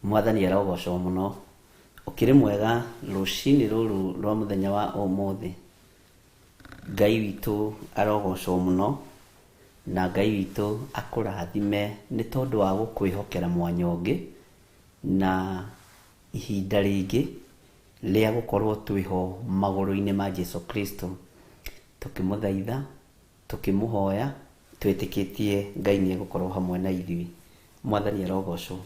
Mwathani arogocwo mũno. Ũkĩrĩ mwega rũcinĩ rũrũ rwa mũthenya wa ũmũthĩ. Ngai witũ arogocwo mũno na Ngai witũ akũrathime nĩ tondũ wa gũkwĩhokera mwanya ũngĩ na ihinda rĩngĩ rĩa gũkorwo twĩho magũrũ-inĩ ma Jesu Kristo tũkĩmũthaitha, tũkĩmũhoya, twĩtĩkĩtie Ngai nĩ egũkorwo hamwe na ithuĩ. Mwathani arogocwo.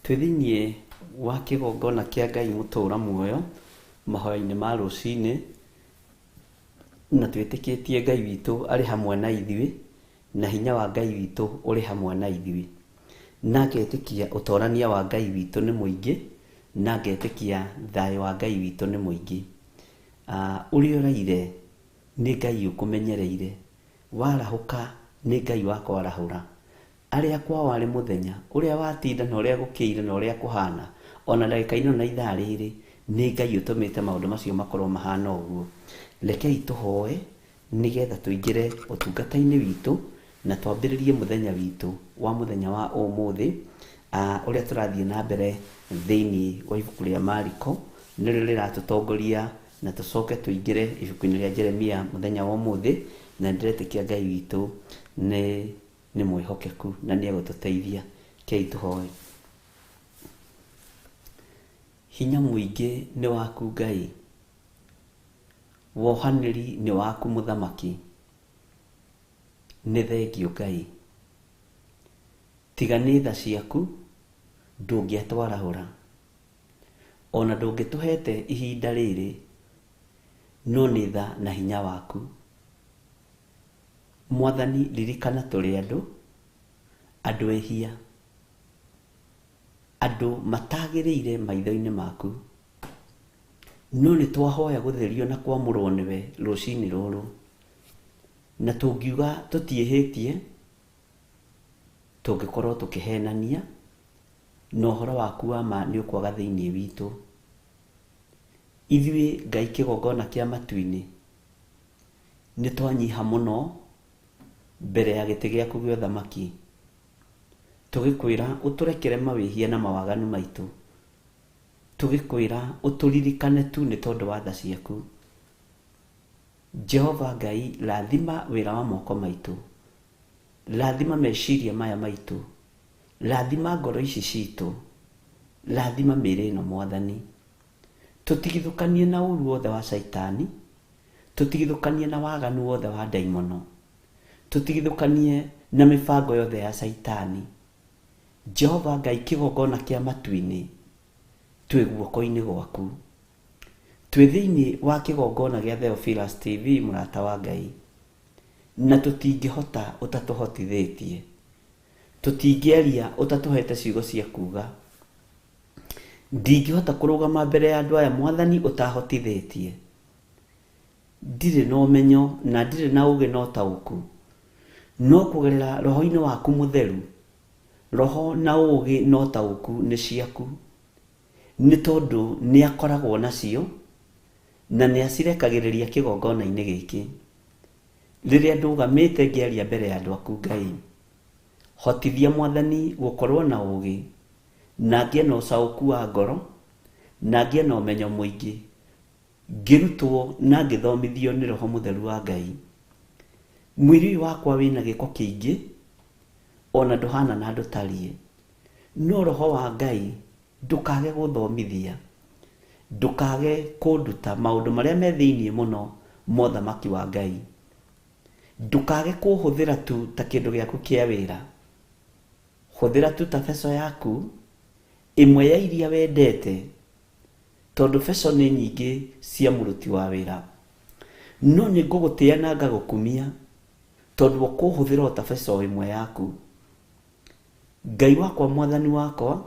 Twĩ thĩinĩ wa kĩgongona kĩa Ngai mũtũra muoyo, mahoya-inĩ ma rũcinĩ, na twĩtĩkĩtie Ngai witũ arĩ hamwe na ithuĩ, na hinya wa Ngai witũ ũrĩ hamwe na ithuĩ. Na ngetĩkia ũtorania wa Ngai witũ nĩ mũingĩ, na ngetĩkia thayũ wa Ngai witũ nĩ mũingĩ. Ũrĩa ũraire nĩ Ngai ũkũmenyereire, warahũka nĩ Ngai wakwarahũra. Arĩa kwao arĩ mũthenya, ũrĩa watinda na ũrĩa gũkĩire na ũrĩa kũhana, ona ndagĩka ĩno na ithaa rĩrĩ, nĩ Ngai ũtũmĩte maũndũ macio makorwo mahana ũguo. Rekei tũhoe nĩgetha tũingĩre ũtungata-inĩ witũ na twambĩrĩrie mũthenya witũ wa mũthenya wa ũmũthĩ, ũrĩa tũrathiĩ na mbere thĩinĩ wa ibuku rĩa Mariko, nĩrĩo rĩratũtongoria na tũcoke tũingĩre ibuku-inĩ rĩa Jeremia mũthenya wa ũmũthĩ, na nĩndĩretĩkia Ngai witũ nĩ nĩ mwĩhokeku na nĩ egũtũteithia. Rekei tũhoe. Hinya mũingĩ nĩ waku Ngai, wohanĩri nĩ waku mũthamaki, nĩ thengiũ Ngai. Tiga nĩ tha ciaku ndũngĩatwarahũra, ona ndũngĩtũhete ihinda rĩrĩ, no nĩ tha na hinya waku. Mwathani ririkana tũrĩ andũ, andũ ehia, andũ matagĩrĩire maitho-inĩ maku. No nĩ twahoya gũtherio na kwamũrwo nĩwe rũcinĩ rũrũ. Na tũngiuga tũtiĩhĩtie, tũngĩkorwo tũkĩhenania, na ũhoro waku wa ma nĩ ũkwaga thĩinĩ witũ. Ithuĩ Ngai kĩgongona kĩa matu-inĩ, nĩ twanyiha mũno mbere ya gĩtĩ gĩaku gĩa ũthamaki, tũgĩkwĩra ũtũrekere mawĩhia na mawaganu maitũ, tũgĩkwĩra ũtũririkane tu nĩ tondũ wa tha ciaku. Jehova Ngai, rathima wĩra wa moko maitũ, rathima meciria maya maitũ, rathima ngoro ici citũ, rathima mĩĩrĩ ĩno Mwathani. Tũtigithũkanie na ũru wothe wa Caitani, tũtigithũkanie na waganu wothe wa ndaimono, tũtigithũkanie na mĩbango yothe ya Caitani. Jehova Ngai kĩgongona kĩa matu-inĩ, twĩ guoko-inĩ gwaku. Twĩ thĩinĩ wa kĩgongona gĩa Theophilus TV mũrata wa Ngai, na tũtingĩhota ũtatũhotithĩtie. Tũtingĩaria ũtatũhete ciugo cia kuga. Ndingĩhota kũrũgama mbere ya andũ aya Mwathani ũtahotithĩtie. Ndirĩ na ũmenyo na ndirĩ na ũgĩ na ũtaũku, no kũgerera Roho-inĩ waku Mũtheru, Roho na ũgĩ na ũtaũku nĩ ciaku, nĩ tondũ nĩ akoragwo nacio na nĩ acirekagĩrĩria kĩgongona-inĩ gĩkĩ. Rĩrĩa ndũgamĩte ngĩaria mbere ya andũ aku Ngai, hotithia Mwathani gũkorwo na ũgĩ, na ngĩe na ũcaũku wa ngoro, na ngĩe na ũmenyo mũingĩ, ngĩrutwo na ngĩthomithio nĩ Roho Mũtheru wa Ngai. Mwĩrĩ ũyũ wakwa wĩna gĩko kĩingĩ, ona ndũhana na ndũtariĩ. No Roho wa Ngai ndũkage gũthomithia, ndũkage kũnduta maũndũ marĩa me thĩinĩ mũno ma ũthamaki wa Ngai. Ndũkage kũhũthĩra tu ta kĩndũ gĩaku kĩa wĩra. Hũthĩra tu ta beco yaku, ĩmwe ya iria wendete, tondũ beco nĩ nyingĩ cia mũruti wa wĩra. No nĩ ngũgũtĩa na ngagũkumia, tondũ ũkũhũthĩra o ta beco ĩmwe yaku. Ngai wakwa Mwathani wakwa,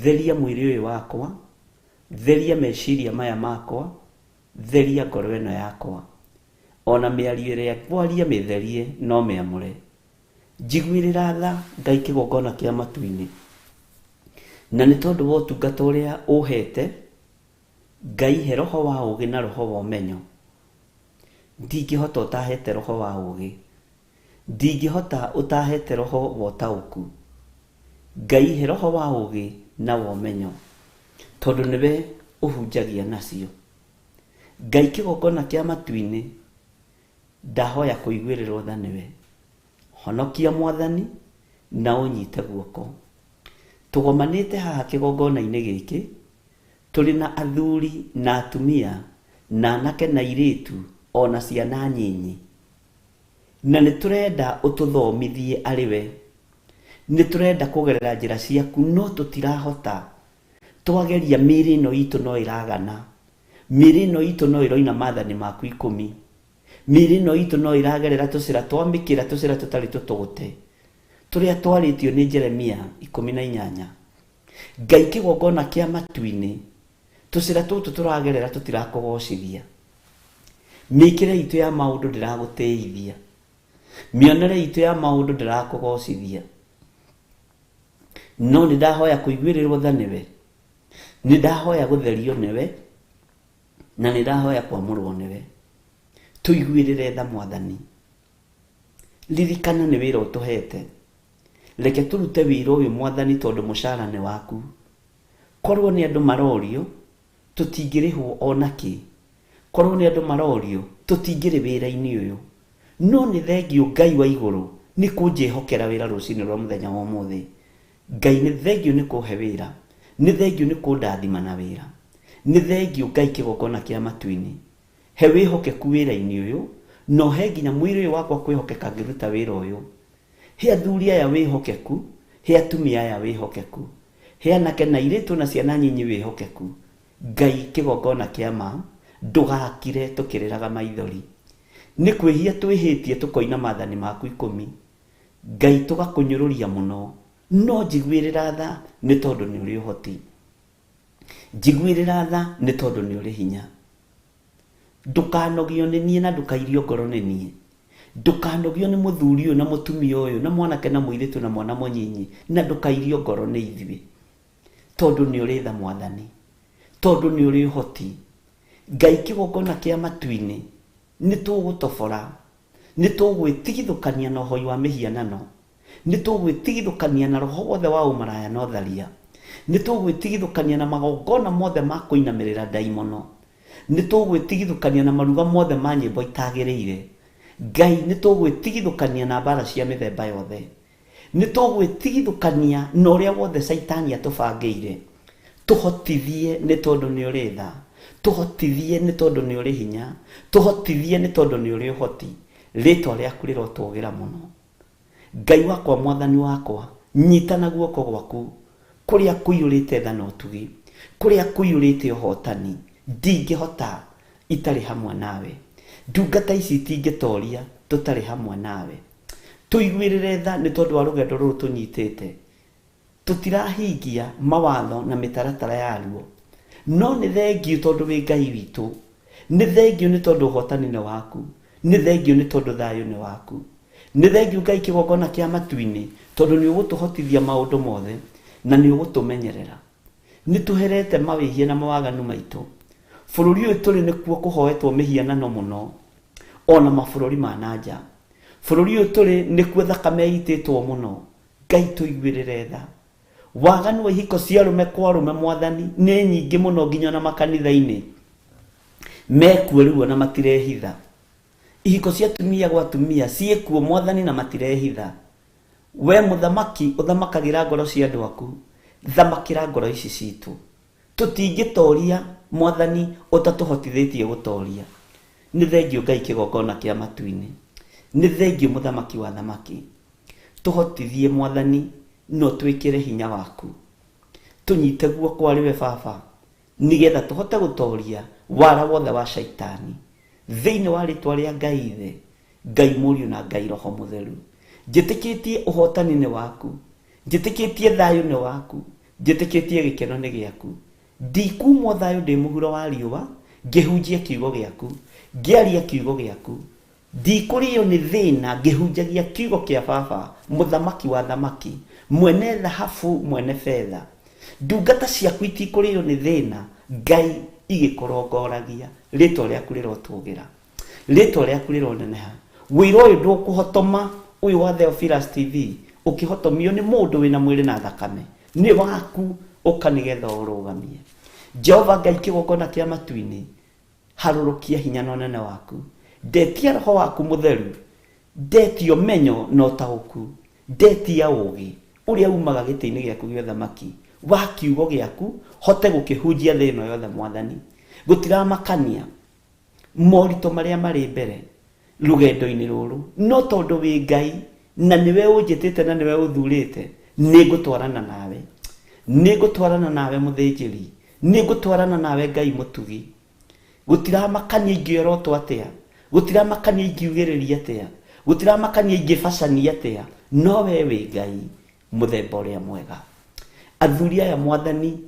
theria mwĩrĩ ũyũ wakwa, theria meciria maya makwa, theria ngoro ĩno yakwa. O na mĩario ĩrĩa ngwaria mĩtherie no mĩamũre. Njiguĩrĩra tha Ngai kĩgongona kĩa matu-inĩ. Na nĩ tondũ wa ũtungata ũrĩa ũhete, Ngai he roho wa ũgĩ na roho wa ũmenyo. Ndingĩhota ũtahete roho wa ũgĩ. Ndingĩhota ũtahete roho wa ũtaũku. Ngai he roho wa ũũgĩ na wa ũmenyo, tondũ nĩwe ũhunjagia nacio. Ngai kĩgongona kĩa matu-inĩ, ndahoya kũiguĩrĩrwo tha nĩwe. Honokia Mwathani na ũnyite guoko. Tũgomanĩte haha kĩgongona-inĩ gĩkĩ, tũrĩ na athuri na atumia, na anake na airĩtu, o na ciana nyinyi. Na nĩ tũrenda ũtũthomithie arĩ we. Nĩ tũrenda kũgerera njĩra ciaku no tũtirahota. Twageria mĩĩrĩ ĩno itũ no ĩragana. Mĩĩrĩ ĩno itũ no ĩroina maathani maku ikũmi. Mĩĩrĩ ĩno itũ no ĩragerera tũcĩra twa mĩkĩra, tũcĩra tũtarĩ tũtũgũte, tũrĩa twarĩtio nĩ Jeremia 18. Ngai kĩgongona kĩa matu-inĩ, tũcĩra tũtũ tũragerera tũtirakũgocithia. Mĩkĩre itũ ya maũndũ ndĩragũtĩithia. Mĩonere itũ ya maũndũ ndĩrakũgocithia. No nĩ ndahoya kũiguĩrĩrwo tha nĩwe. Nĩ ndahoya gũtherio nĩwe. Na nĩ ndahoya kwamũrwo nĩwe. Tũiguĩrĩre tha Mwathani. Ririkana nĩ wĩra ũtũhete. Reke tũrute wĩra ũyũ Mwathani tondũ mũcara nĩ waku. Korwo nĩ andũ marorio, tũtingĩrĩhwo o na kĩ. Korwo nĩ andũ marorio, tũtingĩrĩ wĩra-inĩ ũyũ. No nĩ thengiũ Ngai wa igũrũ nĩ kũnjĩhokera wĩra rũcinĩ rwa mũthenya wa ũmũthĩ. Ngai nĩ thengiũ nĩ kũhe wĩra. Nĩ thengiũ nĩ kũndathima na wĩra. Nĩ thengiũ Ngai kĩgongona kĩa matu-inĩ. He wĩhokeku wĩra-inĩ ũyũ, na ũhe nginya mwĩrĩ ũyũ wakwa kwĩhokeka ngĩruta wĩra ũyũ. He athuri aya wĩhokeku, he atumia aya wĩhokeku. He anake na airĩtu na ciana nyinyi wĩhokeku. Ngai kĩgongona kĩa ma, ndũgakire tũkĩrĩraga maithori. Nĩ kwĩhia twĩhĩtie tũkoina maathani maku ikũmi. Ngai tũgakũnyũrũria mũno, no njiguĩrĩra tha nĩ tondũ nĩ ũrĩ ũhoti. Njiguĩrĩra tha nĩ tondũ nĩ ũrĩ hinya. Ndũkanogio nĩ niĩ na ndũkairio ngoro nĩ niĩ. Ndũkanogio nĩ mũthuri ũyũ na mũtumia ũyũ na mwanake na mũirĩtu na mwana mũnyinyi na ndũkairio ngoro nĩ ithuĩ. Tondũ nĩ ũrĩ tha Mwathani. Tondũ nĩ ũrĩ ũhoti. Ngai kĩgongona kĩa matu-inĩ nĩ tũgũtobora. Nĩ tũgwĩtigithũkania na ũhoi wa mĩhianano. Nĩ tũgwĩtigithũkania na roho wothe wa ũmaraya na ũtharia. Nĩ tũgwĩtigithũkania na magongona mothe ma kũinamĩrĩra ndaimono. Nĩ tũgwĩtigithũkania na maruga mothe ma nyĩmbo itagĩrĩire. Ngai, nĩ tũgwĩtigithũkania na mbaara cia mĩthemba yothe. Nĩ tũgwĩtigithũkania na ũrĩa wothe Caitani atũbangĩire. Tũhotithie nĩ tondũ nĩ ũrĩ tha. Tũhotithie nĩ tondũ nĩ ũrĩ hinya. Tũhotithie nĩ tondũ nĩ ũrĩ ũhoti. Rĩtwa rĩaku rĩrotũgĩra mũno. Ngai wakwa Mwathani wakwa, nyita na guoko gwaku kũrĩa kũiyũrĩte tha na ũtugi, kũrĩa kũiyũrĩte ũhotani. Ndingĩhota itarĩ hamwe nawe. Ndungata ici itingĩtoria tũtarĩ hamwe nawe. Tũiguĩrĩre tha nĩ tondũ wa rũgendo rũrũ tũnyitĩte. Tũtirahingia mawatho na mĩtaratara yaruo. No nĩ thengiũ tondũ wĩ Ngai witũ. Nĩ thengiũ nĩ tondũ ũhotani nĩ waku. Nĩ thengiũ nĩ tondũ thayũ nĩ waku. Nĩ thengiũ Ngai kĩgongona kĩa matu-inĩ tondũ nĩ ũgũtũhotithia maũndũ mothe na nĩ ũgũtũmenyerera. Nĩ tũherete mawĩhia na mawaganu maitũ. Bũrũri ũyũ tũrĩ nĩkuo kũhoetwo mĩhianano mũno o na mabũrũri ma na nja. Bũrũri ũyũ tũrĩ nĩkuo thakame ĩitĩtwo mũno. Ngai tũiguĩrĩre tha. Waganu wa ihiko cia arũme kwa arũme Mwathani nĩ nyingĩ mũno nginya ona makanitha-inĩ. Mekuo rĩu ona matirehitha. Ihiko cia atumia gwa atumia ciĩkuo Mwathani na matirehitha. We mũthamaki ũthamakagĩra ngoro cia andũ aku, thamakĩra ngoro ici citũ. Tũtingĩtoria Mwathani ũtatũhotithĩtie gũtoria. Nĩ thengiũ Ngai kĩgongona kĩa matu-inĩ. Nĩ thengiũ mũthamaki wa athamaki. Tũhotithie Mwathani na ũtwĩkĩre hinya waku. Tũnyite guoko arĩ we Baba, nĩgetha tũhote gũtoria wara wothe wa Shaitani. Thĩinĩ wa rĩtwa rĩa Ngai Ithe, Ngai Mũriũ na Ngai Roho Mũtheru. Njĩtĩkĩtie ũhotani nĩ waku. Njĩtĩkĩtie thayũ nĩ waku. Njĩtĩkĩtie gĩkeno nĩ gĩaku. Ndikumwo thayũ ndĩ mũhuro wa riũa, ngĩhunjia kiugo gĩaku, ngĩaria kiugo gĩaku. Ndikũrĩo nĩ thĩna ngĩhunjagia kiugo kĩa Baba, Mũthamaki wa athamaki, mwene thahabu, mwene betha. Ndungata ciaku itikũrĩo nĩ thĩna, Ngai, igĩkũrongoragia. Rĩtwa rĩaku rĩrotũgĩra. Rĩtwa rĩaku rĩroneneha. Wĩra ũyũ ndũkũhotoma, ũyũ wa Theophilus TV, Ũkĩhotomio nĩ mũndũ wĩna mwĩrĩ na thakame, nĩ waku, ũka nĩgetha ũrũgamie. Jehova Ngai kĩgongona kĩa matu-inĩ, harũrũkia hinya na ũnene waku. Ndetia roho waku mũtheru, ndetia ũmenyo na ũtaũku, ndetia ũũgĩ ũrĩa umaga gĩtĩ-inĩ gĩaku gĩa ũthamaki wa kiugo gĩaku, hote gũkĩhunjia thĩ ĩno yothe Mwathani. Gũtiramakania moritũ marĩa marĩ mbere rũgendo-inĩ rũrũ, no tondũ wĩ Ngai na nĩwe ũnjĩtĩte na nĩwe ũthurĩte, nĩngũtwarana nawe. Nĩngũtwarana nawe mũthĩnjĩri, nĩngũtwarana nawe Ngai mũtugi. Gũtiramakania ingĩorotwo atĩa, gũtiramakania ingiugĩrĩria atĩa, gũtiramakania ingĩbacania atĩa, no we wĩ Ngai mũthemba ũrĩa mwega. Athuri aya Mwathani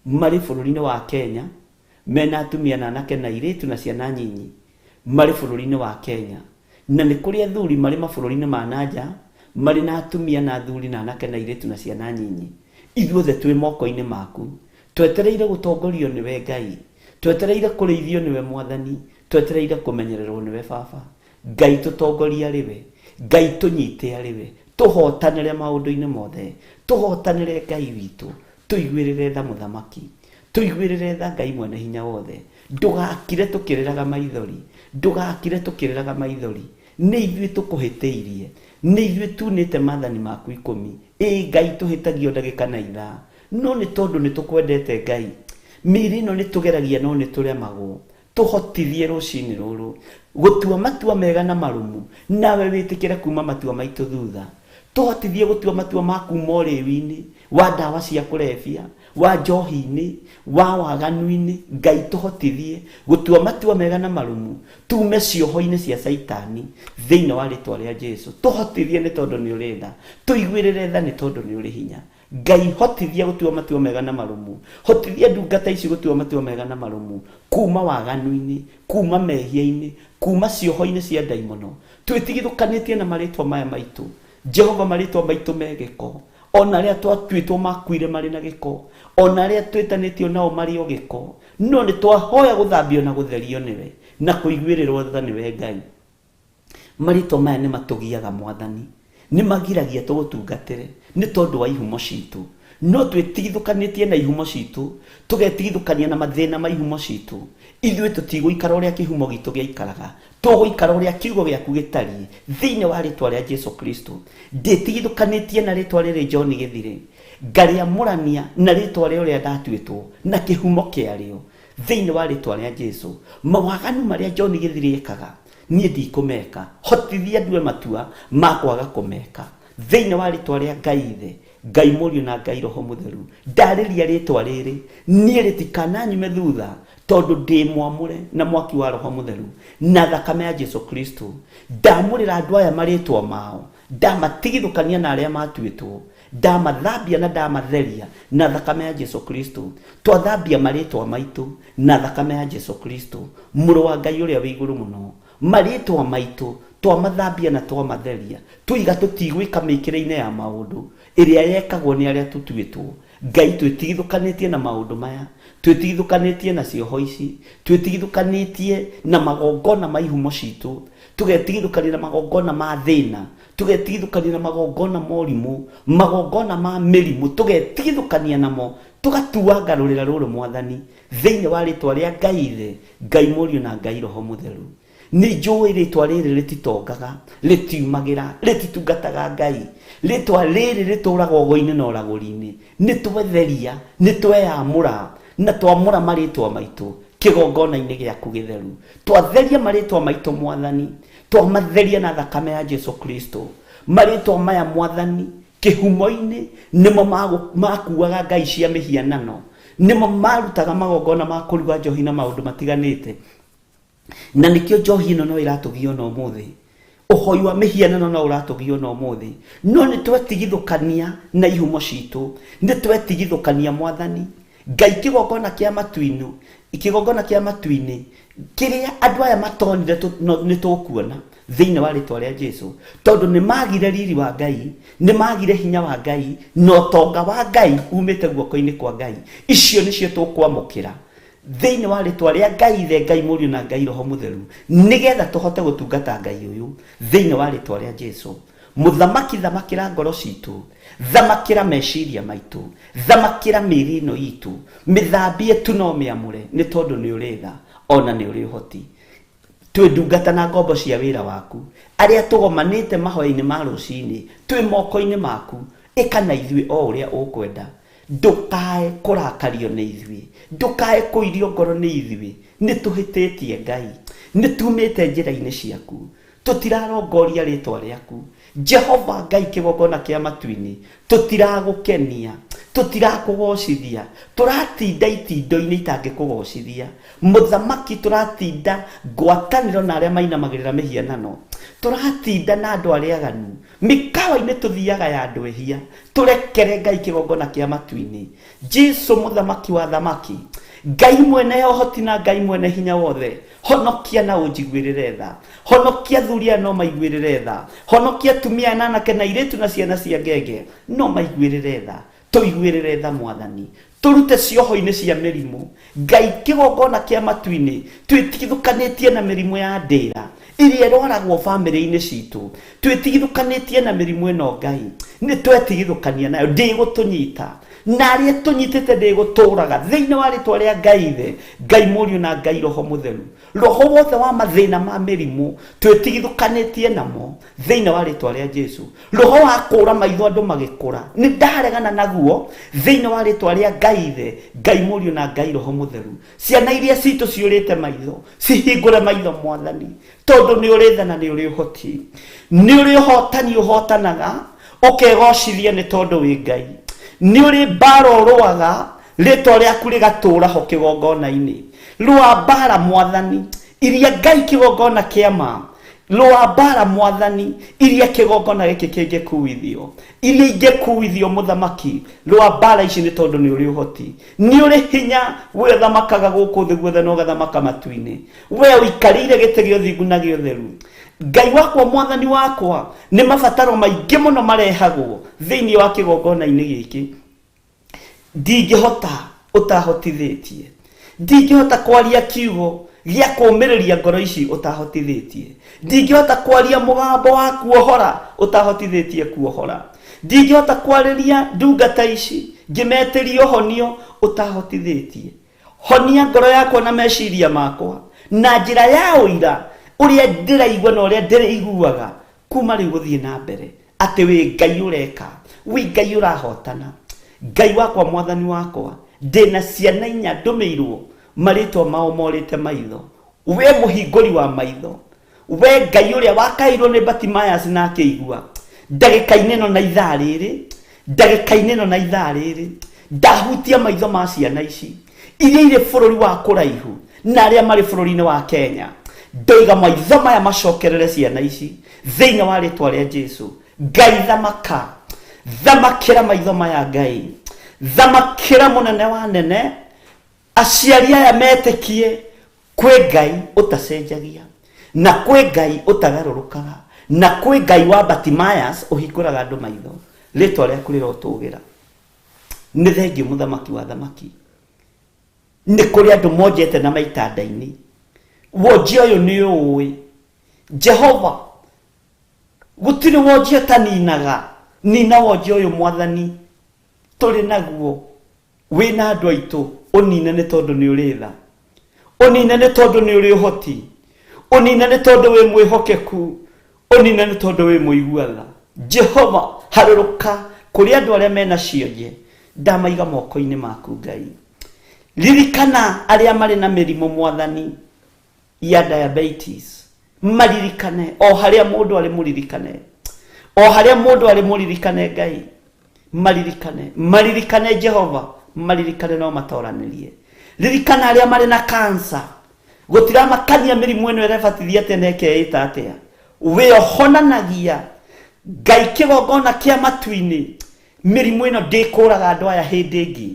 marĩ bũrũri-inĩ wa Kenya, mena atumia na anake na airĩtu na ciana nyinyi, marĩ bũrũri-inĩ wa Kenya. Na nĩ kũrĩ athuri marĩ mabũrũri-inĩ ma na nja, marĩ na atumia na athuri na anake na airĩtu na ciana nyinyi. Ithuothe twĩ moko-inĩ maku. Twetereire gũtongorio nĩwe Ngai. Twetereire kũrĩithio nĩwe Mwathani. Twetereire kũmenyererwo nĩwe Baba. Ngai tũtongorie arĩ we. Ngai tũnyite arĩ we. Tũhotanĩre maũndũ-inĩ mothe. Tũhotanĩre Ngai witũ. Tũiguĩrĩre tha Mũthamaki. Tũiguĩrĩre tha Ngai mwene hinya wothe. Ndũgakire tũkĩrĩraga maithori. Ndũgakire tũkĩrĩraga maithori. Nĩ ithuĩ tũkũhĩtĩirie. Nĩ ithuĩ tunĩte maathani maku ikũmi. Ĩĩ Ngai tũhĩtagia o ndagĩka na ithaa. No nĩ tondũ nĩ tũkwendete Ngai. Mĩĩrĩ ĩno nĩ tũgeragia no nĩ tũremagwo. Tũhotithie rũcinĩ rũrũ gũtua matua mega na marũmu, nawe wĩtĩkĩre kuma matua maitũ thutha. Tũhotithie gũtua matua ma kuma ũrĩu-inĩ, wa ndawa cia kũrebia, wa njohi-inĩ, wa waganu-inĩ. Ngai tũhotithie gũtua matua mega na marũmu, tume cioho-inĩ cia Caitani thĩinĩ wa rĩtwa rĩa Jesu. Tũhotithie nĩ tondũ nĩ ũrĩ tha. Tũiguĩrĩre tha nĩ tondũ nĩ ũrĩ hinya. Ngai hotithia gũtua matua mega na marũmu. Hotithia ndungata ici gũtua matua mega na marũmu kuma waganu-inĩ, kuma mehia-inĩ, kuma cioho-inĩ cia ndaimono. Twĩtigithũkanĩtie na marĩtwa maya maitũ. Jehova marĩtwa maitũ me gĩko. Ona arĩa twatuĩtwo makuire marĩ na gĩko. Ona arĩa twĩtanĩtio nao marĩ o gĩko. No nĩ twahoya gũthambio na gũtherio nĩwe na kũiguĩrĩrwo tha nĩwe Ngai. Marĩtwa maya nĩ matũgiaga Mwathani, nĩ magiragia tũgũtungatĩre nĩ tondũ wa ihumo citũ. No twĩtigithũkanĩtie na ihumo citũ, tũgetigithũkania na mathĩna ma ihumo citũ. Ithuĩ tũtigũikara ũrĩa kĩhumo gitũ gĩaikaraga, tũgũikara ũrĩa kiugo gĩaku gĩtariĩ thĩinĩ wa rĩtwa rĩa Jesu Kristo. Ndĩtigithũkanĩtie na rĩtwa rĩrĩ John Gĩthirĩ, ngarĩamũrania na rĩtwa rĩa ũrĩa ndatuĩtwo na kĩhumo kĩarĩo thĩinĩ wa rĩtwa rĩa Jesu. Mawaganu marĩa John Gĩthirĩ ekaga, niĩ ndikũmeka. Hotithia ndue matua ma kwaga kũmeka thĩinĩ wa rĩtwa rĩa Ngai Ithe, Ngai Mũriũ na Ngai Roho Mũtheru. Ndarĩria rĩtwa rĩrĩ, niĩ rĩtikananyume thutha, tondũ ndĩ mwamũre na mwaki wa Roho Mũtheru na thakame ya Jesu Kristo. Ndamũrĩra andũ aya marĩtwa mao, ndamatigithũkania na arĩa matuĩtwo, ndamathambia na ndamatheria na thakame ya Jesu Kristo. Twathambia marĩtwa maitũ na thakame ya Jesu Kristo, Mũrũ wa Ngai ũrĩa wĩ igũrũ mũno. Marĩtwa maitũ twamathambia na twamatheria, twoiga tũtigwĩka mĩkĩre-inĩ ya maũndũ ĩrĩa yekagwo nĩ arĩa tũtuĩtwo. Ngai, twĩtigithũkanĩtie na maũndũ maya, twĩtigithũkanĩtie na cioho ici, twĩtigithũkanĩtie na magongona ma ihumo citũ, tũgetigithũkania na magongona ma thĩna, tũgetigithũkania na magongona ma ũrimũ, magongona ma mĩrimũ, tũgetigithũkania namo, tũgatuanga rũrĩra rũrũ Mwathani, thĩinĩ wa rĩtwa rĩa Ngai Ithe, Ngai Mũriũ na Ngai Roho Mũtheru. Nĩ njũĩ rĩtwa rĩrĩ rĩtitongaga, rĩtiumagĩra, rĩtitungataga Ngai. Rĩtwa rĩrĩ rĩtũraga ũgo-inĩ na ũragũri-inĩ. Nĩ twetheria, nĩ tweyamũra, na twamũra marĩtwa maitũ kĩgongona-inĩ gĩaku gĩtheru. Twatheria marĩtwa maitũ Mwathani, twamatheria na thakame ya Jesu Kristo. Marĩtwa maya Mwathani, kĩhumo-inĩ nĩmo makuaga ngai cia mĩhianano, nĩmo marutaga magongona ma kũruga njohi na maũndũ matiganĩte. Na nĩkĩo njohi ĩno no ĩratũgia ona ũmũthĩ, ũhoi wa mĩhianano no ũratũgia ona ũmũthĩ. No nĩ twetigithũkania na ihumo citũ, nĩ twetigithũkania Mwathani Ngai kĩgongona kĩa matu-inĩ, kĩgongona kĩa matu-inĩ kĩrĩa andũ aya matonire nĩ tũkuona thĩinĩ wa rĩtwa rĩa Jesu, tondũ nĩ magire riri wa Ngai, nĩ magire hinya wa Ngai na ũtonga wa Ngai umĩte guoko-inĩ kwa Ngai. Icio nĩcio tũkwamũkĩra thĩinĩ wa rĩtwa rĩa Ngai Ithe, Ngai Mũriũ na Ngai Roho Mũtheru, nĩgetha tũhote gũtungata Ngai ũyũ thĩinĩ wa rĩtwa rĩa Jesu. Mũthamaki, thamakĩra ngoro citũ, thamakĩra meciria maitũ, thamakĩra mĩĩrĩ ĩno itũ, mĩthambie tu no mĩamũre, nĩ tondũ nĩ ũrĩ tha ona nĩ ũrĩ ũhoti. Twĩ ndungata na ngombo cia wĩra waku, arĩa tũgomanĩte mahoya-inĩ ma rũcinĩ, twĩ moko-inĩ maku, ĩka na ithuĩ o ũrĩa ũkwenda. Ndũkae kũrakario nĩ ithuĩ, ndũkae kũirio ngoro nĩ ithuĩ, nĩ tũhĩtĩtie Ngai, nĩ tumĩte njĩra-inĩ ciaku, tũtirarongoria rĩtwa rĩaku. Jehova Ngai kĩgongona kĩa matu-inĩ, tũtiragũkenia, tũtirakũgocithia, tũratinda itindo-inĩ itangĩkũgocithia. Mũthamaki, tũratinda ngwatanĩro na arĩa mainamagĩrĩra mĩhianano, tũratinda na andũ arĩa aganu, mĩkawa-inĩ tũthiaga ya andũ ehia. Tũrekere Ngai kĩgongona kĩa matu-inĩ. Jesu mũthamaki wa thamaki, Ngai mwene ũhoti na Ngai mwene hinya wothe, honokia na ũnjiguĩrĩre tha. Honokia athuri aya no maiguĩrĩre tha. Honokia atumia aya na anake na airĩtu na ciana cia ngenge no maiguĩrĩre tha. Tũiguĩrĩre tha Mwathani. Tũrute cioho-inĩ cia mĩrimũ. Ngai kĩgongona kĩa matu-inĩ, twĩtigithũkanĩtie na mĩrimũ ya ndĩra ĩrĩa ĩrwaragwo bamĩrĩ-inĩ citũ. Twĩtigithũkanĩtie na mĩrimũ ĩno Ngai, nĩ twetigithũkania nayo, ndĩgũtũnyita. Na arĩa ĩtũnyitĩte ndĩgũtũraga thĩinĩ wa rĩtwa rĩa Ngai Ithe, Ngai Mũriũ na Ngai Roho Mũtheru. Roho wothe wa mathĩna ma mĩrimũ twĩtigithũkanĩtie namo thĩinĩ wa rĩtwa rĩa Jesu. Roho wa kũra maitho andũ magĩkũra nĩ ndaregana naguo thĩinĩ wa rĩtwa rĩa Ngai Ithe, Ngai Mũriũ na Ngai Roho Mũtheru. Ciana iria citũ ciũrĩte maitho cihingũre maitho Mwathani, tondũ nĩ ũrĩ tha na nĩ ũrĩ ũhoti, nĩ ũrĩ ũhotani ũhotanaga ũkegocithia nĩ tondũ wĩ Ngai, nĩ ũrĩ mbara ũrũaga rĩtwa rĩaku rĩgatũũra ho kĩgongona-inĩ. Rũa mbara Mwathani iria Ngai kĩgongona kĩa ma, rũa mbara Mwathani iria kĩgongona gĩkĩ kĩngĩkuithio, iria ingĩkuithio Mũthamaki, rũa mbara ici nĩ tondũ nĩ ũrĩ ũhoti, nĩ ũrĩ hinya. We ũthamakaga gũkũ thĩ guothe na ũgathamaka matu-inĩ, we ũikarĩire gĩtĩ gĩa ũthingu na gĩa ũtheru. Ngai wakwa, Mwathani wakwa, nĩ mabataro maingĩ mũno marehagwo thĩinĩ wa kĩgongona-inĩ gĩkĩ. Ndingĩhota ũtahotithĩtie, ndingĩhota kwaria kiugo gĩa kũũmĩrĩria ngoro ici ũtahotithĩtie, ndingĩhota kwaria mũgambo wa kuohora ũtahotithĩtie kuohora, ndingĩhota kwarĩria ndungata ici ngĩmetĩria ũhonio ũtahotithĩtie. Honia ngoro yakwa na meciria makwa na njĩra ya ũira ũrĩa ndĩraigua na ũrĩa ndĩrĩiguaga kuma rĩu gũthiĩ na mbere, atĩ wĩ Ngai ũreka, wĩ Ngai ũrahotana. Ngai wakwa, Mwathani wakwa, ndĩna ciana inya ndũmĩirwo marĩtwa mao morĩte maitho. We mũhingũri wa maitho, we Ngai ũrĩa wakairwo nĩ Bartimaeus na akĩigua, ndagĩka-inĩ ĩno na ithaa rĩrĩ, ndagĩka-inĩ ĩno na ithaa rĩrĩ, ndahutia maitho ma ciana ici iria irĩ bũrũri wa kũraihu na arĩa marĩ bũrũri-inĩ wa Kenya, ndoiga maitho maya macokerere ciana ici thĩinĩ wa rĩtwa rĩa Jesu. Ngai thamaka, thamakĩra maitho maya Ngai, thamakĩra mũnene wa nene. Aciari aya metĩkie kwĩ Ngai ũtacenjagia, na kwĩ Ngai ũtagarũrũkaga, na kwĩ Ngai wa Bartimaeus ũhingũraga andũ maitho. Rĩtwa rĩaku rĩrotũgĩra. Nĩ thengiũ mũthamaki wa thamaki. Nĩ kũrĩ andũ monjete na maitanda-inĩ. Wonjia ũyũ nĩ ũĩ. Jehova, gũtirĩ wonjia ũtaninaga. Nina wonjia ũyũ Mwathani tũrĩ naguo. Wĩna andũ aitũ, ũnine nĩ tondũ nĩ ũrĩ tha. Ũnine nĩ tondũ nĩ ũrĩ ũhoti. Ũnine nĩ tondũ wĩ mwĩhokeku. Ũnine nĩ tondũ wĩ mũigua tha. Jehova, harũrũka kũrĩ andũ arĩa mena cionje. Ndamaiga moko-inĩ maku Ngai. Ririkana arĩa marĩ na mĩrimũ Mwathani ya diabetes. Maririkane o harĩa mũndũ arĩ, mũririkane o harĩa mũndũ arĩ, mũririkane Ngai. Maririkane, maririkane Jehova, maririkane no matoranĩrie. Ririkana arĩa marĩ na cancer. Gũtiramakania mĩrimũ ĩno ĩrebatithia atĩa na ĩkeĩta atĩa. Wĩohonanagia Ngai kĩgongona kĩa matu-inĩ. Mĩrimũ ĩno ndĩkũraga andũ aya hĩndĩ ĩngĩ,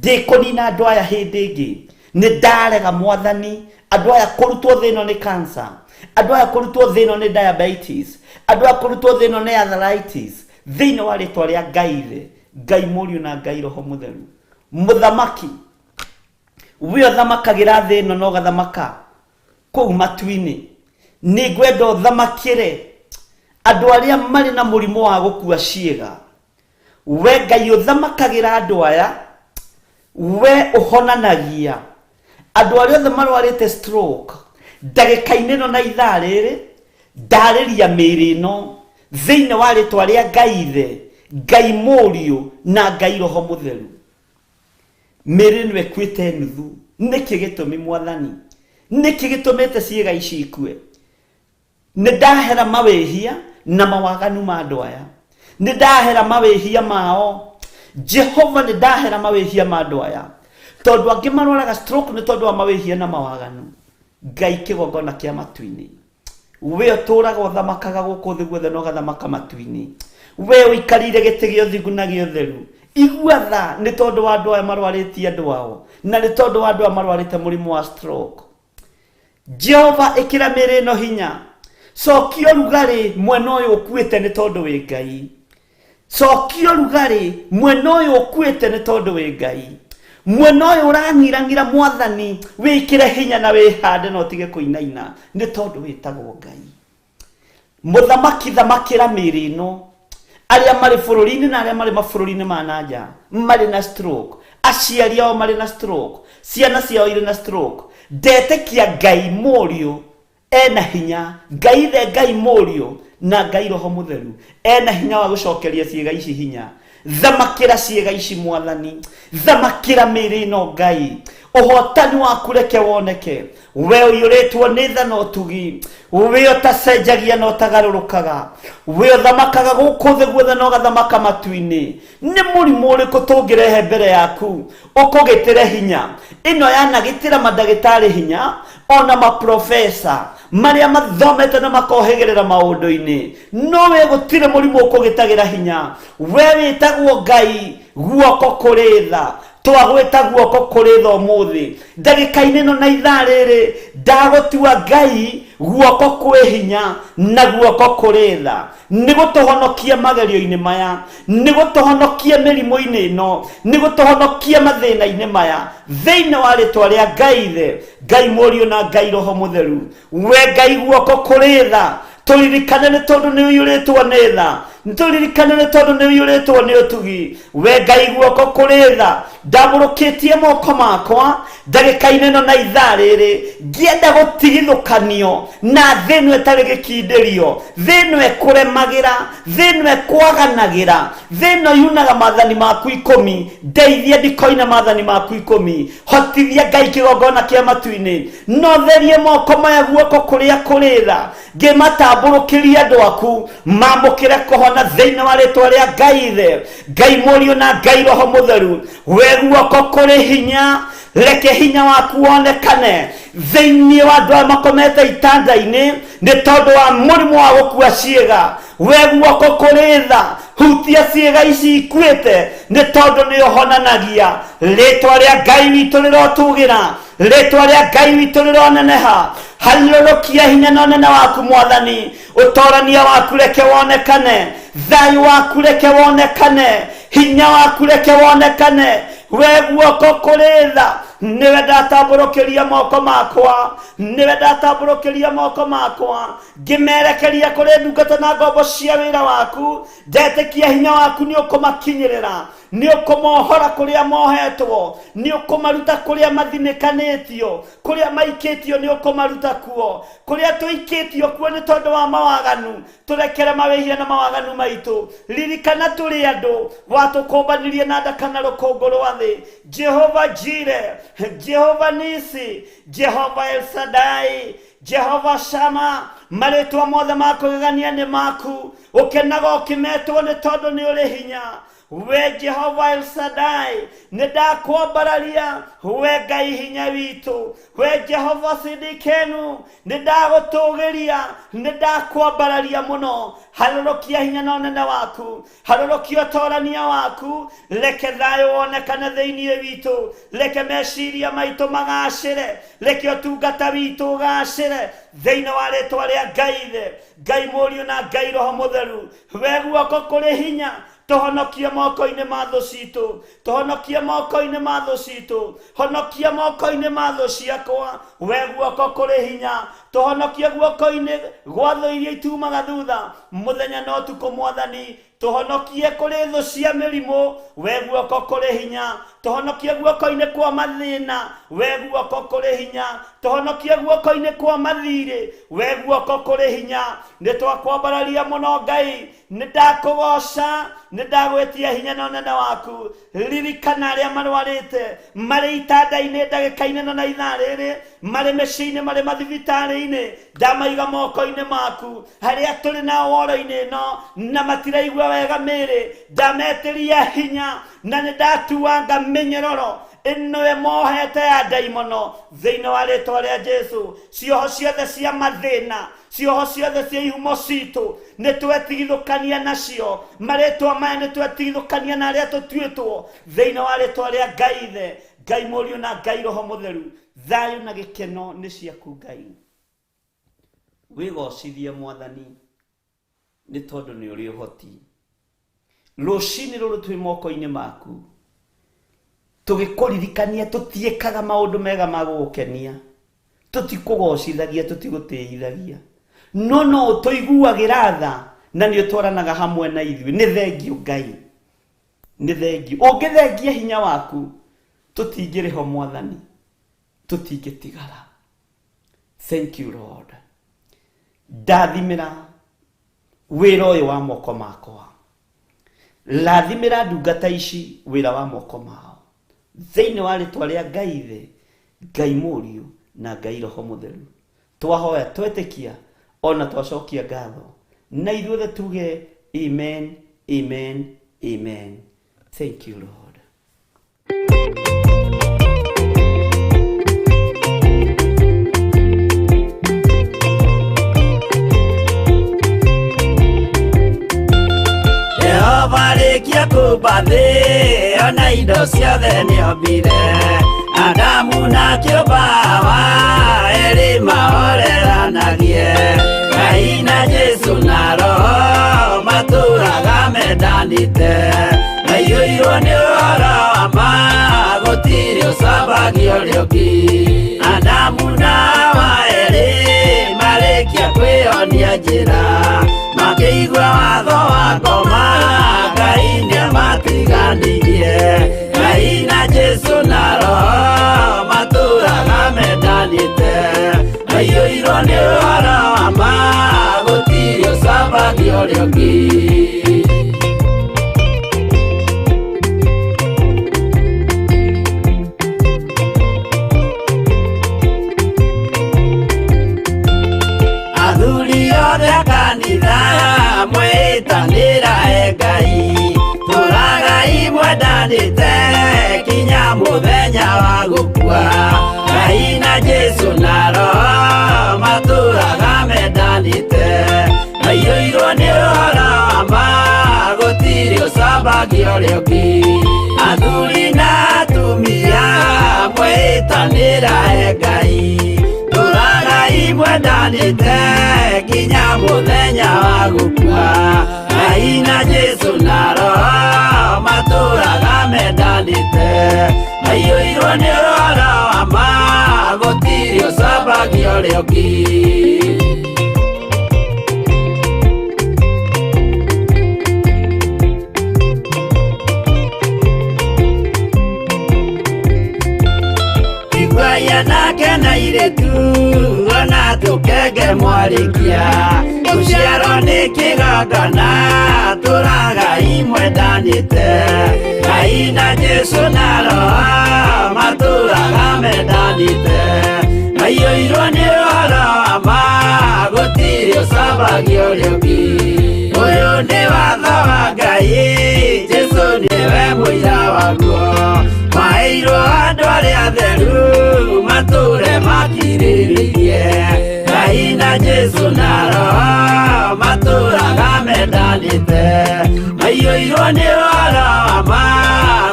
ndĩkũnina andũ aya hĩndĩ ĩngĩ. Nĩ ndarega Mwathani andũ aya kũrutwo thĩ ĩno nĩ cancer, andũ aya kũrutwo thĩ ĩno nĩ diabetes, andũ aya kũrutwo thĩ ĩno nĩ arthritis, thĩinĩ wa rĩtwa rĩa Ngai Ithe, Ngai Mũriũ na Ngai Roho Mũtheru. Mũthamaki, we ũthamakagĩra thĩ ĩno na ũgathamaka kũu matu-inĩ, nĩ ngwenda ũthamakĩre Andũ arĩa marĩ na mũrimũ wa gũkua ciĩga, we Ngai ũthamakagĩra andũ aya, we ũhonanagia andũ arĩa othe marwarĩte stroke ndagĩka-inĩ ĩno na ithaa rĩrĩ, ndarĩria mĩĩrĩ ĩno thĩinĩ wa rĩtwa rĩa Ngai Ithe, Ngai Mũriũ na Ngai Roho Mũtheru. Mĩĩrĩ ĩno ĩkuĩte nuthu. Nĩkĩ gĩtũmi Mwathani? Nĩkĩ gĩtũmĩte ciĩga ici ikue? Nĩ ndahera mawĩhia na mawaganu ma andũ aya. Nĩ ndahera mawĩhia mao. Jehova, nĩ ndahera mawĩhia ma andũ aya. Tondũ angĩ marwaraga stroke nĩ tondũ wa mawĩhia na mawaganu. Ngai kĩgongona kĩa matu-inĩ. We ũtũũraga ũthamakaga gũkũ thĩ guothe na ũgathamaka matu-inĩ. We ũikarĩire gĩtĩ gĩa ũthingu na gĩa ũtheru. Igua tha nĩ tondũ wa andũ aya marwarĩtie andũ ao, na nĩ tondũ wa andũ aya marwarĩte mũrimũ wa stroke. Jehova ĩkĩra mĩĩrĩ ĩno hinya. Cokia ũrugarĩ mwena ũyũ ũkuĩte nĩ tondũ wĩ Ngai. Cokia ũrugarĩ mwena ũyũ ũkuĩte nĩ tondũ wĩ Ngai. Mwena ũyũ ũrang'irang'ira Mwathani wĩkĩre hinya na wĩhande na ũtige kũinaina nĩ tondũ wĩtagwo Ngai. Mũthamaki thamakĩra mĩĩrĩ ĩno, arĩa marĩ bũrũri-inĩ na arĩa marĩ mabũrũri-inĩ ma na nja marĩ na stroke, aciari ao marĩ na stroke, ciana ciao irĩ na stroke. Ndetĩkia Ngai Mũriũ ena hinya, Ngai Ithe, Ngai Mũriũ na Ngai Roho Mũtheru ena hinya wa gũcokeria ciĩga ici hinya. Thamakĩra ciĩga ici Mwathani, thamakĩra mĩĩrĩ ĩno Ngai, ũhotani waku reke woneke. We ũiyũrĩtwo nĩ tha na ũtugi, we ũtacenjagia na ũtagarũrũkaga, we ũthamakaga gũkũ thĩ guothe na ũgathamaka matu-inĩ. Nĩ mũrimũ ũrĩkũ tũngĩrehe mbere yaku ũkũgĩtĩre hinya? Ĩno yanagĩtĩra mandagĩtarĩ hinya, ona maprofesa marĩa mathomete na makohĩgĩrĩra maũndũ-inĩ. No we gũtirĩ mũrimũ ũkũgĩtagĩra hinya. We wĩtagwo Ngai guoko kũrĩ tha. Twagwĩta guoko kũrĩ tha ũmũthĩ ndagĩka-inĩ ĩno na ithaa rĩrĩ, ndagũtua Ngai guoko kwĩ hinya na guoko kũrĩ tha, nĩ gũtũhonokia magerio-inĩ maya, nĩ gũtũhonokia mĩrimũ-inĩ ĩno, nĩ gũtũhonokia mathĩna-inĩ maya, thĩinĩ wa rĩtwa rĩa Ngai Ithe, Ngai Mũriũ na Ngai Roho Mũtheru. We Ngai guoko kũrĩ tha, tũririkane nĩ tondũ nĩ ũiyũrĩtwo nĩ tha, tũririkane nĩ tondũ nĩ ũiyũrĩtwo nĩ ũtugi. We Ngai guoko kũrĩ tha, ndambũrũkĩtie moko makwa ndagĩka-inĩ ĩno na ithaa rĩrĩ, ngĩenda gũtigithũkanio na thĩ ĩno ĩtarĩ gĩkindĩrio, thĩ ĩno ĩkũremagĩra, thĩ ĩno ĩkwaganagĩra, thĩ ĩno yunaga maathani maku ikũmi. Ndeithia ndikoine maathani maku ikũmi. Hotithia Ngai kĩgongona kĩa matu-inĩ, no therie moko maya guoko kũrĩa kũrĩ tha, ngĩmatambũrũkĩria andũ aku mamũkĩre kũhona thĩinĩ wa rĩtwa rĩa Ngai Ithe, Ngai Mũriũ na Ngai Roho Mũtheru. We guoko kũrĩ hinya, reke hinya waku wonekane thĩinĩ wa andũ aya makomete itanda-inĩ nĩ tondũ wa mũrimũ wa gũkua ciĩga. We guoko kũrĩ tha, hutia ciĩga ici ikuĩte nĩ tondũ nĩ ũhonanagia. Rĩtwa rĩa Ngai witũ rĩrotũgĩra, rĩtwa rĩa Ngai witũ rĩroneneha. Harũrũkia hinya na ũnene waku Mwathani, ũtorania waku reke wonekane, thayũ waku reke wonekane, hinya waku reke wonekane. We guoko kũrĩ tha, nĩwe ndatambũrũkĩria moko makwa, nĩwe ndatambũrũkĩria moko makwa ngĩmerekeria kũrĩ ndungata na ngombo cia wĩra waku. Ndetĩkia hinya waku nĩ ũkũmakinyĩrĩra, nĩ ũkũmohora kũrĩa mohetwo, nĩ ũkũmaruta kũrĩa mathinĩkanĩtio, kũrĩa maikĩtio nĩ ũkũmaruta kuo. Kũrĩa tũikĩtio kuo nĩ tondũ wa mawaganu, tũrekere mawĩhia na mawaganu maitũ. Ririkana tũrĩ andũ, watũkũmbanirie na nda kana rũkũngũ rwa thĩ. Jehova Jire, Jehova Nisi, Jehova El Shaddai, Jehova Shama, marĩtwa mothe ma kũgegania nĩ maku. Ũkenaga ũkĩmetwo nĩ tondũ nĩ ũrĩ hinya. We Jehova El Shaddai, nĩ ndakwambararia, we Ngai hinya witũ. We Jehova Sidikenu, nĩ ndagũtũgĩria, nĩ ndakwambararia mũno. Harũrũkia hinya na ũnene waku, harũrũkia ũtorania waku, reke thayũ wonekane thĩinĩ witũ, reke meciria maitũ magacĩre, reke ũtungata witũ ũgacĩre thĩinĩ wa rĩtwa rĩa Ngai Ithe, Ngai Mũriũ na Ngai Roho Mũtheru. We guoko kũrĩ hinya, Tũhonokie moko-inĩ ma thũ citũ, tũhonokie moko-inĩ ma thũ citũ, honokia moko-inĩ ma thũ ciakwa, we guoko kũrĩ hinya, tũhonokie guoko-inĩ gwa thũ iria itumaga thutha mũthenya na ũtukũ. Mwathani, tũhonokie kũrĩ thũ cia mĩrimũ, we guoko kũrĩ hinya, tũhonokie guoko-inĩ kwa mathĩna, we guoko kũrĩ hinya, tũhonokie guoko-inĩ kwa mathirĩ, we guoko kũrĩ hinya. Nĩ twakwambararia mũno Ngai, nĩ ndakũgoca, nĩ ndagwĩtia hinya na ũnene waku. Ririkana arĩa marwarĩte marĩ itanda-inĩ ndagĩka-inĩ ĩno na ithaa rĩrĩ, marĩ mĩciĩ-inĩ, marĩ mathibitarĩ-inĩ, ndamaiga moko-inĩ maku. Harĩa tũrĩ nao woro-inĩ ĩno na matiraigua wega mĩĩrĩ, ndametĩria hinya na nĩ ndatuanga mĩnyororo ĩno ĩmohete ya ndaimono thĩinĩ wa rĩtwa rĩa Jesu. Cioho ciothe cia mathĩna, cioho ciothe cia ihumo citũ, nĩ twetigithũkania nacio. Marĩtwa maya nĩ twetigithũkania na arĩa tũtuĩtwo thĩinĩ wa rĩtwa rĩa Ngai Ithe, Ngai Mũriũ na Ngai Roho Mũtheru. Thayũ na gĩkeno nĩ ciaku Ngai. Wĩgocithie Mwathani nĩ tondũ nĩ ũrĩ ũhoti. Rũcinĩ rũrũ twĩ moko-inĩ maku, tũgĩkũririkania tũtiĩkaga maũndũ mega ma gũgũkenia, tũtikũgocithagia, tũtigũtĩithagia, no no ũtũiguagĩra tha na nĩ ũtwaranaga hamwe na ithuĩ. Nĩ thengiũ Ngai, nĩ thengiũ. Ũngĩthengia hinya waku tũtingĩrĩ ho Mwathani, tũtingĩtigara. Thank you Lord. Ndathimĩra wĩra ũyũ wa moko makwa, rathimĩra ndungata ici wĩra wa moko mao thĩinĩ wa rĩtwa rĩa Ngai Ithe, Ngai Mũriũ na Ngai Roho Mũtheru. Twahoya twetĩkia ona twacokia ngatho, na ithuothe tuge amen, amen, amen. Thank you Lord. Jehova arĩkia kũmba thĩ ona indo ciothe nĩombire, Adamu na kĩũmba Hawa erĩ mahoreranagie. Ngai na Jesu na Roho matũraga mendanĩte, maiyũirwo nĩ ũhoro wa ma, gũtirĩ ũcambagio ũrĩa ũngĩ. Adamu na Hawa erĩ marĩkia kwĩyonia njĩra, makĩigua watho wa ngoma, Ngai nĩamatiganirie. Ngai na Jesu na Roho matũraga mendanĩte, maiyũirwo nĩ ũhoro wa ma, gũtirĩ ũcambagio ũrĩa ũngĩ. Athuri othe a kanitha mwĩtanĩra e Ngai, tũragai mwendanĩte kinya mũthenya wa gũkua. Ngai na Jesu na Roho matũraga mendanĩte, maiyũirwo nĩ ũhoro wa ma, gũtirĩ ũcambagio ũrĩa ũngĩ. Athuri na atumia mwĩtanĩra e Ngai, tũragai mwendanĩte nginya mũthenya wa gũkua. Ngai na Jesu na Roho matũraga mendanĩte, maiyũirwo nĩ ũhoro wa ma, gũtirĩ ũcambagio ũrĩa ũngĩ. Iguai anake na airĩtu ona tũkenge mwarĩkia, gũciarwo nĩ kĩgongona, tũragai mwendanĩte. Ngai na Jesu na Roho matũraga mendanĩte, maiyũirwo nĩ ũhoro wa ma, gũtirĩ ũcambagio ũrĩa ũngĩ. Ũyũ nĩ watho wa Ngai, Jesu nĩwe mũira waguo, maheirwo andũ arĩa atheru matũre makirĩrĩirie. Ngai na Jesu na Roho matũraga mendanĩte, maiyũirwo nĩ ũhoro wa ma,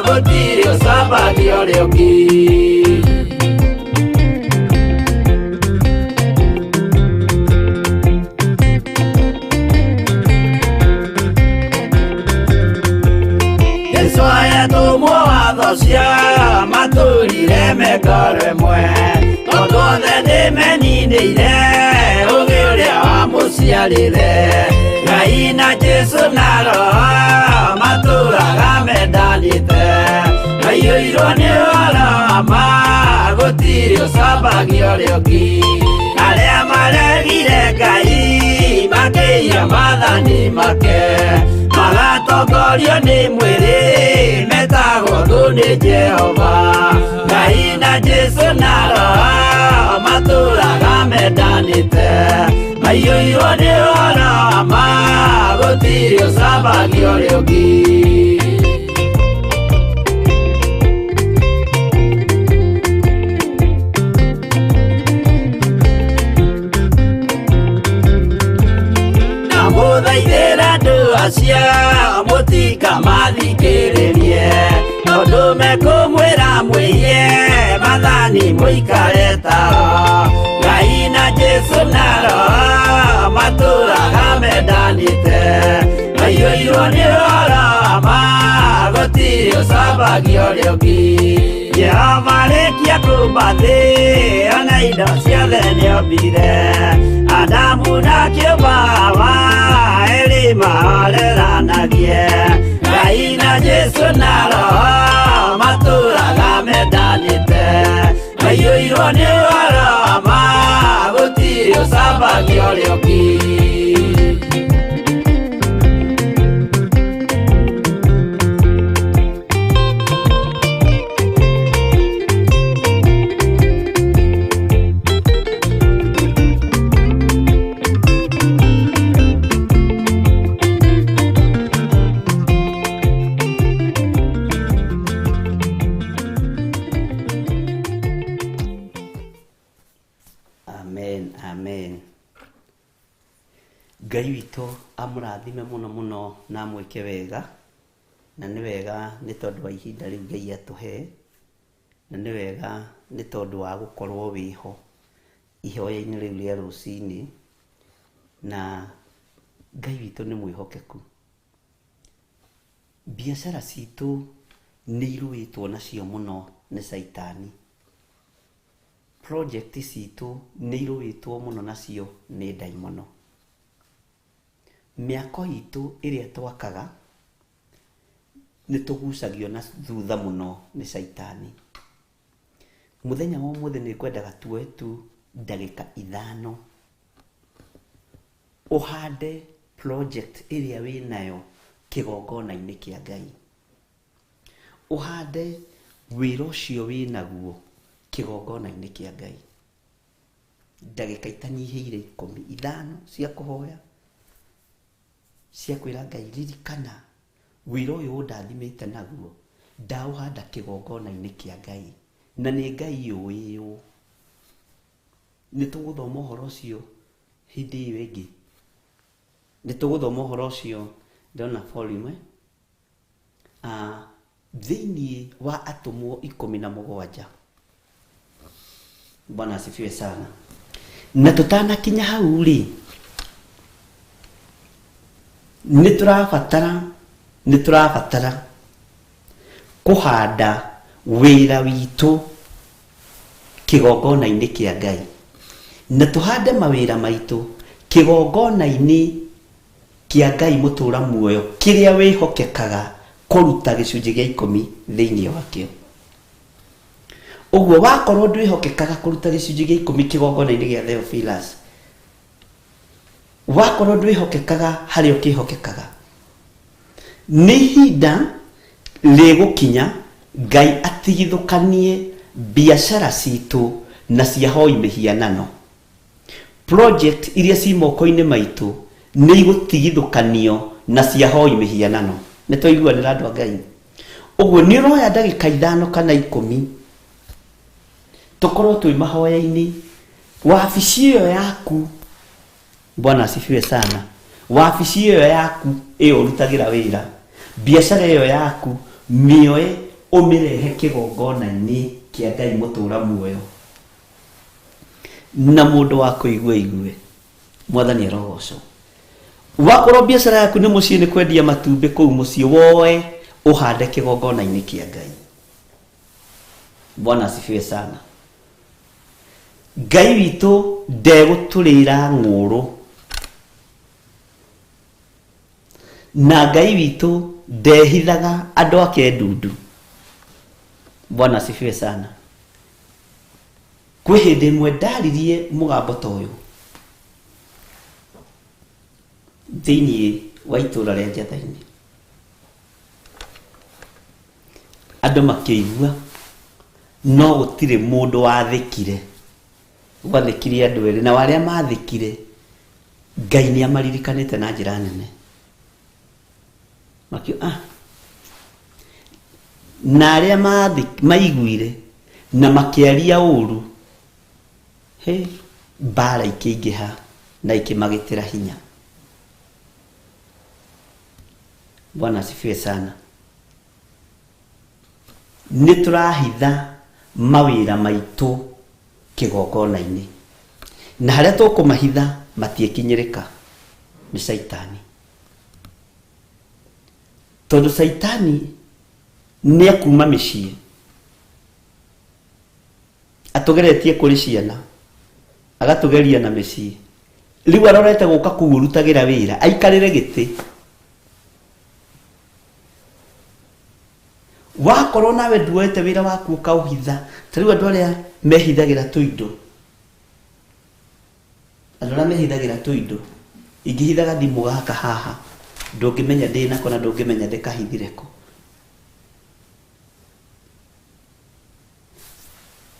gũtirĩ ũcambagio ũrĩa ũngĩ. Matũrire mengoro ĩmwe tondũ othe nĩmeninĩire ũgĩ ũrĩa wamũciarire. Ngai na Jesũ na Roho matũraga mendanĩte, maiyũirwo nĩ ũhoro wa ma, gũtirĩ ũcambagia ũrĩa ũngĩ. Arĩa maregire Ngai makĩiya maathani make, magatongorio nĩ mwĩrĩ, metagwo thũ nĩ Jehova. Ngai na Jesũ na Roho matũraga mendanĩte, maiyũirwo nĩ ũhoro wa ma, gũtirĩ ũcambagia ũrĩa ũngĩ. Ndamũthaithĩra andũ acio mũtikamathikĩrĩrie, tondũ mekũmwĩra mwĩiye maathani mũikare tao. Ngai na Jesũ na Roho matũraga mendanĩte, maiyũirwo nĩ ũhoro wa ma, gũtirĩ ũcambagia ũrĩa ũngĩ. Jehova arĩkia kũmba thĩ ona indo ciothe nĩombire, Adamu na kĩũmba Hawa erĩ mahoreranagie. Ngai na Jesũ na Roho matũraga mendanĩte, maiyũirwo nĩ ũhoro wa ma, gũtirĩ ũcambagia ũrĩa ũngĩ. Amen, amen. Ngai witũ amũrathime mũno mũno na amwĩke wega, na nĩ wega nĩ tondũ wa ihinda rĩu Ngai atũhe, na nĩ wega nĩ tondũ wa gũkorwo wĩho ihoya-inĩ rĩu rĩa rũcinĩ, na Ngai witũ nĩ mwĩhokeku. Biacara citũ nĩ irũĩtwo nacio mũno nĩ caitani. Project citũ nĩ irũĩtwo mũno nacio nĩ ndaimono. Mĩako itũ ĩrĩa twakaga nĩ tũgucagio na thutha mũno nĩ caitani. Mũthenya wa ũmũthĩ nĩ ngwendaga tuoe tu ndagĩka 5 ũhande project ĩrĩa wĩnayo kĩgongona-inĩ kĩa Ngai. Ũhande wĩra ũcio wĩnaguo kĩgongona-inĩ kĩa Ngai. Ndagĩka itanyihĩire 15 cia kũhoya, cia kwĩra Ngai ririkana wĩra ũyũ ũndathimĩte naguo ndaũhanda kĩgongona-inĩ kĩa Ngai, na nĩ Ngai ũĩ ũũ. Nĩ tũgũthoma ũhoro ũcio hĩndĩ ĩyo ĩngĩ, nĩ tũgũthoma ũhoro ũcio ndĩrona volume thĩinĩ wa atũmwo 17. Bwana asifiwe sana. Na tũtanakinya hau rĩ, nĩ tũrabatara kũhanda wĩra witũ kĩgongona-inĩ kĩa Ngai, na tũhande mawĩra maitũ kĩgongona-inĩ kĩa Ngai mũtũra muoyo kĩrĩa wĩhokekaga kũruta gĩcunjĩ gĩa 10 thĩinĩ wakĩo. Ũguo wakorwo ndwĩhokekaga kũruta gĩcunjĩ gĩa 10 kĩgongona-inĩ gĩa Theophilus, wakorwo ndwĩhokekaga harĩa ũkĩhokekaga, nĩ ihinda rĩgũkinya Ngai atigithũkanie biacara citũ na cia hoi mĩhianano. Project iria ci moko-inĩ maitũ nĩ igũtigithũkanio na cia hoi mĩhianano. Nĩ twaiguanĩra andũ a Ngai? Ũguo nĩ ũroya ndagĩka 5 kana 10 tũkorwo twĩ mahoya-inĩ, wabici ĩyo yaku, Bwana asifiwe sana, wabici ĩyo yaku ĩyo ũrutagĩra wĩra, biacara ĩyo yaku, mĩoe ũmĩrehe kĩgongona-inĩ kĩa Ngai mũtũra muoyo, na mũndũ wa kũigua igue. Mwathani arogocwo. Wakorwo biacara yaku nĩ mũciĩ, nĩ kwendia matumbĩ kũu mũciĩ, woe ũhande kĩgongona-inĩ kĩa Ngai. Bwana asifiwe sana. Ngai witũ ndegũtũrĩra ng'ũrũ na Ngai witũ ndehithaga andũ ake ndundu. Bwana asifiwe sana. Kwĩ hĩndĩ ĩmwe ndaririe mũgambo ta ũyũ thĩinĩ wa itũra rĩa Njatha-inĩ, andũ makĩigua no gũtirĩ mũndũ wathĩkire. Gwathĩkire andũ erĩ, nao arĩa mathĩkire Ngai nĩ amaririkanĩte na njĩra nene. Makiuga ah, na arĩa maiguire na makĩaria ũru, he mbara ikĩingĩha na ikĩmagitĩra hinya. Bwana asifiwe sana. Nĩ tũrahitha mawĩra maitũ kĩgongona-inĩ, na harĩa tũkũmahitha matiĩkinyĩrĩka nĩ Caitani, tondũ Caitani nĩ ekuma mĩciĩ atũgeretie kũrĩ ciana, agatũgeria na mĩciĩ, rĩu arorete gũka kũu ũrutagĩra wĩra aikarĩre gĩtĩ. Wakorwo nawe nduoete wĩra waku ũkaũhitha, ta rĩu andũ arĩa mehithagĩra tũindo, andũ arĩa mehithagĩra tũindo, ingĩhitha gathimũ gaka haha, ndũngĩmenya ndĩ nako na ndũngĩmenya ndĩkahithire kũ.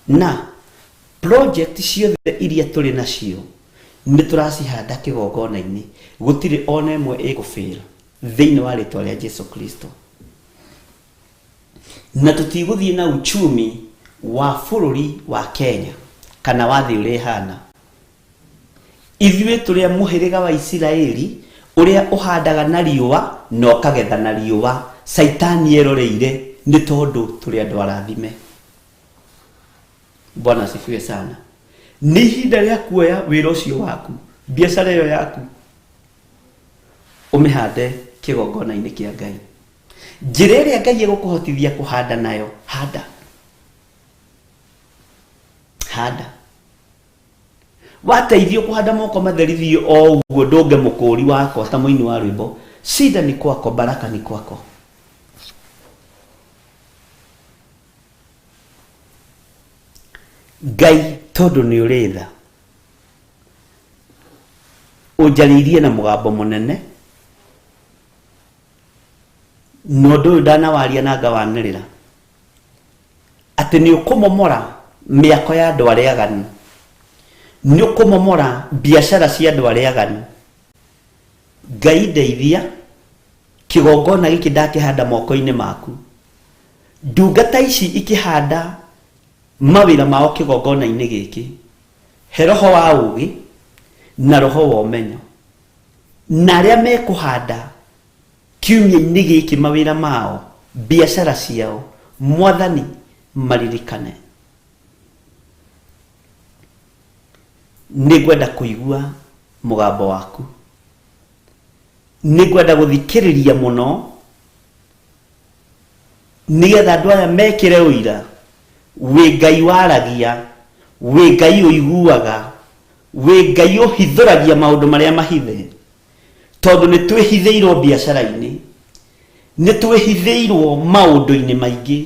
Na project ciothe iria tũrĩ nacio nĩ tũracihanda kĩgongona-inĩ, gũtirĩ ona ĩmwe ĩgũbĩra thĩinĩ wa rĩtwa rĩa Jesu Kristo. Na tũtigũthiĩ na uchumi wa bũrũri wa Kenya kana wa thĩ ũrĩa ĩhana. Ithuĩ tũrĩ a mũhĩrĩga wa Isiraeli ũrĩa ũhandaga na riũa na ũkagetha na riũa. Caitani eroreire nĩ tondũ tũrĩ andũ arathime. Bwana asifiwe sana. Nĩ ihinda rĩa kuoya wĩra ũcio waku, biacara ĩyo yaku, ũmĩhande kĩgongona-inĩ kĩa Ngai. Njĩra ĩrĩa Ngai egũkũhotithia kũhanda nayo, handa. Handa. Wateithio kũhanda moko matheri thiĩ o ũguo ndũnge mũkũri wakwa ta mũini wa rwĩmbo, shida ni kwako, baraka ni kwako. Ngai tondũ nĩ ũrĩ tha, ũnjarĩirie na mũgambo mũnene, na ũndũ ũyũ ndanawaria na ngawanĩrĩra. Atĩ nĩ ũkũmomora mĩako ya andũ arĩa aganu, nĩ ũkũmomora biacara cia andũ arĩa aganu. Ngai ndeithia, kĩgongona gĩkĩ ndakĩhanda moko-inĩ maku. Ndungata ici ikĩhanda mawĩra mao kĩgongona-inĩ gĩkĩ, he roho wa ũũgĩ na roho wa ũmenyo. Na arĩa mekũhanda Kiumia-inĩ gĩkĩ mawĩra mao, biacara ciao, Mwathani maririkane. Nĩngwenda kũigua mũgambo waku. Nĩngwenda gũthikĩrĩria mũno nĩgetha andũ aya mekĩre ũira wĩ Ngai waragia, wĩ Ngai ũiguaga, wĩ Ngai ũhithũragia maũndũ marĩa mahithe. Tondũ nĩ twĩhithĩirwo biacara-inĩ, nĩ twĩhithĩirwo maũndũ-inĩ maingĩ,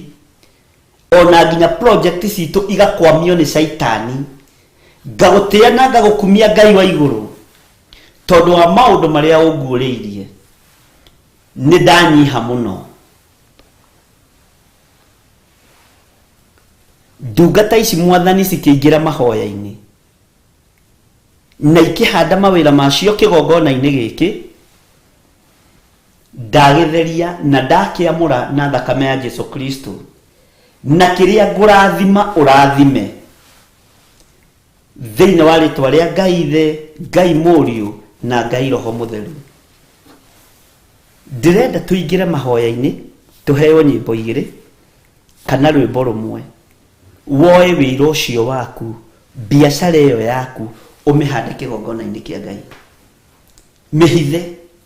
ona nginya project citũ igakwamio nĩ caitani. Ngagũtĩa na ngagũkumia Ngai wa igũrũ, tondũ wa maũndũ marĩa ũnguũrĩirie. Nĩ ndanyiha mũno. Ndungata ici Mwathani cikĩingĩra mahoya-inĩ, na ikĩhanda mawĩra macio kĩgongona-inĩ gĩkĩ, ndagĩtheria na ndakĩamũra na thakame ya Jesu Kristo, na kĩrĩa ngũrathima ũrathime thĩinĩ wa rĩtwa rĩa Ngai Ithe, Ngai Mũriũ na Ngai Roho Mũtheru. Ndĩrenda tũingĩre mahoya-inĩ tũheo nyĩmbo igĩrĩ kana rwĩmbo rũmwe. Woe wĩra ũcio waku, biacara ĩyo yaku, ũmĩhande kĩgongona-inĩ kĩa Ngai. Mĩhithe,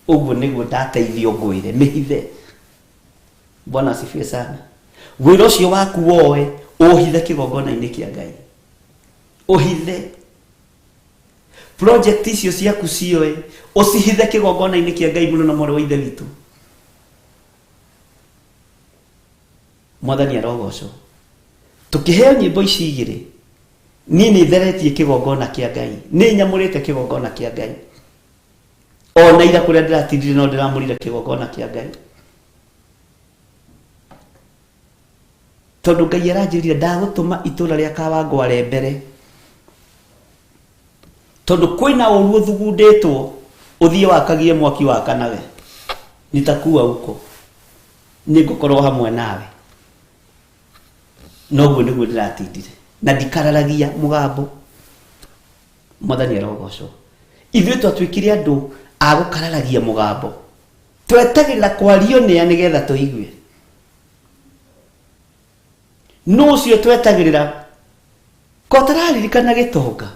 ũguo nĩguo ndateithio ngwĩre, mĩhithe. Bwana asifiwe sana. Wĩra ũcio waku woe, Ũhithe kĩgongona-inĩ kĩa Ngai. Ũhithe project icio ciaku cioe, ũcihithe kĩgongona-inĩ kĩa Ngai mũno na mwarĩ wa Ithe witũ. Mwathani arogocwo. Tũkĩheo nyĩmbo ici igĩrĩ, niĩ nĩ theretie kĩgongona kĩa Ngai, nĩ nyamũrĩte kĩgongona kĩa Ngai. Ona ira kũrĩa ndĩratindire no ndĩramũrire kĩgongona kĩa Ngai. Tondũ Ngai aranjĩrire ndagũtũma itũra rĩa Kawangware mbere. Tondũ kwĩna ũru ũthugundĩtwo, ũthiĩ wakagie mwaki wakanage. Nitakuwa huko. Nĩngũkorwo hamwe nawe. Noguo nĩguo ndĩratindire. Na ndikararagia mũgambo. Mwathani arogocwo. Ithuĩ twatuĩkire andũ a gũkararagia mũgambo. Twetagĩrĩra kwario nĩa nĩgetha tũigue. Nũ ũcio twetagĩrĩra? Ko tararirikana gĩtonga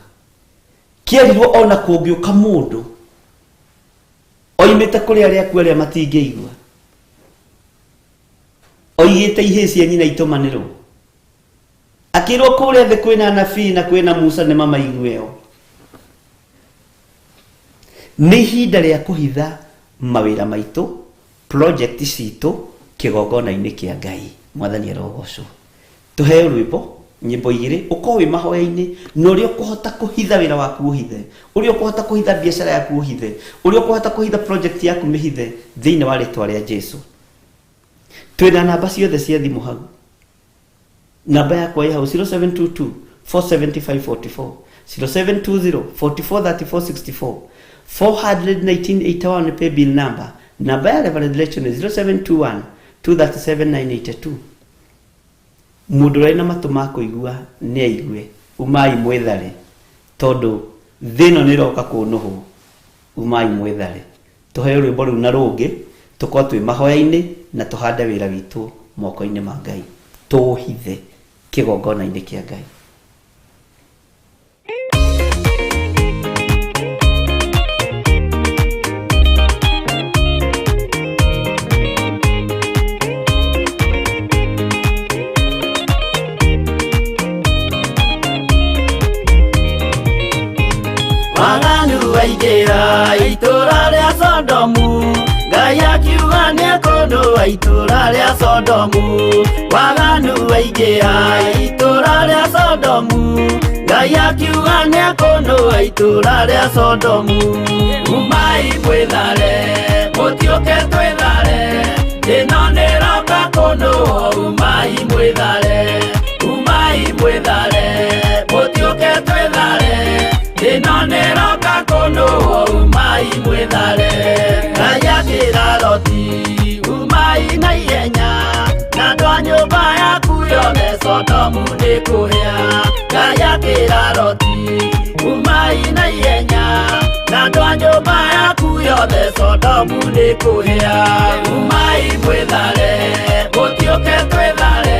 kĩerirwo ona kũngĩũka mũndũ oimĩte kũrĩ arĩa akuũ arĩa matingĩigua, oigĩte ihĩĩ cia nyina itũmanĩrwo, akĩrwo kũrĩa thĩ kwĩna anabii na kwĩna Musa nĩ mamaigue o. Nĩ ihinda rĩa kũhitha mawĩra maitũ, project citũ kĩgongona-inĩ kĩa Ngai. Mwathani arogocwo. Tũheo rwĩmbo, nyĩmbo igĩrĩ, ũkorwo wĩ mahoya-inĩ na ũrĩa ũkũhota kũhitha wĩra waku ũhithe, ũrĩa ũkũhota kũhitha biacara yaku ũhithe, ũrĩa ũkũhota kũhitha project yaku mĩhithe thĩinĩ wa rĩtwa rĩa Jesu. Twĩna namba ciothe cia thimũ hau. Namba yakwa ĩ hau 0722 475 44, 0720 44 34 64, 419 81 nĩ paybill number. Namba ya Reverend Rachel nĩ 0721 237 982. Mũndũ ũrĩa na matũ ma kũigua nĩ aigue. Umai mwĩthare, tondũ thĩ ĩno nĩ ĩroka kũnũhwo. Umai mwĩthare. Tũheo rwĩmbo rũu na rũngĩ, tũkorwo twĩ mahoya-inĩ na tũhande wĩra witũ moko-inĩ ma Ngai. Tũũhithe kĩgongona-inĩ kĩa Ngai. Waganu waingĩra itũra rĩa Sodomu, Ngai akiuga nĩekũnũa itũra rĩa Sodomu. Waganu waingĩra itũra rĩa Sodomu, Ngai akiuga nĩekũnũa itũra rĩa Sodomu. Umai mwĩthare, mũtiũke twĩthare, ĩno nĩroka kũnũa. Umai mwĩthare, umai mwĩthare, mũtiũke twĩthare, ĩno nĩroka kũnũa. Umai mwĩthare. Ngai akĩra Loti, umai na ihenya, na andũ a nyũmba yaku yothe, Sodomu nĩ kũhĩa. Ngai akĩra Loti, umai na ihenya, na andũ a nyũmba yaku yothe, Sodomu nĩ kũhĩa. Umai mwĩthare, mũtiũke twĩthare,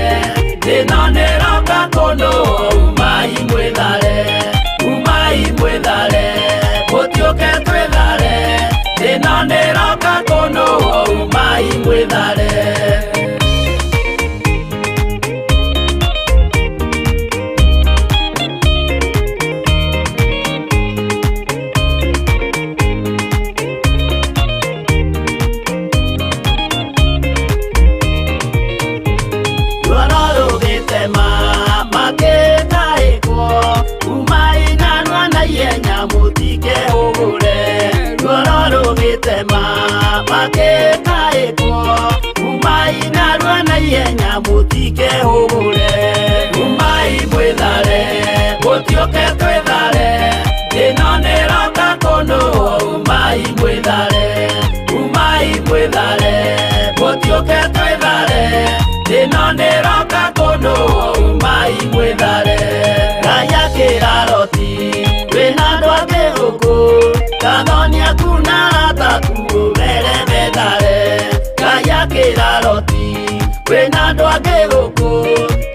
ĩno nĩroka kũnũa. Umai mwĩthare, umai mwĩthare, mũtiũke twĩthare, ĩno nĩroka kũnũa. Umai mwĩthare. Ruoro rũgĩtema makĩtaĩkwo, umai narua na ihenya mũtikehũgũre. Ruoro rũgĩtema makĩtaĩkwo, umai narua na ihenya mũtikehũgũre. Umai mwĩthare, mũtiũke twĩthare, ĩno nĩroka kũnũa. Umai mwĩthare, umai mwĩthare, mũtiũke twĩthare, ĩno nĩroka kũnũa. Umai mwĩthare. Ngai akĩra Loti, wĩna andũ angĩ gũkũ, kathoni aku na arata aku ũmere methare. Ngai akĩra Loti, wĩna andũ angĩ gũkũ,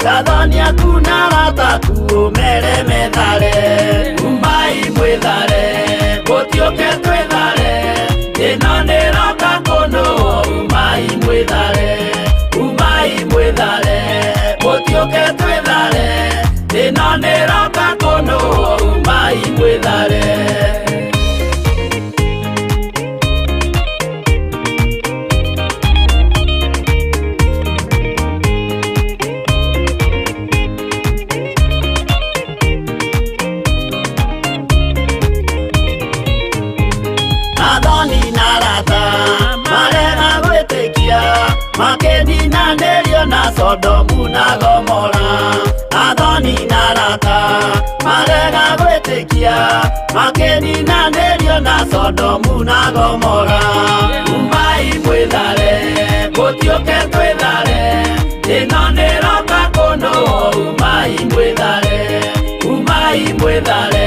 kathoni aku na arata aku ũmere methare. Umai mwĩthare, mũtiũke twĩthare, ĩno nĩroka kũnũa. Umai mwĩthare, umai mwĩthare, mũtiũke twĩthare. mwĩthare. Athoni na arata marega gwĩtĩkia, makĩninanĩrio na Sodomu na Gomora. Athoni na arata marega gwĩtĩkia, makĩninanĩrio na Sodomu na Gomora. Umai mwĩthare, mũtiũke twĩthare, ĩno nĩroka kũndũ. Umai mwĩthare, umai mwĩthare,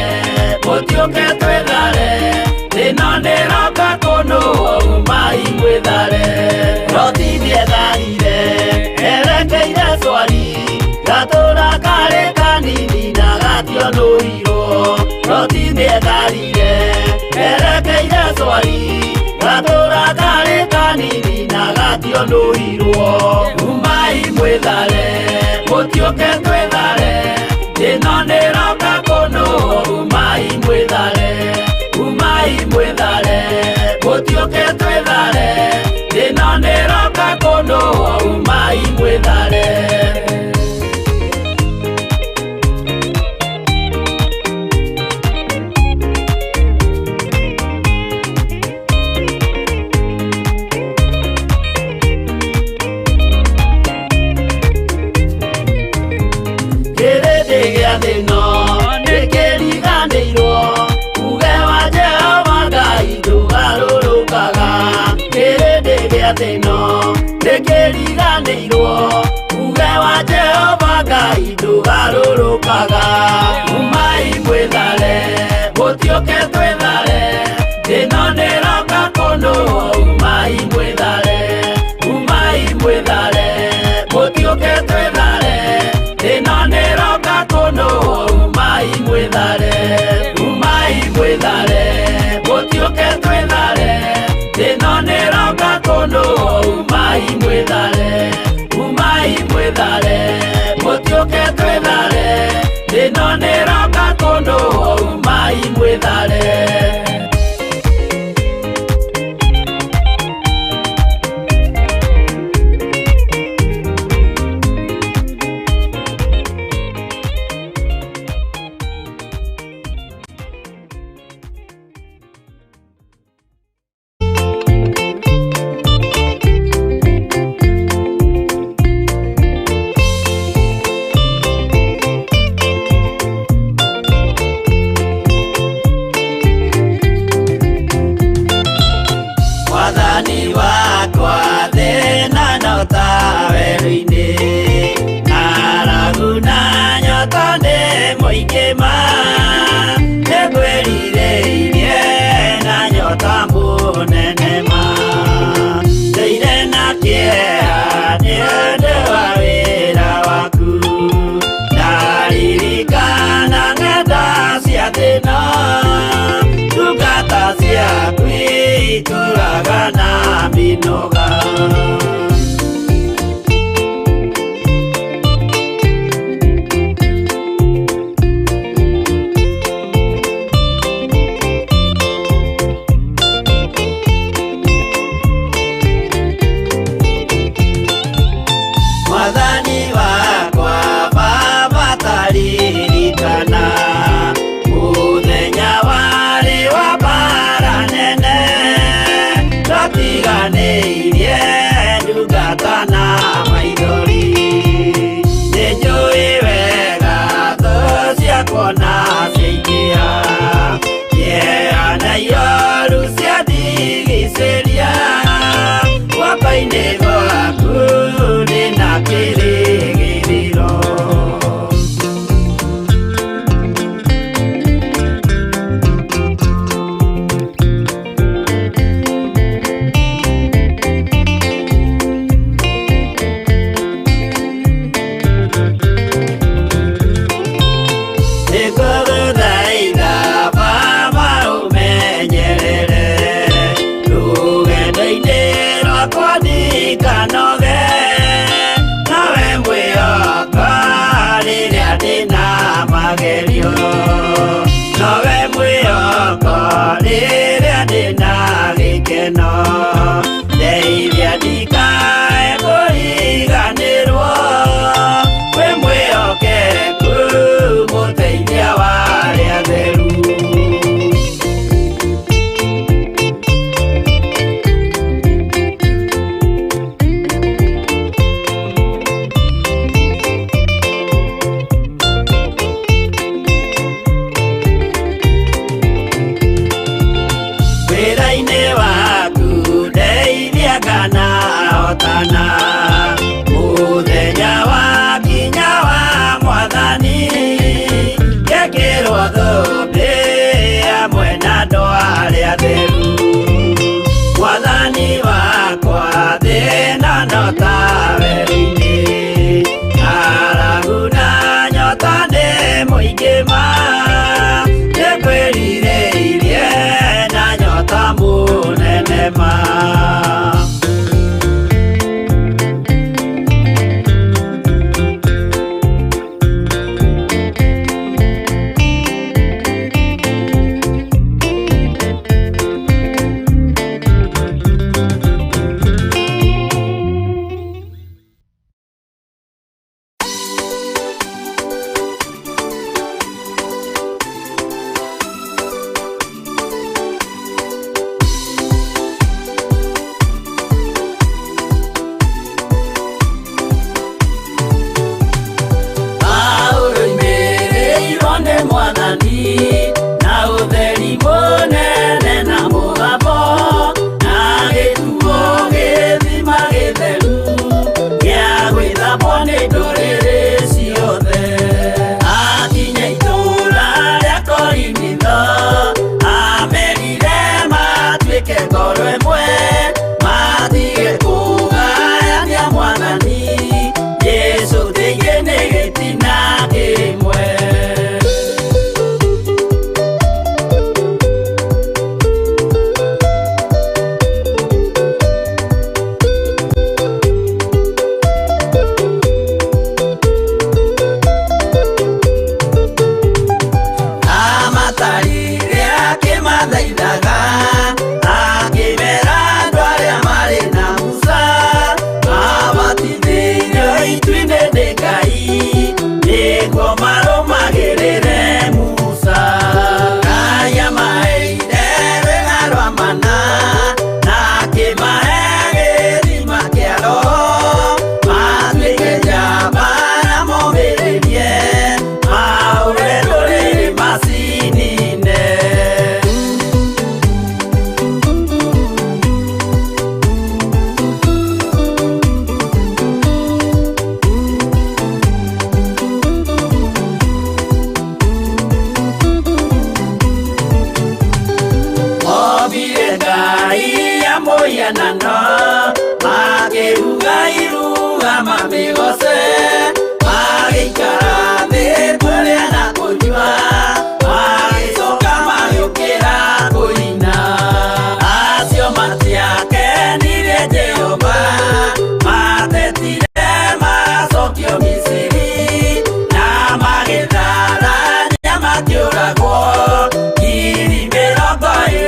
mũtiũke twĩthare, ĩno nĩroka kũndũ. Umai mwĩthare. Loti nĩetharire erekeire Swari, gatũra karĩ kanini na gationũrirwo. Loti nĩetharire erekeire Swari, gatũra karĩ kanini na gationũrirwo. Umai mwĩthare, mũtiũke twĩthare, ĩno nĩroka kũndũ. Umai mwĩthare, umai mwĩthare, mũtiũke twĩthare, ĩno nĩroka kũndũ. Umai mwĩthare. Kĩrĩndĩ gĩa thĩ-ĩno nĩkĩriganĩirwo, uge wa Jehova Ngai ndũgarũrũkaga. Kĩrĩndĩ gĩa thĩ-ĩno nĩkĩriganĩirwo, uge wa Jehova Ngai ndũgarũrũkaga. Umai mwĩthare, mũtiũke twĩthare, ĩno nĩroka kũndũ. Umai mwĩthare, umai mwĩthare, mũtiũke twĩthare, ĩno nĩroka kũndũ. Umai mwĩthare, umai mwĩthare, mũtiũke twĩthare, ĩno nĩroka kũndũ. Umai mwĩthare, umai mwĩthare, mũtiũke twĩthare, ĩno nĩroka kũndũ. Umai mwĩthare. Mwathani wakwa thĩna no ta werũ-inĩ, ng'aragu na nyota nĩ mũingĩ ma, nĩngwĩrirĩirie na nyota mũnene ma. Ndĩire na kĩeha nĩ ũndũ wa wĩra waku, ndaririkana ng'enda cia thĩna, ndungata ciaku itũraga na mĩnoga. Mwathani wakwa Baba taririkana, mũthenya warĩ wa mbara nene, ndatiganĩirie ndungata na maithori. Nĩnjũĩ wega thũ ciakwa na ciaingĩha, kĩeha na ioru ciandigicĩria, guoko-inĩ gwaku ndĩna kĩrĩgĩrĩro. Nĩngũgũthaitha Baba ũmenyerere, rũgendo-inĩ rwakwa ndikanoge, nawe mwĩhoka rĩrĩa ndĩna magerio, nowe mwĩhoka. Nyota nĩ mũingĩ ma nĩngwĩrirĩirie na nyota mũnene ma. Paulo oimĩrĩirwo nĩ Mwathani na ũtheri mũnene na mũgambo na gĩtuo gĩthima gĩtheru gĩa gwĩthambwo nĩ ndũrĩrĩ ciothe. Akinya itũũra rĩa Korinitho amerire matuĩke ngoro ĩmwe matige kũgayania Mwathani Jesũ thĩinĩ nĩ gĩtina kĩmwe. Amatarire akĩmathaithaga akĩmera andũ arĩa marĩ na Musa mabatithĩirio itu-inĩ nĩ Ngai nĩguo marũmagĩrĩre Musa. Ngai amaheire rwĩga rwa mana na akĩmahe gĩthima kĩa Roho matuĩke njamba na momĩrĩrie mahũre ndũrĩrĩ macinine. Ombire Ngai ya mũhianano makĩruga iruga mamĩgoce magĩikara thĩ kũrĩa na kũnyua magĩcoka magĩũkĩra kũina. Acio matiakenirie Jehova matetire macokio Misiri na magĩtharania makĩũragwo 23,000.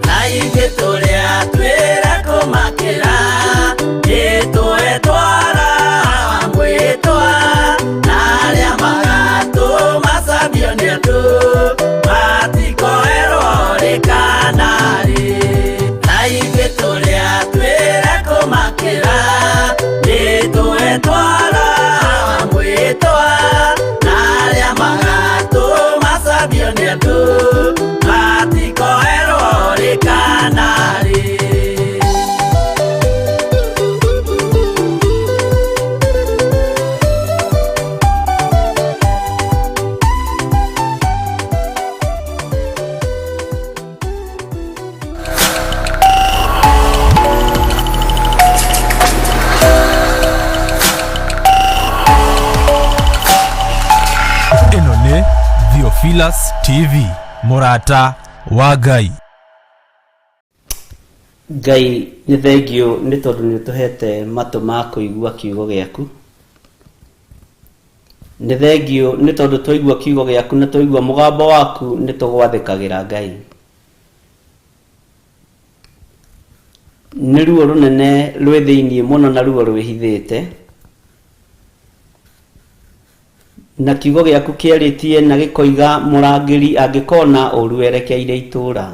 Na ithuĩ tũrĩa twĩra kũmakĩra nĩtũetwara mwĩtwa na arĩa magatũmacambio nĩ andũ matikoerwo rĩ kana rĩ. Na ithuĩ tũrĩa twĩra kũmakĩra nĩtũetwara mwĩtwa na arĩa magatũmacambio nĩ andũ matikoerwo rĩ kana rĩ. Ĩno nĩ Theophilus TV, mũrata wa Ngai. Ngai nĩ thengiũ nĩ tondũ nĩ ũtũhete matũ ma kũigua kiugo gĩaku. Nĩ thengiũ nĩ tondũ twaigua kiugo gĩaku na twaigua mũgambo waku nĩ tũgwathĩkagĩra Ngai. Nĩ ruo rũnene rwĩ thĩiniĩ mũno na ruo rwĩhithĩte. Na kiugo gĩaku kĩarĩtie na gĩkoiga mũrangĩri angĩkona ũru erekeire itũũra.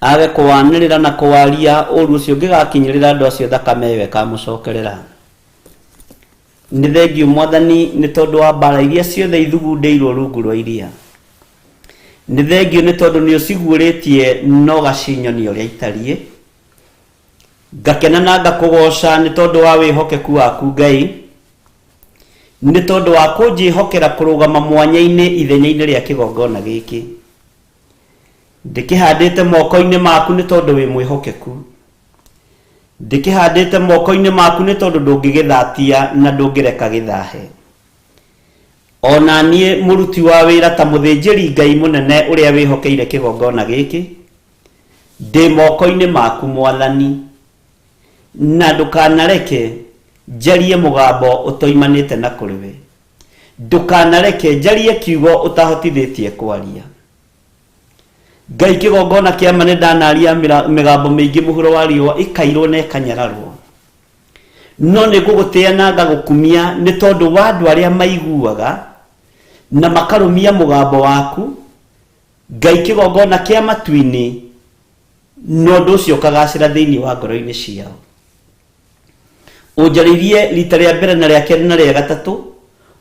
Age kũwanĩrĩra na kũwaria ũru ũcio ũngĩgakinyĩrĩra andũ acio thakame ĩyo ĩkamũcokerera. Nĩ thengiũ Mwathani nĩ tondũ wa mbara iria ciothe ithugundĩirwo rungu rwa iria. Nĩ thengiũ nĩ tondũ nĩ ũciguũrĩtie na ũgacinyonia ũrĩa itariĩ. Ngakena na ngakũgooca nĩ tondũ wa wĩhokeku waku Ngai, nĩ tondũ wa kũnjĩhokera kũrũgama mwanya-inĩ ithenya-inĩ rĩa kĩgongona gĩkĩ. Ndĩkĩhandĩte moko-inĩ maku nĩ tondũ wĩ mwĩhokeku. Ndĩkĩhandĩte moko-inĩ maku nĩ tondũ ndũngĩgĩthatia na ndũngĩreka gĩthahe. O na niĩ mũruti wa wĩra ta mũthĩnjĩri Ngai mũnene ũrĩa wĩhokeire kĩgongona gĩkĩ, ndĩ moko-inĩ maku Mwathani, na ndũkanareke njarie mũgambo ũtoimanĩte na kũrĩ we. Ndũkanareke njarie kiugo ũtahotithĩtie kwaria. Ngai kĩgongona kĩa ma nĩ ndanaria mĩgambo mĩingĩ mũhuro wa riũa ĩkairwo na ĩkanyararwo. No nĩ ngũgũtĩa na ngagũkumia nĩ tondũ wa andũ arĩa maiguaga na makarũmia mũgambo waku, Ngai kĩgongona kĩa matu-inĩ, na ũndũ ũcio ũkagacĩra thĩinĩ wa ngoro-inĩ ciao. Ũnjarĩirie rita rĩa mbere na rĩa kerĩ na rĩa gatatũ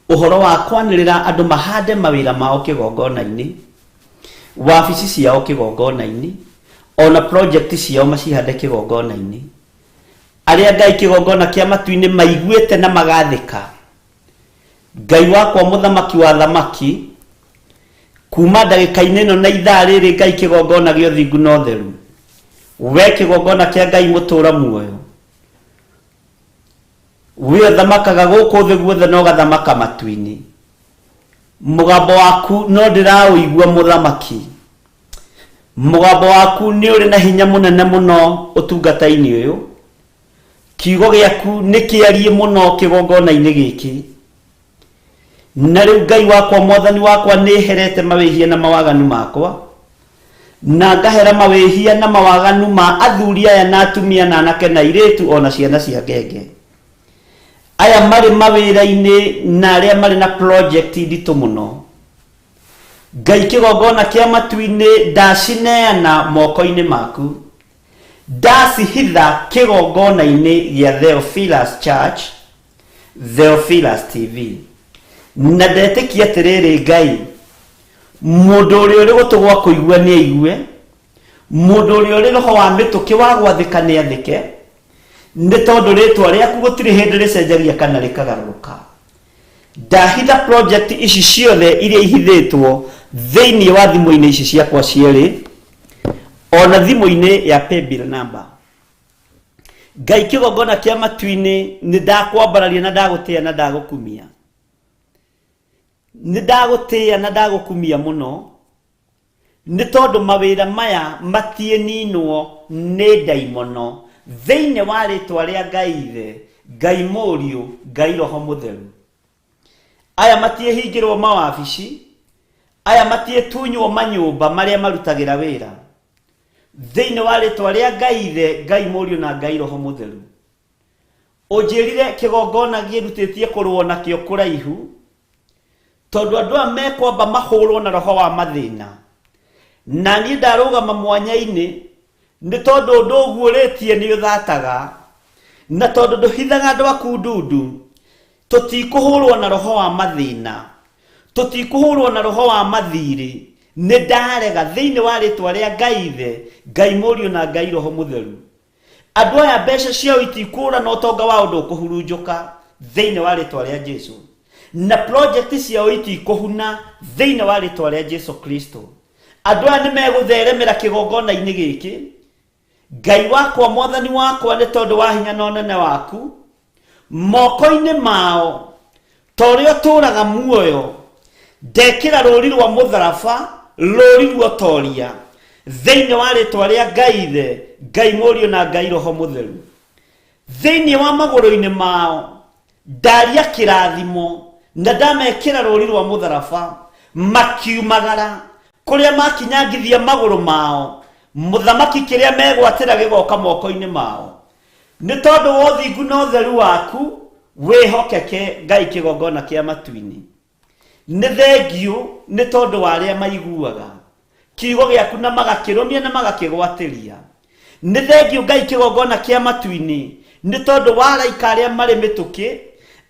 ũhoro wa kwanĩrĩra andũ mahande mawĩra mao kĩgongona-inĩ, wabici ciao kĩgongona-inĩ, ona project ciao macihande kĩgongona-inĩ. Arĩa Ngai kĩgongona kĩa matu-inĩ maiguĩte na magathĩka. Ngai wakwa mũthamaki wa thamaki, kuma ndagĩka-inĩ ĩno na ithaa rĩrĩ Ngai kĩgongona gĩa ũthingu na ũtheru, we kĩgongona kĩa Ngai mũtũra muoyo, we ũthamakaga gũkũ thĩ guothe na ũgathamaka matu-inĩ, mũgambo waku no ndĩraũigua mũthamaki. Mũgambo waku nĩ ũrĩ na hinya mũnene mũno ũtungata-inĩ ũyũ. Kiugo gĩaku nĩ kĩariĩ mũno kĩgongona-inĩ gĩkĩ. Na rĩu Ngai wakwa, Mwathani wakwa, nĩ herete mawĩhia na mawaganu makwa, na ngahera mawĩhia na mawaganu ma athuri aya na atumia na anake na airĩtu o na ciana cia ngenge. Aya marĩ mawĩra-inĩ na arĩa marĩ na project nditũ mũno. Ngai kĩgongona kĩa matu-inĩ ndacineana moko-inĩ maku. Ndacihitha kĩgongona-inĩ gĩa Theophilus Church, Theophilus TV. Na ndetĩkia atĩrĩrĩ Ngai, mũndũ ũrĩa ũrĩ gũtũ gwa kũigua nĩ aigue, mũndũ ũrĩa ũrĩ roho wa mĩtũkĩ wa gwathĩka nĩ athĩke, nĩ tondũ rĩtwa rĩaku gũtirĩ hĩndĩ rĩcenjagia kana rĩkagarũrũka. Ndahitha project ici ciothe iria ihithĩtwo thĩinĩ wa thimũ-inĩ ici ciakwa cierĩ, ona thimũ-inĩ ya paybill number. Ngai kĩgongona kĩa matu-inĩ nĩ ndakwambararia na ndagũtĩa na ndagũkumia. Nĩ ndagũtĩa na ndagũkumia mũno nĩ tondũ mawĩra maya matiĩninwo nĩ ndaimono thĩinĩ wa rĩtwa rĩa Ngai Ithe, Ngai Mũriũ, Ngai Roho Mũtheru. Aya matiĩhingĩrwo mawabici, aya matiĩtunywo manyũmba marĩa marutagĩra wĩra. Thĩinĩ wa rĩtwa rĩa Ngai Ithe, Ngai Mũriũ na Ngai Roho Mũtheru. Ũnjĩrire kĩgongona gĩrutĩtie kũrũo nakĩo kũraihu, tondũ andũ aya mekwamba mahũrwo na roho wa mathĩna. Na niĩ ndarũgama mwanya-inĩ, nĩ tondũ ũndũ ũguũrĩtie nĩ ũthataga, na tondũ ndũhithaga andũ aku ndundu, tũtikũhũrwo na roho wa mathĩna, tũtikũhũrwo na roho wa mathirĩ. Nĩ ndarega thĩinĩ wa rĩtwa rĩa Ngai Ithe, Ngai Mũriũ na Ngai Roho Mũtheru. Andũ aya mbeca ciao itikũra na ũtonga wao ndũkũhurunjũka thĩinĩ wa rĩtwa rĩa Jesu. Na project ciao itikũhuna thĩinĩ wa rĩtwa rĩa Jesu Kristo. Andũ aya nĩ megũtheremera kĩgongona-inĩ gĩkĩ. Ngai wakwa, Mwathani wakwa, nĩ tondũ wa hinya na ũnene waku, moko-inĩ mao ta ũrĩa ũtũũraga muoyo, ndekĩra rũũri rwa mũtharaba, rũũri ruotoria, thĩinĩ wa rĩtwa rĩa Ngai Ithe, Ngai Mũriũ na Ngai Roho Mũtheru. Thĩinĩ wa magũrũ-inĩ mao ndaria kĩrathimo na ndamekĩra rũũri rwa mũtharaba, makiumagara kũrĩa makinyangithia magũrũ mao, mũthamaki kĩrĩa megwatĩra gĩgoka moko-inĩ mao. Nĩ tondũ wa ũthingu na ũtheru waku wĩhokeke, Ngai kĩgongona kĩa matu-inĩ. Nĩ thengiũ nĩ tondũ wa arĩa maiguaga kiugo gĩaku na magakĩrũmia na magakĩgwatĩria. Nĩ thengiũ Ngai kĩgongona kĩa matu-inĩ nĩ tondũ wa araika arĩa marĩ mĩtũkĩ,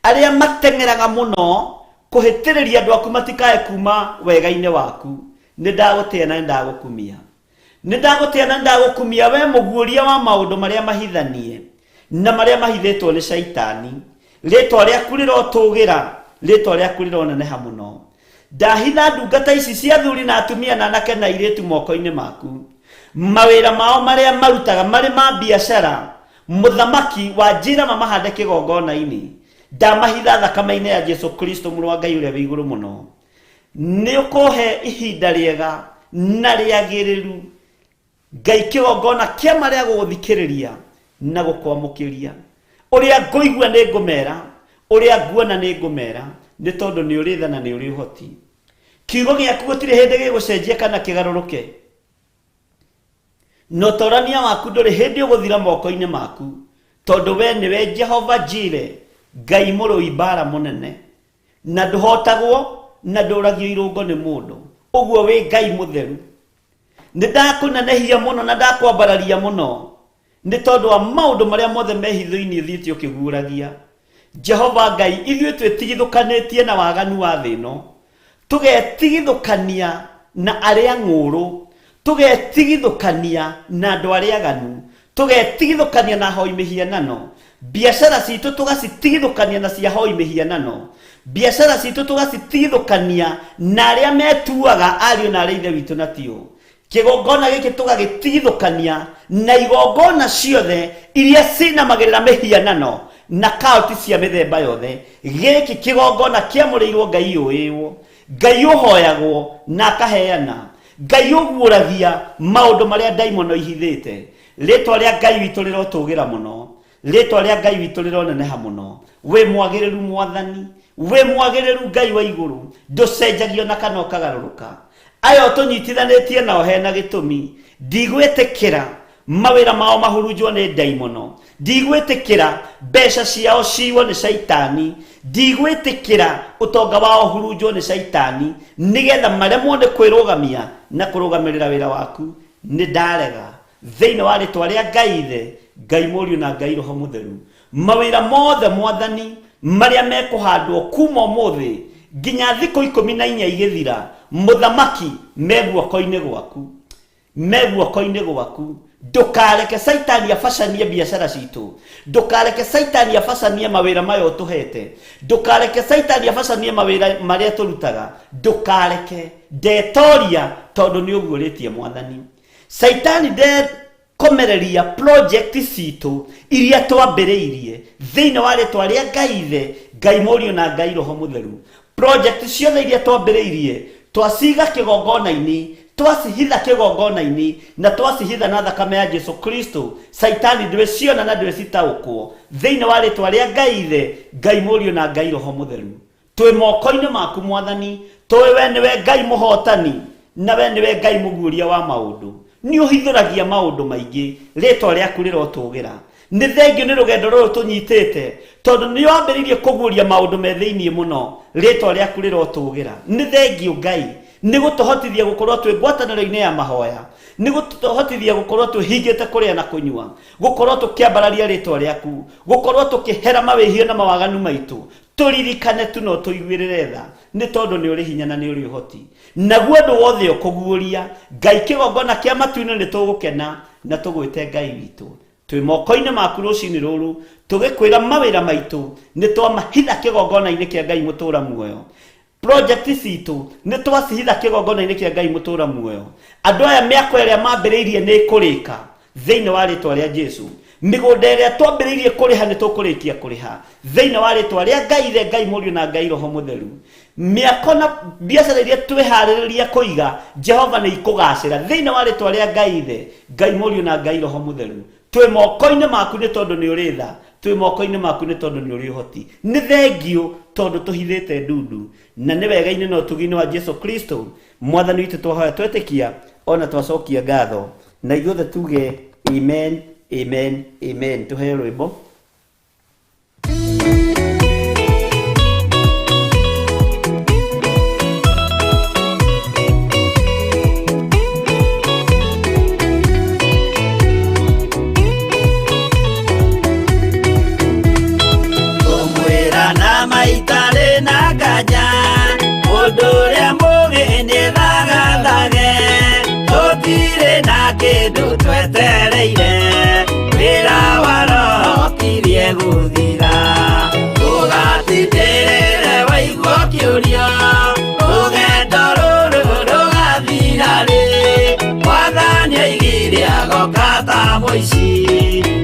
arĩa mateng'eraga mũno kũhĩtĩrĩria andũ aku matikae kuma wega-inĩ waku. Nĩ ndagũtĩa na nĩ ndagũkumia. Nĩ ndagũtĩa na ndagũkumia we mũguũria wa maũndũ marĩa mahithanie na marĩa mahithĩtwo nĩ Shaitani. Rĩtwa rĩaku rĩrotũgĩra, rĩtwa rĩaku rĩroneneha mũno. Ndahitha ndungata ici cia athuri na atumia na anake na airĩtu moko-inĩ maku. Mawĩra mao marĩa marutaga marĩ ma biacara, mũthamaki wa njĩra mamahande kĩgongona-inĩ. Ndamahitha thakame-inĩ ya Jesu Kristo mũrũ wa Ngai ũrĩa wĩ igũrũ mũno. Nĩ ũkũhe ihinda rĩega na rĩagĩrĩru Ngai kĩgongona kĩa marĩa gũgũthikĩrĩria na gũkwamũkĩria. Ũrĩa ngũigua nĩ ngũmera, ũrĩa nguona nĩ ngũmera, nĩ tondũ nĩ ũrĩ tha na nĩ ũrĩ ũhoti. Kiugo gĩaku gũtirĩ hĩndĩ gĩgũcenjia kana kĩgarũrũke. Na ũtorania waku ndũrĩ hĩndĩ ũgũthira moko-inĩ maku, tondũ we nĩwe Jehova Jire, Ngai mũrũi mbara mũnene. Na ndũhotagwo na ndũragio irũngo nĩ mũndũ. Ũguo wĩ Ngai mũtheru. Nĩ ndakũnenehia mũno na ndakwambararia mũno, nĩ tondũ wa maũndũ marĩa mothe me hitho-inĩ ũthiĩte ũkĩguũragia. Jehova Ngai, ithuĩ twĩtigithũkanĩtie na waganu wa thĩ ĩno, tũgetigithũkania na arĩa ng'ũũrũ, tũgetigithũkania na andũ arĩa aganu, tũgetigithũkania na ahoi mĩhianano, biacara citũ tũgacitigithũkania na cia ahoi mĩhianano, biacara citũ tũgacitigithũkania na arĩa metuaga ariũ na arĩa ithe witũ na tio. Kĩgongona gĩkĩ tũgagĩtigithũkania na igongona ciothe iria cinamagĩrĩra mĩhianano na kauti cia mĩthemba yothe. Gĩkĩ kĩgongona kĩamũrĩirwo Ngai ũĩwo, Ngai ũhoyagwo na akaheana, Ngai ũguũragia maũndũ marĩa ndaimono ihithĩte. Rĩtwa rĩa Ngai witũ rĩrotũgĩra mũno, rĩtwa rĩa Ngai witũ rĩroneneha mũno. Wĩ mwagĩrĩru Mwathani, wĩ mwagĩrĩru Ngai wa igũrũ, ndũcenjagio na kana ũkagarũrũka. Aya ũtũnyitithanĩtie nao hena gĩtũmi. Ndigwĩtĩkĩra mawĩra mao mahurunjwo nĩ ndaimono, ndigwĩtĩkĩra mbeca ciao ciiywo nĩ Shaitani, ndigwĩtĩkĩra ũtonga wao ũhurunjwo nĩ Shaitani, nĩgetha maremwo nĩ kwĩrũgamia na kũrũgamĩrĩra wĩra waku. Nĩ ndarega thĩinĩ wa rĩtwa rĩa Ngai Ithe, Ngai Mũriũ na Ngai Roho Mũtheru. Mawĩra mothe Mwathani marĩa mekũhandwo kuma ũmũthĩ nginya thikũ 14 igĩthira, mũthamaki, me guoko-inĩ gwaku, me guoko-inĩ gwaku. Ndũkareke Saitani abacanie biacara citũ, ndũkareke Saitani abacanie mawĩra maya ũtũhete, ndũkareke Saitani abacanie mawĩra marĩa tũrutaga, ndũkareke. Ndetoria tondũ nĩ ũguũrĩtie Mwathani. Saitani ndekomereria project citũ iria twambĩrĩirie thĩinĩ wa rĩtwa rĩa Ngai Ithe, Ngai Mũriũ na Ngai Roho Mũtheru. Project ciothe iria twambĩrĩirie twaciga kĩgongona-inĩ, twacihitha kĩgongona-inĩ na twacihitha na thakame ya Jesu Kristo. Saitani ndwĩciona na ndwĩcitaũkwo thĩinĩ wa rĩtwa rĩa Ngai Ithe, Ngai Mũriũ na Ngai Roho Mũtheru. Twĩ moko-inĩ maku Mwathani, tũĩ we nĩwe Ngai mũhotani na we nĩwe Ngai mũguũria wa maũndũ. Nĩ ũhithũragia maũndũ maingĩ, rĩtwa rĩaku rĩrotũgĩra. Nĩ thengio nĩ rũgendo rũrũ tũnyitĩte, tondũ nĩ wambĩrĩirie kũguũria maũndũ me thĩinĩ mũno, rĩtwa rĩaku rĩrotũgĩra. Nĩ thengio Ngai nĩ gũtũhotithia gũkorwo twĩ ngwatanĩro-inĩ ya mahoya, nĩ gũtũhotithia gũkorwo twĩhingĩte kũrĩa na kũnyua, gũkorwo tũkĩambararia rĩtwa rĩaku, gũkorwo tũkĩhera mawĩhio na mawaganu maitũ. Tũririkane tu na ũtũiguĩrĩre tha, nĩ tondũ nĩ ũrĩ hinya na nĩ ũrĩ ũhoti. Naguo ũndũ wothe ũkũguũria, Ngai kĩgongona kĩa matu-inĩ nĩ tũgũkena na tũgwĩte Ngai witũ. Twĩ moko-inĩ maku rũcinĩ rũrũ, tũgĩkwĩra mawĩra maitũ nĩ twamahitha kĩgongona-inĩ kĩa Ngai mũtũũra muoyo. Project citũ nĩ twacihitha kĩgongona-inĩ kĩa Ngai mũtũũra muoyo. Andũ aya mĩako ĩrĩa mambĩrĩirie nĩ ĩkũrĩka thĩinĩ wa rĩtwa rĩa Jesu. Mĩgũnda ĩrĩa twambĩrĩirie kũrĩha nĩ tũkũrĩkia kũrĩha thĩinĩ wa rĩtwa rĩa Ngai Ithe, Ngai Mũriũ na Ngai Roho Mũtheru. Mĩako na biacara iria twĩharĩrĩria kũiga, Jehova nĩ ikũgacĩra thĩinĩ wa rĩtwa rĩa Ngai Ithe, Ngai Mũriũ na Ngai Roho Mũtheru. Twĩ moko-inĩ maku nĩ tondũ nĩ ũrĩ tha, twĩ moko-inĩ maku nĩ tondũ nĩ ũrĩ ũhoti. Nĩ thengio tondũ tũhithĩte ndundu, na nĩ wega-inĩ na ũtugi-inĩ wa Jesu Kristo Mwathani witũ twahoya twetĩkia ona twacokia ngatho, na ithuothe tuge amen, amen, amen. Tuheo rwĩmbo. Ngũmwĩra na maitarĩ na nganja, mũndũ ũrĩa mũũgĩ nĩ thagathage, tũtirĩ na kĩndũ twetereire wĩra wa roho kirie gũthira ũgatindĩrĩre waigua ũkĩũria rũgendo rũrũ rũgathira rĩ mwathani oigire agoka ta mũici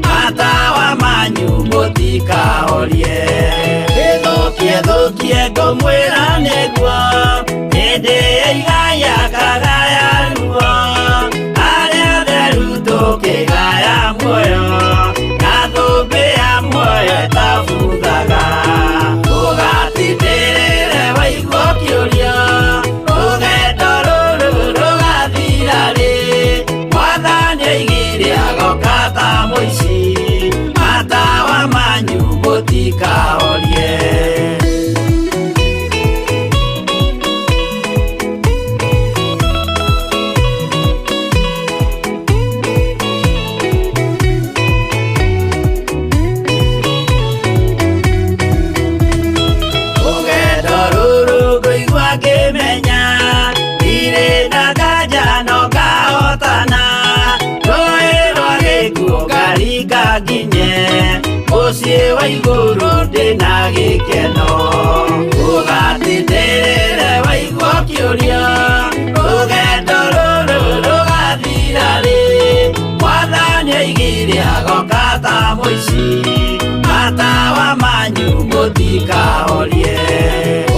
matawa manyu mũtikahorie ĩthũkie thũkie ngũmwĩra nĩguo hĩndĩ ĩigaya kagaya ruo arĩa atheru tũkĩgaya muoyo na thũmbĩ ya muoyo ĩtabuthaga ũgatindĩrĩre waigua ũkĩũria rũgendo rũrũ rũgathira rĩ mwathani oigire agoka ta mũici matawa manyu mũtikahorie. Rũgendo rũrũ ngũigua ngĩmenya ndirĩ na nganja no ngahotana rũĩ rwa gĩkuũ ngaringa nginye mũciĩ wa igũrũ ndĩna gĩkeno ũgatindĩrĩre waigua ũkĩũria rũgendo rũrũ rũgathira rĩ mwathani oigire agoka ta mũici matawa manyu mũtikahorie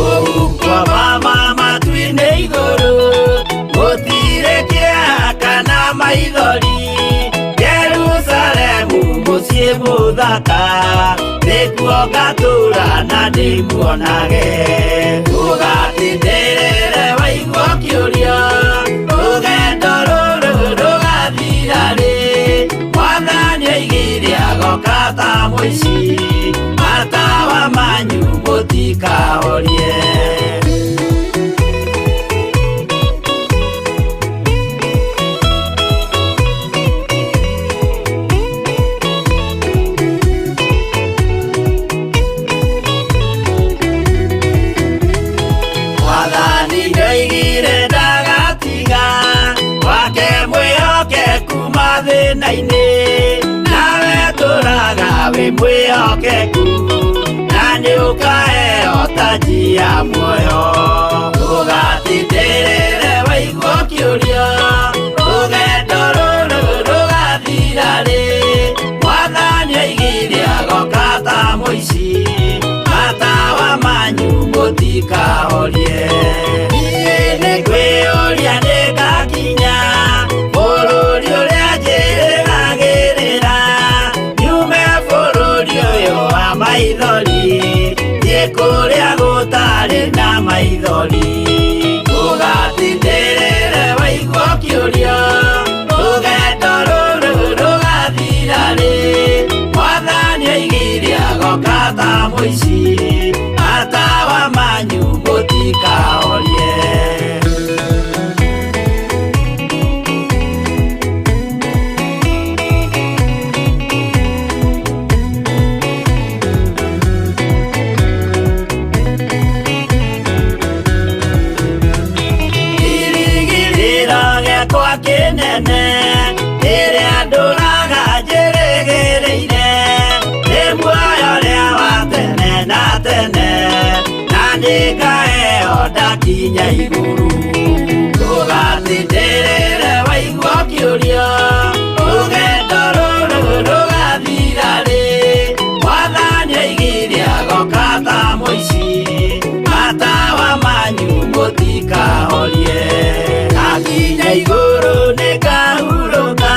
ũhuko mama matu-inĩ igũrũ gũtirĩ kĩeha kana maithori Jerusalemu mũciĩ mũthaka nĩkuo ngatũũra na ndĩmuonage ũgatindĩrĩre waigua ũkĩũria rũgendo rũrũ rũgathira rĩ mwathani oigire agoka ta mũici matawa manyu mũtikahorie. Mwathani nĩoigire ndagatiga wake mwĩhokeku mathĩna-inĩ nawe tũraga wĩ mwĩhokeku na nĩũkaheo taji ya muoyo ũgatindĩrĩre waigua ũkĩũria rũgendo rũrũ rũgathira rĩ mwathani oigire agoka ta mũici matawa manyu mũtikahorie niĩ nĩngwĩyũria nĩngakinya bũrũri ũrĩa njĩrĩgagĩrĩra nyume bũrũri ũyũ wa maithori thiĩ kũrĩa gũtarĩ na maithori ũgatindĩrĩre waigua ũkĩũria rũgendo rũrũ rũgathira rĩ mwathani oigire agoka ta mũici matawa manyu mũtikahorie. Kĩrĩgĩrĩro gĩakwa kĩnene rĩrĩa ndũraga njĩrĩgĩrĩire nĩ muoyo ũrĩa wa tene na tene na nĩngaheo ndakinya igũrũ ũgatindĩrĩre waigua ũkĩũria rũgendo rũrũ rũgathira rĩ mwathani oigire agoka ta mũici matawa manyu mũtikahorie ndakinya igũrũ nĩngahurũka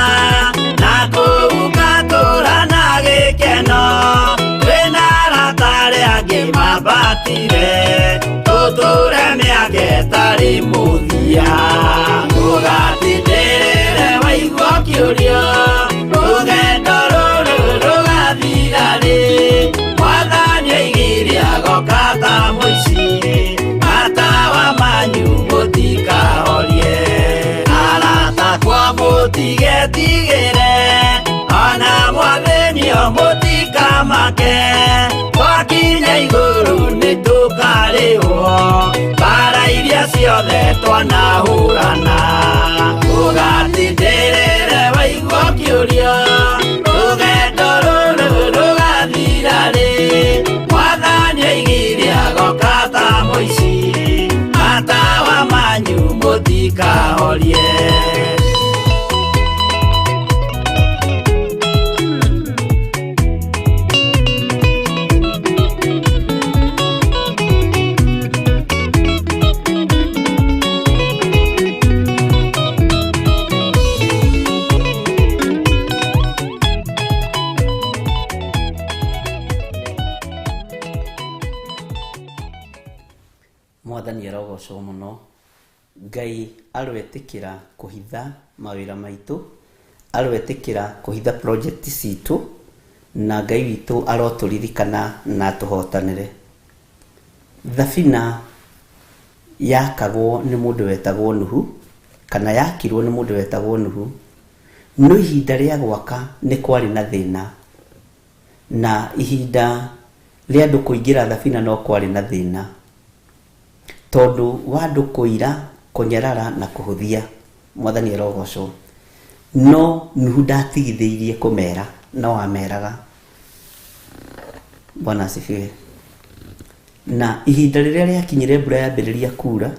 na kũu ngatũũra na gĩkeno twĩna arata arĩa angĩ mambatire tũtũũre mĩaka ĩtarĩ mũthia ũgatindĩrĩre waigua ũkĩũria rũgendo rũrũ rũgathira rĩ mwathani oigire agoka ta mũici matawa manyu mũtikahorie arata akwa mũtigetigĩre ona mwathĩnio mũtikamake twakinya igũrũ nĩtũkarĩhwo mbara iria ciothe twanahũrana ũgatindĩrĩre waigua Tũkĩũria rũgendo rũrũ rũgathira rĩ, Mwathani oigire agoka ta mũici, matawa manyu mũtikahorie. Mwathani arogocwo mũno. Ngai aroetĩkĩra kũhitha mawĩra maitũ, aroetĩkĩra kũhitha project citũ, na Ngai witũ arotũririkana na atũhotanĩre. Thabina yakagwo nĩ mũndũ wetagwo Nuhu, kana yakirwo nĩ mũndũ wetagwo Nuhu, no ihinda rĩa gwaka nĩ kwarĩ na thĩna, na ihinda rĩa andũ kũingĩra thabina no kwarĩ na thĩna. Tondũ wa andũ kũira, kũnyarara na kũhũthia. Mwathani arogocwo. No Nuhu ndatigithĩirie kũmera, no ameraga. Bwana asifiwe. Na ihinda rĩrĩa rĩakinyire mbura yambĩrĩria kura,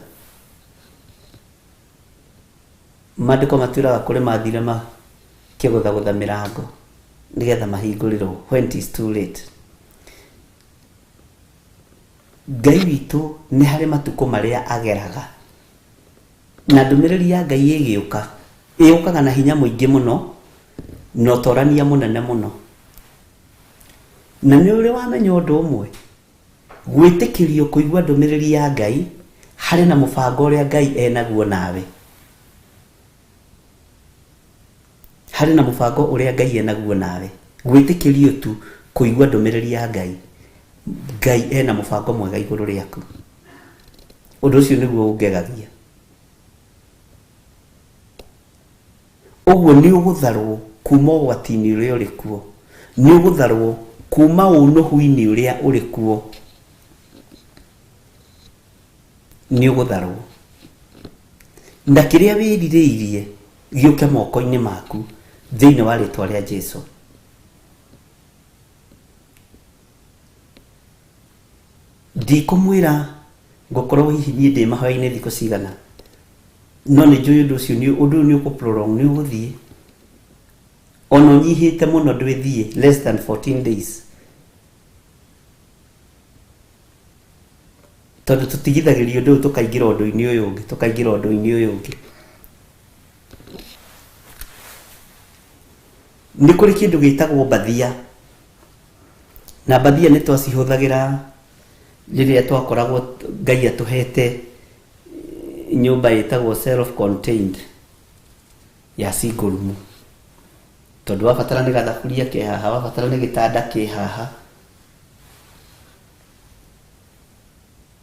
maandĩko matwĩraga kũrĩ mathire makĩgũthagũtha mĩrango nĩgetha mahingũrĩrwo when it is too late. Ngai witũ nĩ harĩ matukũ marĩa ageraga. Na ndũmĩrĩri ya Ngai ĩgĩũka, ĩũkaga na hinya mũingĩ mũno, na ũtorania mũnene mũno. Na nĩ ũrĩ wamenya ũndũ ũmwe? Gwĩtĩkĩrio kũigua ndũmĩrĩri ya Ngai harĩ na mũbango ũrĩa Ngai enaguo nawe. Harĩ na mũbango ũrĩa Ngai enaguo nawe. Gwĩtĩkĩrio tu kũigua ndũmĩrĩri ya Ngai, Ngai ena mũbango mwega igũrũ rĩaku. Ũndũ ũcio nĩguo ũngegagia. Ũguo nĩ ũgũtharwo kuma ũgwati-inĩ ũrĩa ũrĩ kuo. Nĩ ũgũtharwo kuma ũnũhu-inĩ ũrĩa ũrĩ kuo. Nĩ ũgũtharwo. Na kĩrĩa wĩrirĩirie gĩũke moko-inĩ maku thĩinĩ wa rĩtwa rĩa Jesu. Ndikũmwĩra ngũkorwo hihi niĩ ndĩ mahoya-inĩ thikũ cigana, no nĩ njũĩ ũndũ ũcio ũndũ ũyũ nĩ ũkũ prolong, nĩ ũgũthiĩ. Ona ũnyihĩte mũno ndwĩthiĩ less than 14 days. Tondũ tũtigithagĩria ũndũ ũyũ tũkaingĩra ũndũ-inĩ ũyũ ũngĩ, tũkaingĩra ũndũ-inĩ ũyũ ũngĩ. Nĩ kũrĩ kĩndũ gĩtagwo mbathia, na mbathia nĩ twacihũthagĩra rĩrĩa twakoragwo Ngai atũhete nyũmba ĩtagwo self contained ya single room. Tondũ wabatara nĩ gathaburia ke haha, wabatara nĩ gĩtanda kĩ haha,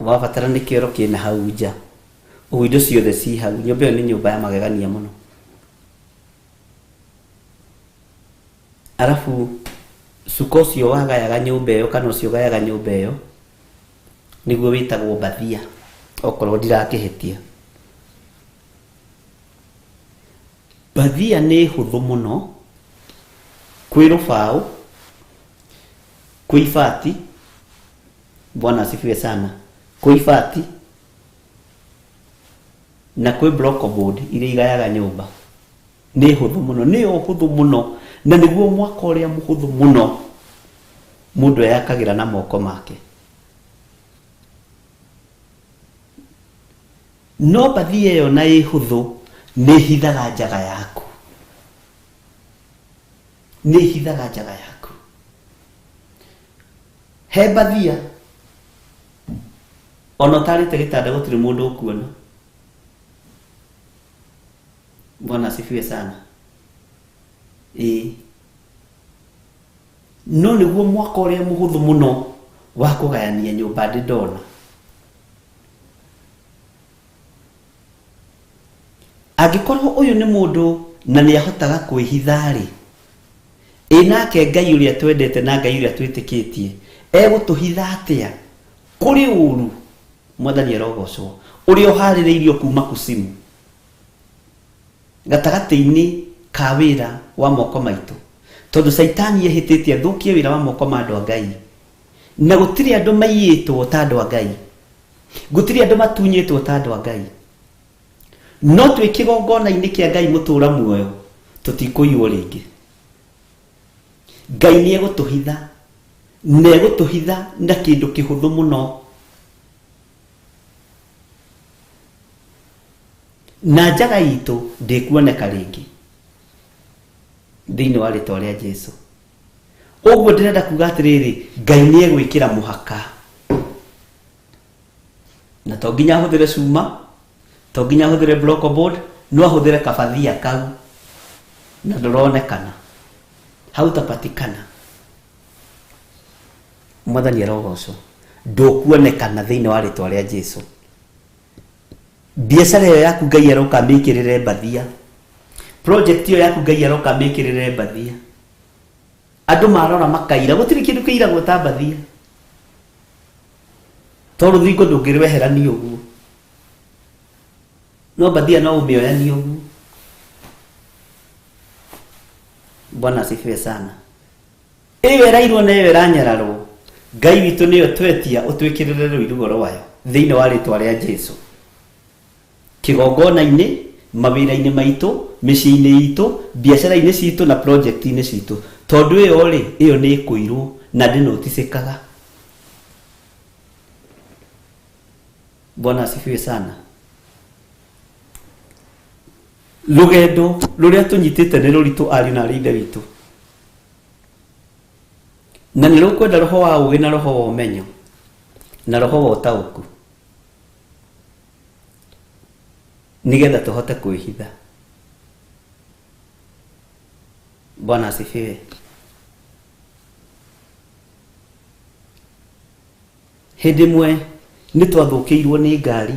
wabatara nĩ kĩoro kĩna hau nja. Ũguo indo ciothe ci hau. Nyũmba ĩyo nĩ nyũmba ya magegania mũno. Arabu cuka ũcio wagayaga nyũmba ĩyo kana ũcio ũgayaga nyũmba ĩyo nĩguo wĩtagwo mbathia okorwo ndirakĩhĩtia. Mbathia nĩ hũthũ mũno kwĩ rũbaũ, kwĩ ibati, Bwana asifiwe sana, kwĩ ibati na kwĩ block board iria igayaga nyũmba. Nĩ hũthũ mũno, nĩyo hũthũ mũno, na nĩguo mwaka ũrĩa mũhũthũ mũno mũndũ eyakagĩra na moko make. No mbathia ĩyo na ĩ hũthũ nĩ ĩhithaga njaga yaku, nĩ ĩhithaga njaga yaku. He mbathia ona ũtarĩte gĩtanda gũtirĩ mũndũ ũkuona. Bwana asifiwe sana. Ĩĩ. No nĩguo mwaka ũrĩa mũhũthũ mũno wa kũgayania nyũmba ndĩ ndona. Angĩkorwo ũyũ nĩ mũndũ na nĩ ahotaga kwĩhitha-rĩ, ĩ nake Ngai ũrĩa twendete na Ngai ũrĩa twĩtĩkĩtie egũtũhitha atĩa kũrĩ ũru, Mwathani arogocwo, ũrĩa ũharĩrĩirio kuma kusimu gatagatĩ-inĩ ka ka wĩra wa moko maitũ tondũ caitani ehĩtĩtie athũkie wĩra wa moko ma andũ a Ngai na gũtirĩ andũ maiyĩtwo ta andũ a Ngai gũtirĩ andũ matunyĩtwo ta andũ a Ngai no twĩ kĩgongona-inĩ kĩa Ngai mũtũra muoyo tũtikũiywo rĩngĩ Ngai nĩ egũtũhitha na egũtũhitha na kĩndũ kĩhũthũ mũno na njaga itũ ndĩkuoneka rĩngĩ thĩinĩ wa rĩtwa rĩa Jesu ũguo ndĩrenda kuga atĩrĩrĩ Ngai nĩ egwĩkĩra mũhaka na to nginya ahũthĩre cuma to nginya ahũthĩre block board no ahũthĩre kabathia kau na ndũronekana hautapatikana mwathani arogocwo ndũkuonekana thĩinĩ wa rĩtwa rĩa Jesu biacara ĩyo yaku Ngai aroka amĩkĩrĩre mbathia project ĩyo yaku Ngai aroka amĩkĩrĩre mbathia andũ marora makaira gũtirĩ kĩndũ kĩiragwo ta mbathia to rũthingo ndũngĩrweherania ũguo no mbathia no ũmĩoyanie ũguo bwana asifiwe sana ĩyo ĩrairwo na ĩyo ĩranyararwo ngai witũ nĩyo twetia ũtwĩkĩrĩre rũirigo rwayo thĩinĩ wa rĩtwa rĩa Jesu kĩgongona-inĩ mawĩra-inĩ maitũ mĩciĩ-inĩ itũ biacara-inĩ citũ na project-inĩ citũ tondũ ĩyo rĩ ĩyo nĩ ĩkũirwo na ndĩnoticĩkaga bwana asifiwe sana rũgendo rũrĩa tũnyitĩte nĩ rũritũ ariũ na arĩ ithe witũ na nĩ rũkwenda roho wa ũũgĩ na roho wa ũmenyo na roho wa ũtaũku nĩgetha tũhote kwĩhitha bwana asifiwe hĩndĩ ĩmwe nĩ twathũkĩirwo nĩ ngari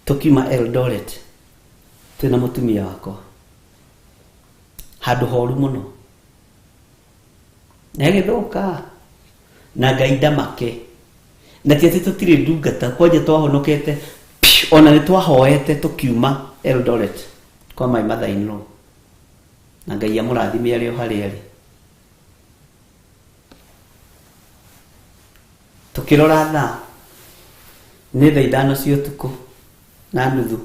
tũkiuma Eldoret twĩna mũtumia wakwa handũ horu mũno na ĩgĩthũka na Ngai ndamake na ti atĩ tũtirĩ ndungata kwanja twahonokete piu, ona nĩ twahoete tũkiuma Eldoret kwa my mother in law na Ngai amũrathime arĩ o harĩa arĩ tukirora thaa nĩ thaa ithano cia ũtukũ na nuthu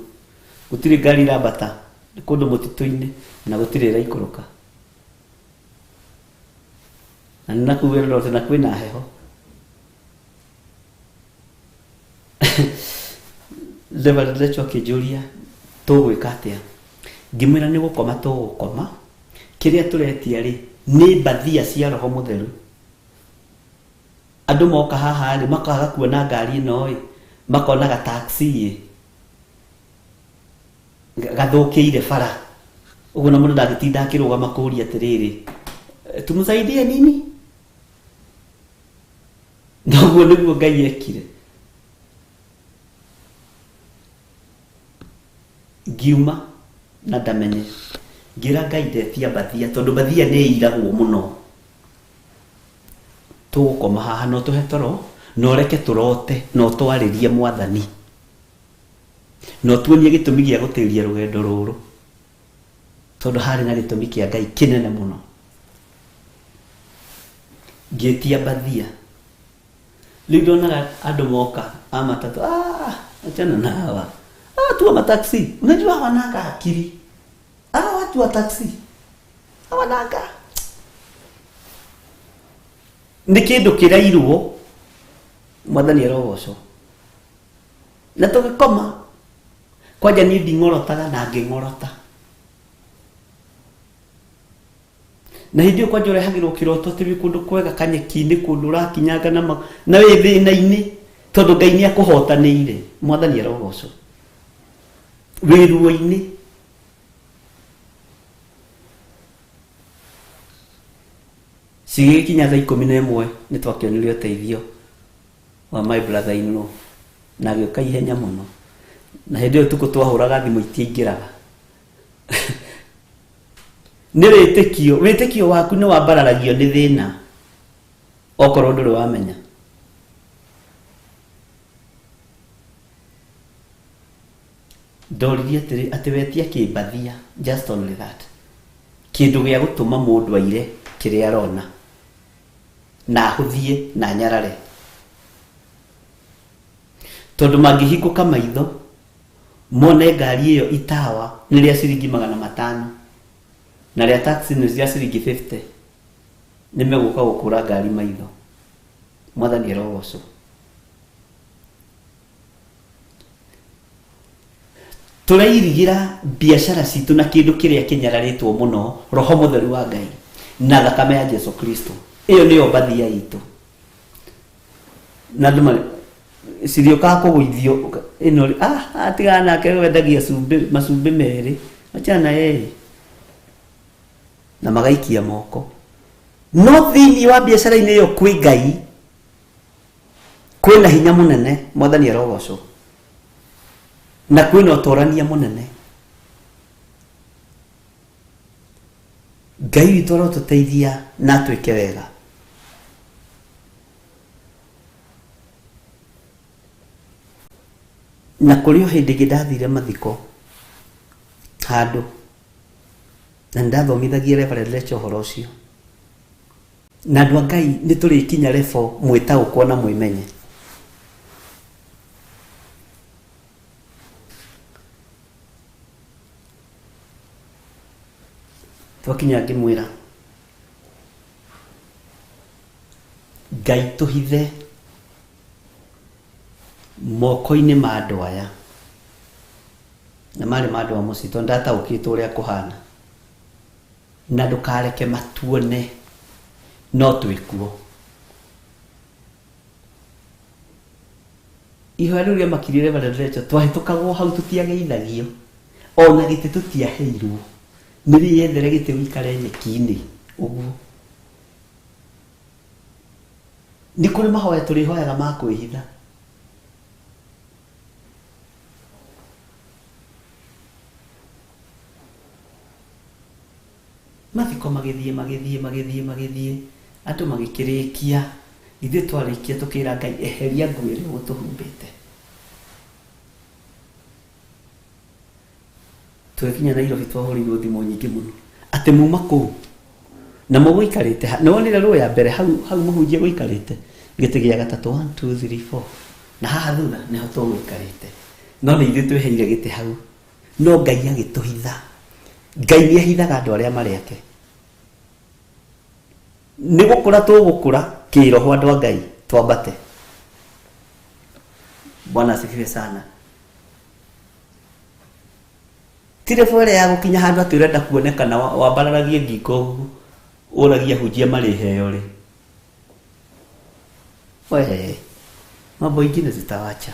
gũtirĩ ngari irambata nĩ kũndũ mũtitũ-inĩ na gũtirĩ ĩraikũrũka na nĩ nakũu Eldoret na kwĩna heho Reverend Rachel akĩnjũria tũgwĩka atĩa ngĩmwĩra nĩ gũkoma tũgũkoma kĩrĩa tũretia rĩ nĩ mbathia cia roho mũtheru andũ moka haha rĩ makaga kuona ngari ĩno ĩ makona ga taxi ĩ gathũkĩire bara ũguo na mũndũ ndangĩtinda akĩrũgama kũria atĩrĩrĩ "Eh, tumsaidie nini na ũguo nĩguo Ngai ekire ngiuma na ndamenye ngĩra Ngai ndetia mbathia tondũ mbathia nĩ ĩiragwo mũno tũgũkoma haha no tũhe toro na ũreke tũrote na ũtwarĩrie mwathani na ũtuonie gĩtũmi gĩa gũtĩria rũgendo rũrũ tondũ harĩ na gĩtũmi kĩa Ngai kĩnene mũno ngĩtia mbathia rĩu ndonaga andũ moka a matatũ ah, achana na hawa ah, watu wa mataxi unajua hawananga akili ah, watu wa taxi hawananga nĩ kĩndũ kĩrairwo mwathani arogocwo na tũgĩkoma kwanja niĩ nding'orotaga na ngĩng'orota na hĩndĩ ĩyo kwanja ũrehagĩrwo kĩroto atĩ wĩ kũndũ kwega kanyeki-inĩ kũndũ ũrakinyanga na, na wĩ thĩna-inĩ tondũ Ngai nĩ akũhotanĩire mwathani arogocwo wĩ ruo-inĩ cigĩgĩkinya thaa 11 nĩ twakĩonire ũteithio wa my brother in law na agĩũka ihenya mũno na hĩndĩ ĩyo tukũ twahũraga thimũ itiaingĩraga nĩ wĩtĩkio wĩtĩkio waku nĩ wambararagio nĩ thĩna okorwo ndũrĩ wamenya ndoririe atĩrĩ atĩ wetia kĩmbathia just only that Kĩndũ gĩa gũtũma mũndũ aire kĩrĩa arona na ahũthie na anyarare. Tondũ mangĩhingũka maitho mone ngari ĩyo itawa nĩ rĩa ciringi 500 na rĩa taxi nĩ rĩa ciringi 50, nĩ megũka gũkũra ngari maitho. Mwathani arogocwo. Tũrairigĩra biacara citũ na kĩndũ kĩrĩa kĩnyararĩtwo mũno, Roho Mũtheru wa Ngai na thakame ya Jesu Kristo. Ĩyo nĩyo mbathia itũ. Na andũ cirĩũkaga kũgũithio ĩno, tigana nake wendagia cumbĩ, macumbĩ merĩ, achana na yeye, na magaikia moko. No thĩinĩ wa biacara-inĩ ĩyo kwĩ Ngai, kwĩna hinya mũnene, Mwathani arogocwo, na kwĩna ũtorania mũnene. Ngai witũ arotũteithia na atwĩke wega. Na kũrĩ o hĩndĩ ĩngĩ ndathire mathiko handũ, na nĩndathomithagia Reverend Lecha ũhoro ũcio. Na andũ a Ngai nĩ tũrĩkinya level mwĩtaũkwo na mwĩmenye. Twakinya ngĩmwĩra Ngai tũhithe moko-inĩ ma andũ aya, na marĩ ma andũ a mũciĩ, tondũ ndataũkĩtwo ũrĩa kũhana, na ndũkareke matuone no twĩkuo. Ihoya rĩu rĩamakirie Reverend Rachel, twahĩtũkagwo hau tũtiageithagio, ona gĩtĩ tũtiaheirwo, nĩ wĩyethere gĩtĩ ũikare nyeki-inĩ ũguo. Nĩ kũrĩ mahoya tũrĩhoyaga ma kwĩhitha. Mathiko magĩthiĩ magĩthiĩ magĩthiĩ magĩthiĩ, andũ magĩkĩrĩkia, ithuĩ twarĩkia tũkĩra Ngai eheria nguo ĩrĩa ũgũtũhumbĩte. Tũgĩkinya Nairobi twahũrĩirwo thimũ nyingĩ mũno atĩ muma kũu na mũgũikarĩte ha, nĩ wonire rũĩ ya mbere hau, hau mũhunjia gũikarĩte gĩtĩ gĩa gatatũ, 1 2 3 4, na haha thutha nĩho tũgũikarĩte, no nĩ ithuĩ twĩheire gĩtĩ hau, no Ngai agĩtũhitha. Ngai nĩ ahithaga andũ arĩa marĩ ake. Nĩ gũkũra tũgũkũra kĩroho andũ a Ngai, twambate. Bwana asifiwe sana. Ti level ĩrĩa ya gũkinya handũ atĩ ũrenda kuonekana wambararagie ngingo ũguo, ũragie ahunjia marĩheo rĩ. We, mambo ingine tutawacha.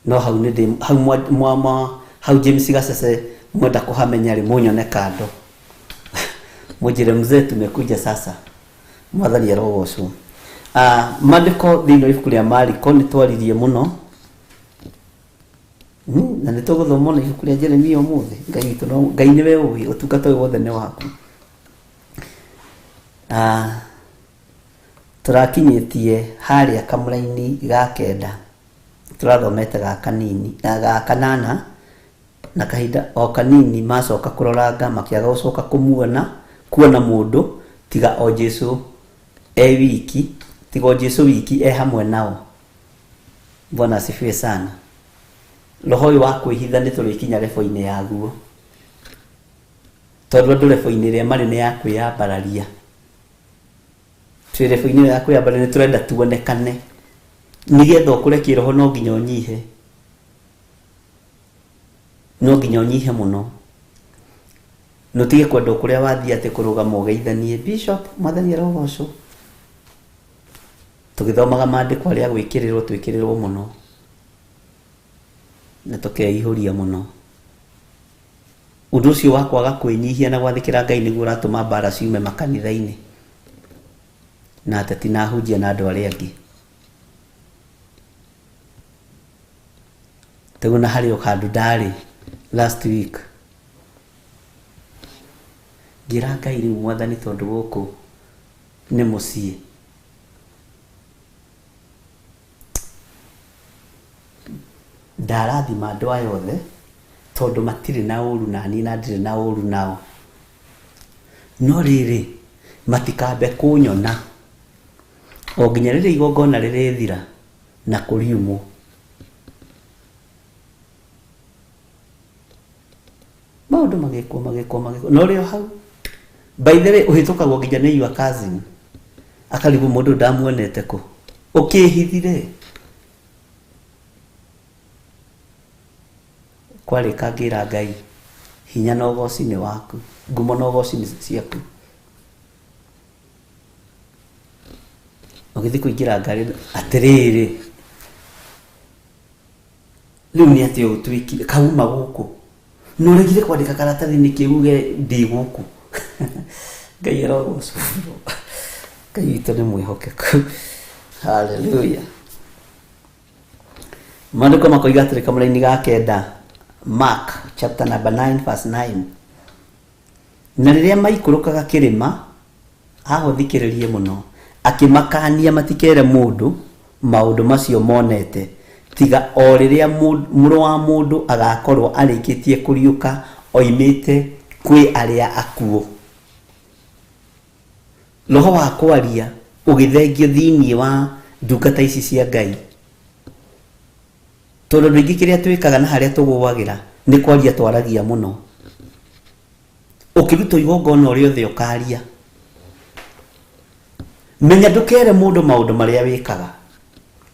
No hau nĩ ndĩ, hau mwa, mwa, mwa, hau James Gacece mwenda kũhamenya rĩ, mũnyone kando. Mũnjĩre mzee tumekuja sasa. Mwathani arogocwo. Maandĩko thĩinĩ wa ibuku rĩa Mariko nĩ twaririe mũno. Na nĩ tũgũthoma ona ibuku rĩa Jeremia ũmũthĩ. Ngai witũ no, Ngai nĩwe ũĩ, ũtungata ũyũ wothe nĩ waku. Tũrakinyĩtie harĩa kamũraini ga kenda, tũrathomete ga kanini, ga kanana, na kahinda o kanini macoka kũroranga makĩaga gũcoka kũmuona, kuona mũndũ tiga o Jesu e wiki, tiga o Jesu wiki e hamwe nao. Bwana asifiwe sana. Roho ũyũ wa kwĩhitha nĩ tũrĩkinya rebo-inĩ yaguo, tondũ andũ rebo-inĩ ĩrĩa marĩ nĩ ya kwĩyambararia. Twĩ rebo-inĩ ĩyo ya kwĩyambararia, nĩ tũrenda tuonekane. Nĩgetha ũkũre kĩroho no nginya ũnyihe, no nginya ũnyihe mũno, na ũtige kwenda o kũrĩa wathiĩ atĩ kũrũgama ũgeithanie bishop, Mwathani arogocwo. Tũgĩthomaga maandĩko arĩa gwĩkĩrĩrwo twĩkĩrĩrwo mũno na tũkeihũria mũno. Ũndũ ũcio wa kwaga kwĩnyihia na gwathĩkĩra Ngai nĩguo ũratũma mbara ciume makanitha-inĩ na ateti na ahunjia na andũ arĩa angĩ. Tiguo na harĩ o handũ ndarĩ last week, ngĩra Ngai rĩu Mwathani tondũ gũkũ nĩ mũciĩ, Ndarathima andũ aya othe tondũ matirĩ na ũru naniĩ na ndirĩ na ũru nao. No rĩrĩ, matikambe kũnyona o nginya rĩrĩa igongona rĩrĩthira na kũriumwo. Maũndũ magĩkwo magĩkwo magĩkwo na ũrĩ o hau. By the way, ũhĩtũkagwo nginya nĩ your cousin akarigwo mũndũ ndamuonete kũ ũkĩhithire. Kwarĩka ngĩra Ngai hinya na ũgoci nĩ waku, ngumo na ũgoci nĩ ciaku. Ũgĩthiĩ kũingĩra ngari atĩrĩrĩ, rĩu nĩ atĩa ũtwĩkire kauma gũkũ na ũregire kwandĩka karatathi nĩkĩ uge ndĩ gũkũ. Ngai arogocwo. Ngai witũ nĩ mwĩhokeku. Haleluya. Maandĩko makoiga atĩrĩ kamũraini ga kenda, Mark chapter number 9 verse 9. Na rĩrĩa maikũrũkaga kĩrĩma, haha ũthikĩrĩrie mũno, akĩmakaania matikere mũndũ maũndũ macio monete, tiga o rĩrĩa Mũrũ wa Mũndũ agakorwo arĩkĩtie kũriũka oimĩte kwĩ arĩa akuũ. Roho wa kwaria ũgĩthengio thĩinĩ wa ndungata ici cia Ngai. Tondũ andũ aingĩ kĩrĩa twĩkaga na harĩa tũgũagĩra nĩ kwaria twaragia mũno. Ũkĩrutwo igongona ũrĩa othe ũkaria. Menya ndũkere mũndũ maũndũ marĩa wĩkaga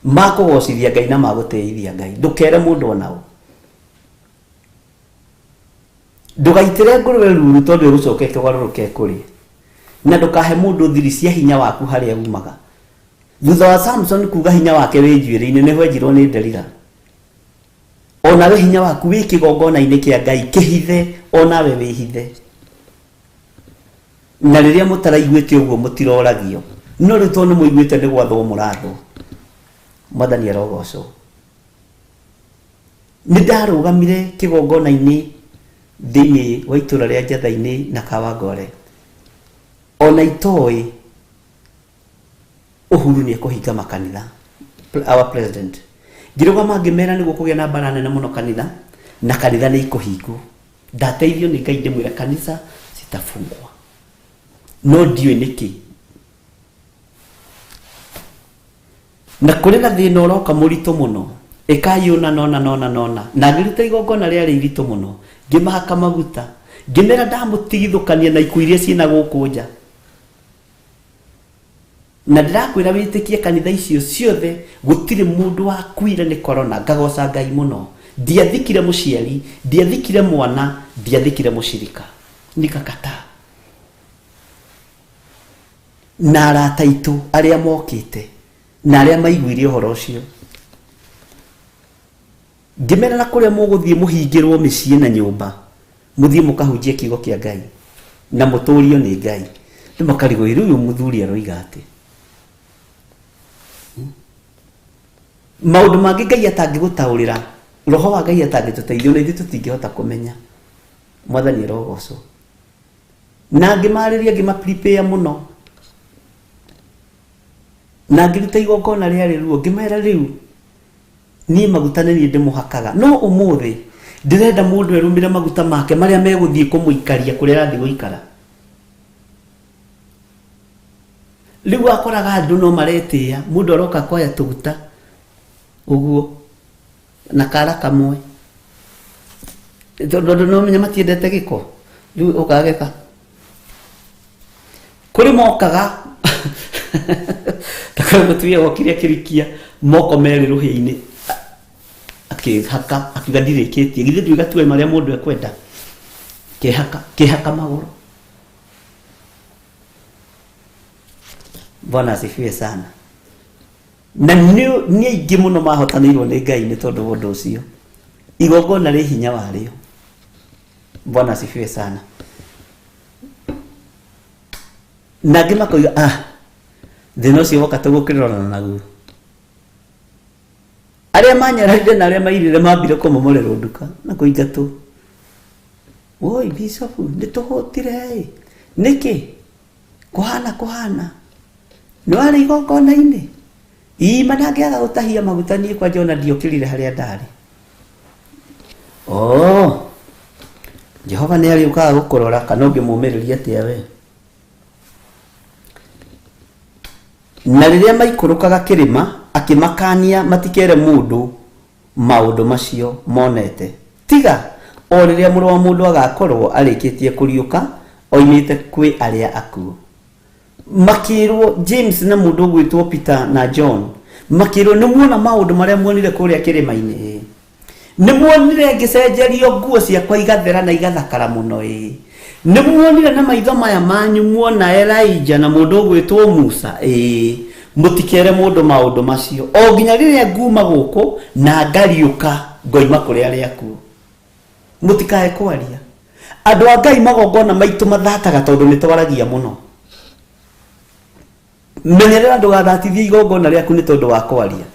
ma kũgocithia Ngai na ma gũtĩithia Ngai. Ndũkere mũndũ ona ũ. Ndũgaitĩre ngũrũwe ruru tondũ ĩgũcoka ĩkũgarũrũke ĩkũrĩe. Na ndũkahe mũndũ thiri cia hinya waku harĩa umaga. Thutha wa Samson kuga hinya wake wĩ njuĩrĩ-inĩ nĩho enjirwo nĩ Delila. Onawe hinya waku wĩ kĩgongona-inĩ kĩa Ngai kĩhithe onawe wĩhithe. Na rĩrĩa mũtaraiguĩte ũguo mũtiroragio. No rĩu tondũ nĩ mũiguĩte nĩ gwathwo mũrathwo. Mwathani arogocwo. Nĩ ndarũgamire kĩgongona-inĩ thĩinĩ wa itũra rĩa Njatha-inĩ na Kawangware. Ona itoĩ Uhuru nĩ ekũhinga makanitha, our president. Ngĩrũgama ngĩmera nĩ gũkũgĩa na mbara nene mũno kanitha, na kanitha nĩ ikũhingwo. Ndateithio nĩ Ngai ndĩmwĩre kanitha zitafungwa. No ndiũĩ nĩkĩ. Na kũrĩ na thĩna ũroka mũritũ mũno. Ĩkai ũna na ũna na ũna na ũna. Na ngĩruta igongona rĩarĩ iritũ mũno. Ngĩmahaka maguta. Ngĩmera ndamũtigithũkania na ikuũ iria ciĩna gũkũ nja. Na ndĩrakwĩra wĩtĩkie kanitha icio ciothe gũtirĩ mũndũ wakuire nĩ corona. Ngagoca Ngai mũno. Ndiathikire mũciari, ndiathikire mwana, ndiathikire mũcirika. Nikakataa. Na arata aitũ arĩa mokĩte na arĩa maiguire ũhoro ũcio. Ngĩmera na kũrĩa mũgũthiĩ mũhingĩrwo mĩciĩ na nyũmba, mũthiĩ mũkahunjie kiugo kĩa Ngai na mũtũrio nĩ Ngai. Rĩu makarigwo rĩu ũyũ mũthuri aroiga atĩ. Maũndũ mangĩ Ngai atangĩgũtaũrĩra, roho wa Ngai atangĩtũteithia ona ithuĩ tũtingĩhota kũmenya. Mwathani arogocwo. Na ngĩmarĩria ngĩma prepare mũno. Na ngĩruta igongona rĩarĩ ruo ngĩmera rĩu niĩ maguta nĩ niĩ ndĩmũhakaga no ũmũthĩ ndĩrenda mũndũ erũmĩre maguta make marĩa megũthiĩ kũmũikaria kũrĩa arathiĩ gũikara. Rĩu wakoraga andũ no maretĩĩa, mũndũ aroka akoya tũguta ũguo na kara kamwe tondũ andũ no menya matiendete gĩko, rĩu ũkageka kũrĩ mokaga ta kũrĩ mũtumia wokire akĩrikia moko merĩ rũhĩa-inĩ akĩhaka akiuga ndirĩkĩtie githĩ ndiũĩ gatue marĩa mũndũ ekwenda kĩhaka kĩhaka magũrũ. Bwana asifiwe sana. Na nĩ nĩ aingĩ mũno mahotanĩirwo nĩ Ngai nĩ tondũ wa ũndũ ũcio. Igongona rĩ hinya warĩo. Bwana asifiwe sana. Na angĩ makoiga ah, thĩna ũcio woka tũgũkĩrorana naguo. Arĩa manyararire na arĩa mairire mambire kũmomorerwo nduka na kũingatwo. Woi bishop nĩ tũhũtire ĩ. Nĩkĩ? Kũhana kũhana. Nĩ warĩ igongona-inĩ? Ii ma ndangĩaga gũtahia maguta niĩ kwanja ona ndiokĩrire harĩa ndarĩ. Oh, Jehova nĩ arĩũkaga gũkũrora kana ũngĩmũmĩrĩria atĩa we. Na rĩrĩa maikũrũkaga kĩrĩma, akĩmakania matikere mũndũ maũndũ macio monete, tiga o rĩrĩa Mũrũ wa Mũndũ agakorwo arĩkĩtie kũriũka oimĩte kwĩ arĩa akuũ. Makĩrwo James na mũndũ ũgwĩtwo Peter na John, makĩrwo nĩ muona maũndũ marĩa muonire kũrĩa kĩrĩma-inĩ ĩĩ. Nĩ muonire ngĩcenjerio nguo ciakwa igathera na igathakara mũno ĩĩ. Nĩ muonire na maitho maya manyu muona Elijah na mũndũ ũgwĩtwo Musa ĩĩ. Mũtikere mũndũ maũndũ macio o nginya rĩrĩa nguma gũkũ na ngariũka ngoima kũrĩ arĩa akuũ. Mũtikae kwaria. Andũ a Ngai magongona maitũ mathataga tondũ nĩ twaragia mũno. Menyerera ndũgathatithie igongona rĩaku nĩ tondũ wa kwaria.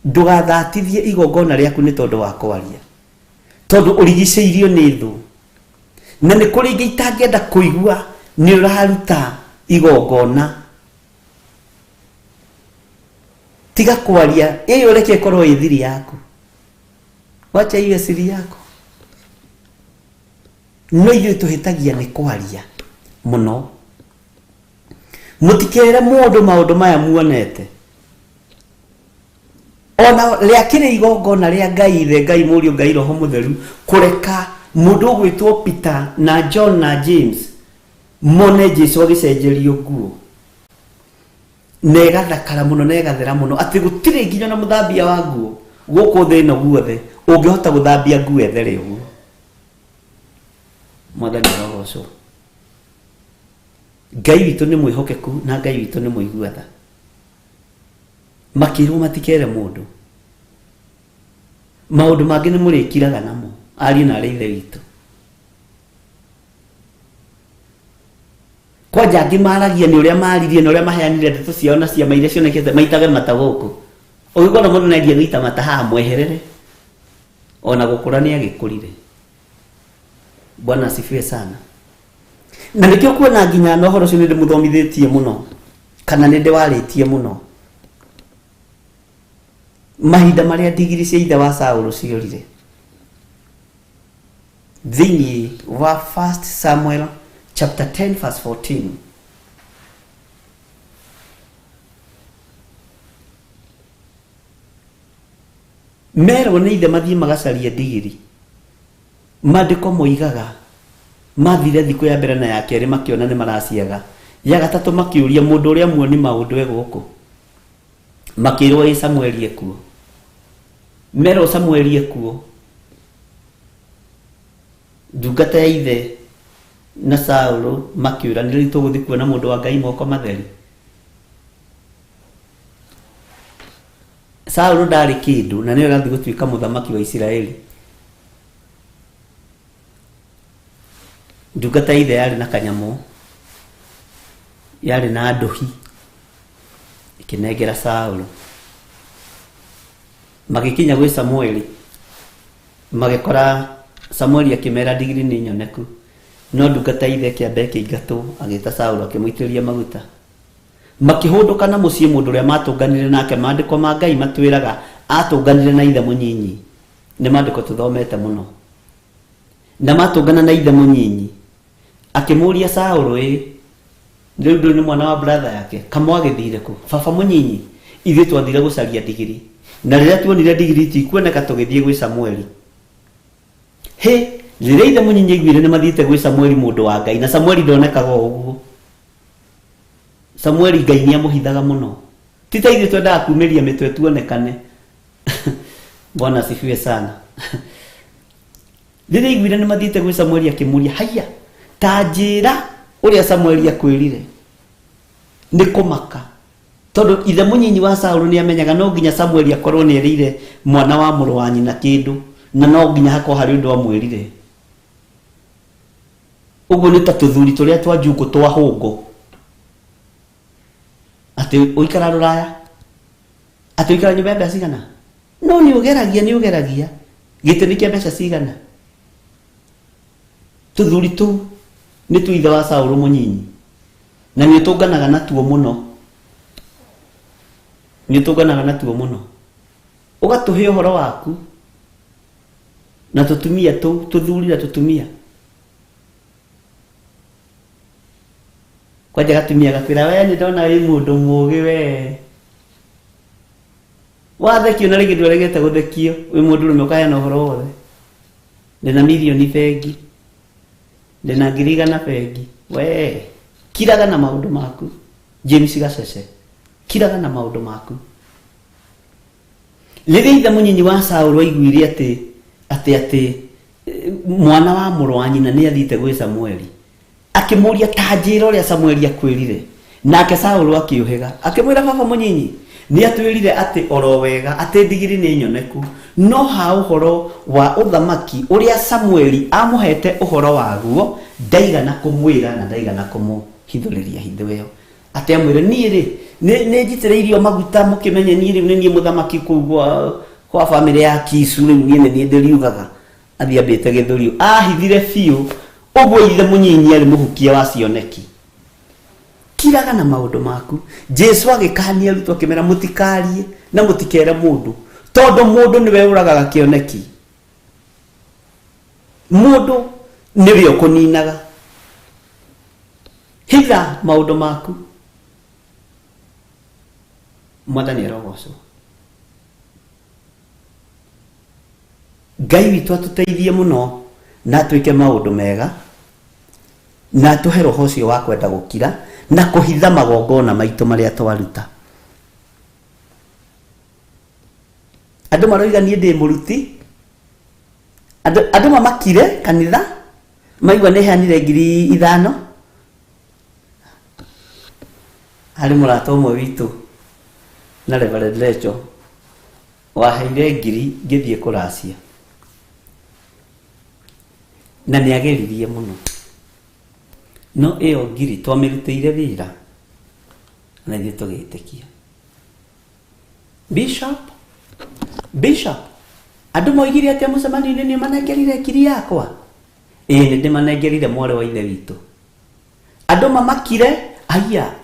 Ndũgathatithie igongona rĩaku nĩ tondũ wa kwaria, tondũ ũrigicĩirio nĩ thũ. Na nĩ kũrĩ ingĩ itangĩenda kũigua nĩ ũraruta igongona. Tiga kwaria, ĩyo reke ĩkorwo ĩ thiri yaku. Wacha iwe siri yako. No ithuĩ tũhĩtagia nĩ kwaria mũno. Mũtikere mũndũ maũndũ maya muonete. Ona rĩakĩrĩ igongona rĩa Ngai Ithe, Ngai Mũriũ, Ngai Roho Mũtheru, kũreka mũndũ ũgwĩtwo Peter na John na James mone Jesu agĩcenjerio nguo na ĩgathakara mũno na ĩgathera mũno atĩ gũtirĩ nginya na mũthambia wa nguo gũkũ thĩ ĩno guothe ũngĩhota gũthambia nguo ĩthere ũguo. Mwathani arogocwo. Ngai witũ nĩ mwĩhokeku na Ngai witũ nĩ mũigua tha. Makĩrwo matikere mũndũ. Maũndũ mangĩ nĩ mũrĩkiraga namo ariũ na arĩ ithe witũ. Kwanja angĩ maragia nĩ ũrĩa maririe na ũrĩa maheanire ndeto ciao na ciama iria cionekete maitage mata gũkũ. Ũngĩkona mũndũ nĩ gũita mata haha mweherere. Ona gũkũra nĩ agĩkũrire. Bwana asifiwe sana. Na nĩkĩo kuona nginya na ũhoro ũcio nĩ ndĩmũthomithĩtie mũno kana nĩ ndĩwarĩtie mũno. Mahinda marĩa ndigiri cia ithe wa Saũlũ ciorire thĩinĩ wa 1 Samuel chapter 10 verse 14. Merwo nĩ ithe mathiĩ magacarie ndigiri. Maandĩko moigaga, Maathire thikũ ya mbere na ya kerĩ makĩona nĩ maraciaga. Ya gatatũ makĩũria, 'Mũndũ ũrĩa muoni maũndũ e gũkũ? Makĩĩrũo, 'Ĩ Samueli e kuo. Merũo Samueli e kuo, ndungata ya ithe na Saulu makĩũra, 'Nĩ rĩ tũgũthiĩ kuona mũndũ wa Ngai moko matheri? Saulu ndaarĩ kĩndũ na nĩwe ũrathiĩ gũtuĩka mũthamaki wa Isiraeli. Ndungata ya ithe yarĩ na kanyamũ, yarĩ na ndũhi, ĩkĩnengera Saulu. Magĩkinya gwĩ Samueli, magĩkora Samueli akĩmera ndigiri nĩ nyoneku, no ndungata ya ithe ĩkĩamba ĩkĩingatwo, agĩta Saulu akĩmũitĩrĩria maguta. Makĩhũndũka na mũciĩ mũndũ ũrĩa maatũnganire nake maandĩko ma Ngai matwĩraga aatũnganire na ithe mũnyinyi. Nĩ maandĩko tũthomete mũno. Na matũngana na ithe mũnyinyi, akĩmũũria Saũlũ, Ĩ, rĩu ndũĩ nĩ mwana wa brother yake, kamwagĩthire kũ? Baba mũnyinyi, ithuĩ twathire gũcaria ndigiri, na rĩrĩa tuonire ndigiri itikuoneka tũgĩthiĩ gwĩ Samueli. Hĩ, rĩrĩa ithe mũnyinyi aiguire nĩ mathiĩte gwĩ Samueli mũndũ wa Ngai, na Samueli ndonekaga o ũguo. Samueli Ngai nĩ amũhithaga mũno. Ti ta ithuĩ twendaga kumĩria mĩtwe tuonekane. Bwana asifiwe sana. Rĩrĩa aiguire nĩ mathiĩte gwĩ Samueli akĩmũria, haiya, ta njĩra ũrĩa Samueli akwĩrire. Nĩ kũmaka. Tondũ ithe mũnyinyi wa Saulu nĩ amenyaga no nginya Samueli akorwo nĩ erĩire mwana wa mũrũ wa nyina kĩndũ, na no nginya hakorwo harĩ ũndũ amwĩrire. Ũguo nĩ ta tũthuri tũrĩa twa njungũ twa hũngũ. Atĩ ũikara rũraya? Atĩ ũikara nyũmba ya mbeca cigana? No nĩ ũgeragia, nĩ ũgeragia. Gĩtĩ nĩ kĩa mbeca cigana? Tũthuri tũu nĩ twa ithe wa Saũlũ mũnyinyi, na nĩ ũtũnganaga natuo mũno. Nĩ ũtũnganaga natuo mũno. Ũgatũhe ũhoro waku na tũtumia tũu, tũthuri na tũtumia. Kwanja gatumia gakwĩra we nĩ ndona wĩ mũndũ mũgĩ we. Wathekio na rĩngĩ ndũregete gũthekio wĩ mũndũrũme ũkaheana ũhoro wothe. Ndĩna mirioni bengi, ndĩna 100,000 bengi. We kiraga na maũndũ maku. James Gacece, kiraga na maũndũ maku. Rĩrĩa ithe mũnyinyi wa Saũlũ aiguire atĩ atĩ atĩ mwana wa mũrũ wa nyina nĩ athiĩte gwĩ Samueli, akĩmũria ta njĩra ũrĩa Samueli akwĩrire. Nake Saũlũ akĩũhĩga akĩmwĩra, baba mũnyinyi nĩ atwĩrire atĩ oro wega atĩ ndigiri nĩ nyoneku, no ha ũhoro wa ũthamaki ũrĩa Samueli amũhete ũhoro waguo ndaigana kũmwĩra na ndaigana kũmũhithũrĩria hitho ĩyo. Atĩ amwĩre, niĩ rĩ nĩ nĩ njitĩrĩirio maguta mũkĩmenye niĩ rĩu nĩ niĩ mũthamaki kũu gwa kwa bamĩrĩ ya Kisu, rĩu niĩ nĩ niĩ ndĩriugaga. Athiĩ ambĩte gĩthũri ahithire biũ ũguo ithe mũnyinyi arĩ mũhukia wa cioneki. Kiraga na maũndũ maku. Jesu agĩkania arutwo akĩmera mũtikarie na mũtikere mũndũ, tondũ mũndũ nĩwe ũragaga kĩoneki, mũndũ nĩwe ũkũninaga. Hitha maũndũ maku. Mwathani arogocwo. Ngai witũ atũteithie mũno na atwĩke maũndũ mega na atũhe roho ũcio wa kwenda gũkira na kũhitha magongona maitũ marĩa twaruta. Andũ maroiga niĩ ndĩ mũruti, andũ andũ mamakire kanitha maigua nĩ heanire 5,000. Harĩ mũrata ũmwe witũ na Reverend Lecho waheire ngiri ngĩthiĩ kũracia, na nĩ ageririe mũno, no ĩyo ngiri twamĩrutĩire wĩra na ithuĩ tũgĩtĩkia. Bishop, Bishop, andũ moigire atĩa mũcemanio-inĩ nĩ manengerire ngiri yakwa? Ĩĩ nĩ ndĩmanengerire mwarĩ wa ithe witũ. Andũ mamakire, aya,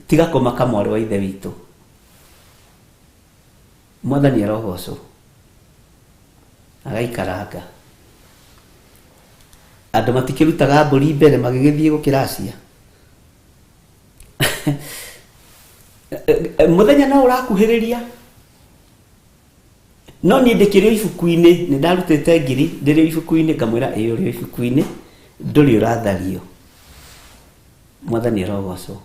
tiga kũmaka mwarĩ wa ithe witũ. Mwathani arogocwo. Agaikaranga. Andũ matikĩrutaga mbũri mbere magĩgĩthiĩ gũkĩracia. Mũthenya no ũrakuhĩrĩria. No niĩ ndĩkĩrĩ o ibuku-inĩ, nĩ ndarutĩte ngiri, ndĩrĩ o ibuku-inĩ, ngamwĩra ĩĩ ũrĩ o ibuku-inĩ, ndũrĩ ũrathario. Mwathani arogocwo.